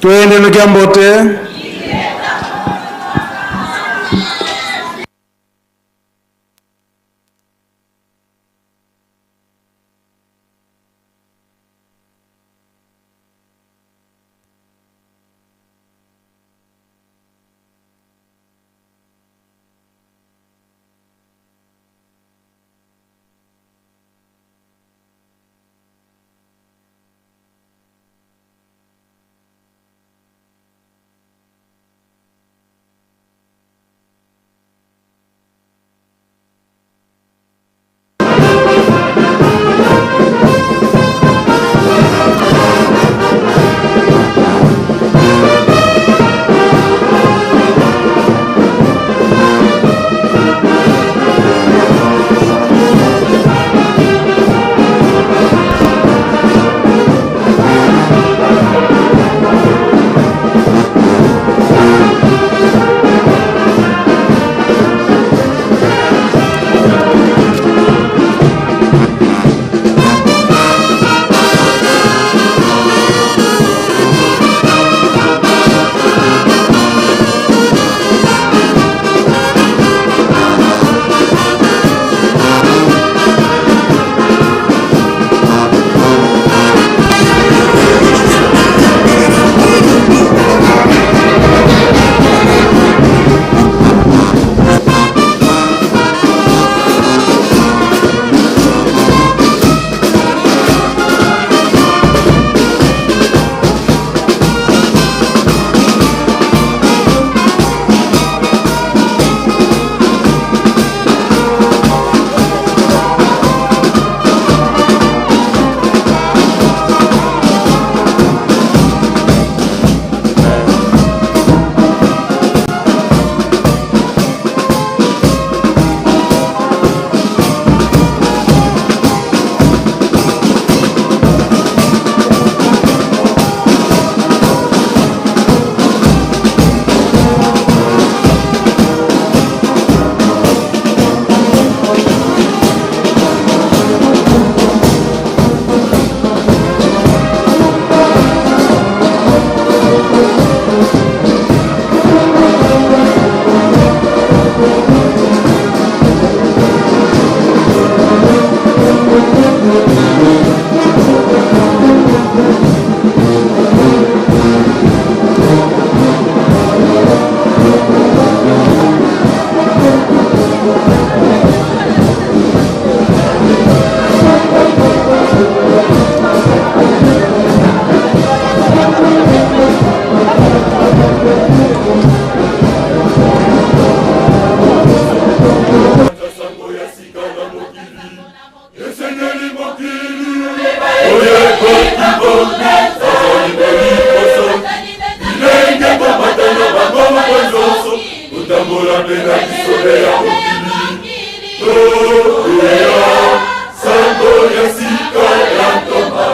Toyende noki ya mbote. Esengeli mokili oyekoki azali boliboso bilenge komata na bango nyonso kotambola mpe na bisobe ya mokili toteya sango ya sika ya ntoma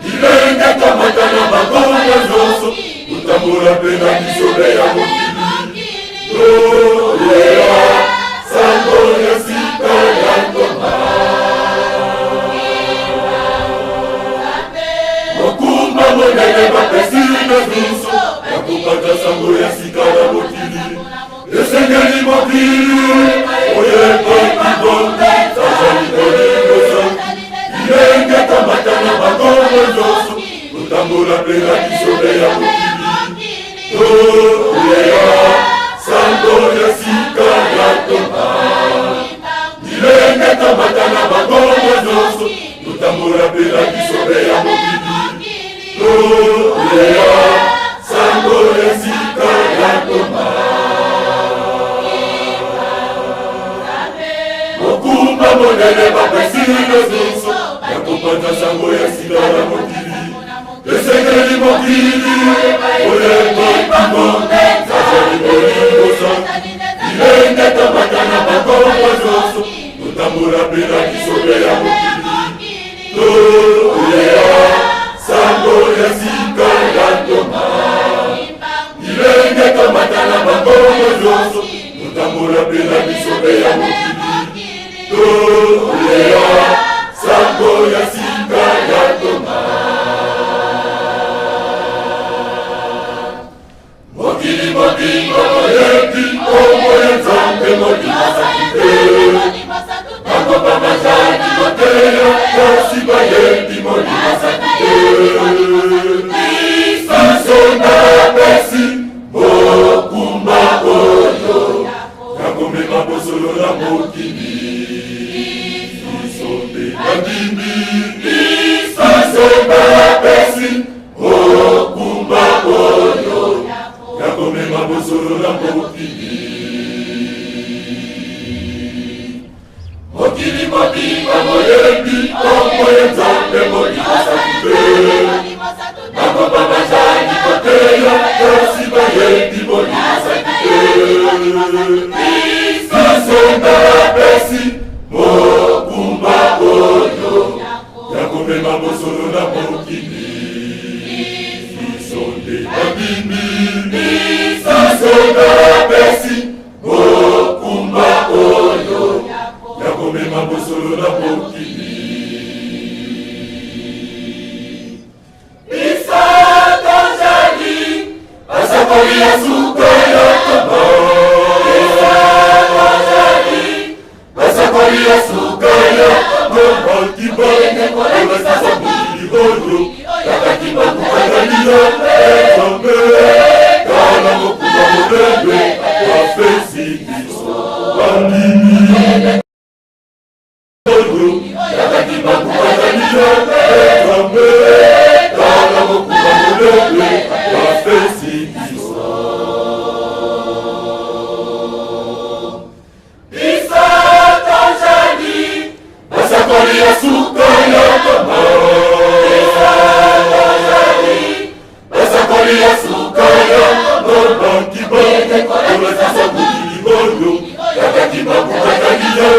bilenge komata na bango nyonso kotambola mpe na bisobe ya mokili toteya sango ya sika ya ntoma mokumba monene bapesi na biso ya kopata sango ya sika na mokili esengeli mokili oyebaki bonde azali kolingoso bilenge komata na bango nyonso kotambola mpe na bisobe ya mokili toteya sango ya sika ya ntoma bilenge komata na bango nyonso kotambola mpe na bisobe ya mokili toteya sango ya sika ya ntoma mokumba monene bapesi na biso ya kopanza sango ya sika na mokili esengeli mokili oyebaki bonde azali kolingosa bilenge tomata na bango nyonso kotambola mpe na bisobe ya mokili toteya sango ya sika ya ntoma bilenge tomata na bango nyonso kotambola mpe na bisobe ya mokili toteya sango ya sika ya ntoma mokili mobimba boyebi kombo ya nzambe molimasaki te bango bazali koteya kasi bayebi molimasaki te biso napesi mokumba oyo ya komema bosolo na mokili biso nde bandimi biso napesi mokumba oyo ya komema bosolo na mokili mokili mobimba boyebi kombo ya nzambe molimasaki te bango bazali koteya kasi bayebi molimasaki te biso napesi mokumba oyo ya komema bosolo na mokili biso nde bandimi biso napesi mokumba oyo ya komema bosolo na mokili biso tozali basakoli ya suka ya tobo biso tozali basakoli ya suka ya tobo kibolakisa mokili oyo kaka kibakuazali yo nzambe tala mokumba monene bapesi biso bandimi oyo kaka kibakuazali yo nzambe tala mokumba monene bapesi biso biso tozali basakoli ya suka ya tobo biso tozali basakoli ya suka ya tobo kibolakisa mokili oyo kaka kibakuazali yo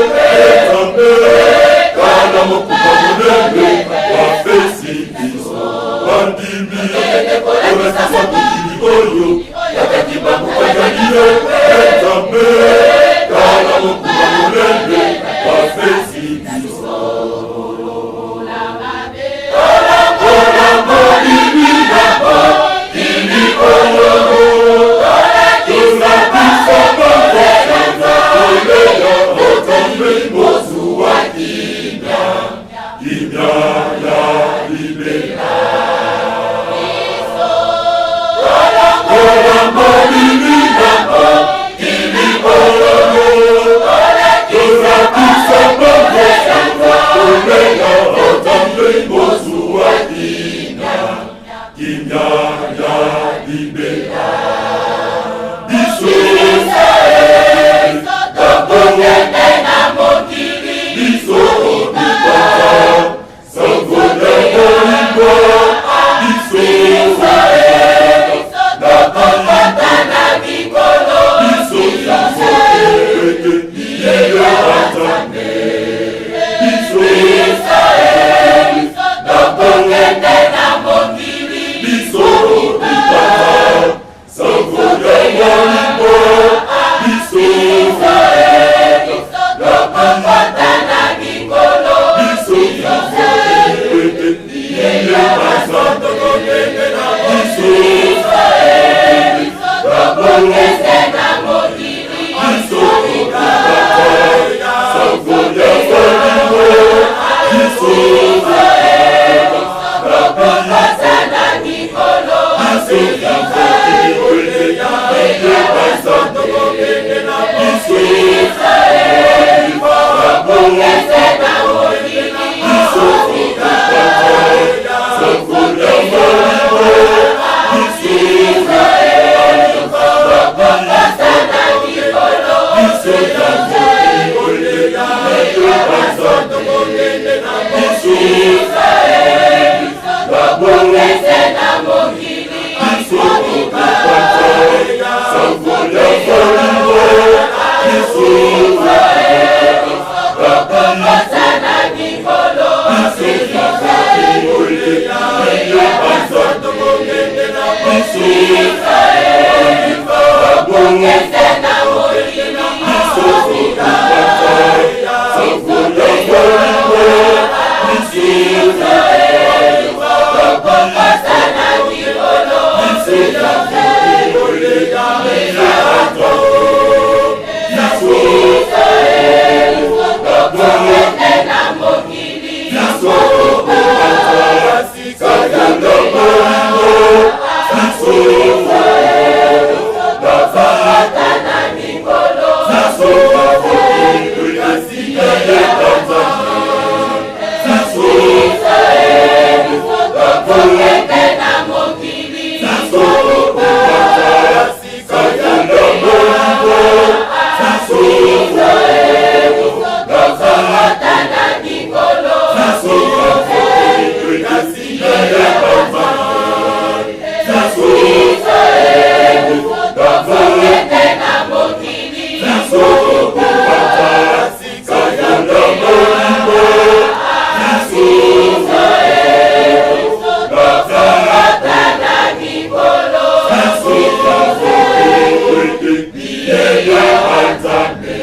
Biblia ya Nzambe.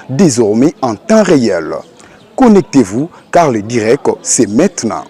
Désormais en temps réel. Connectez-vous car le direct, c'est maintenant.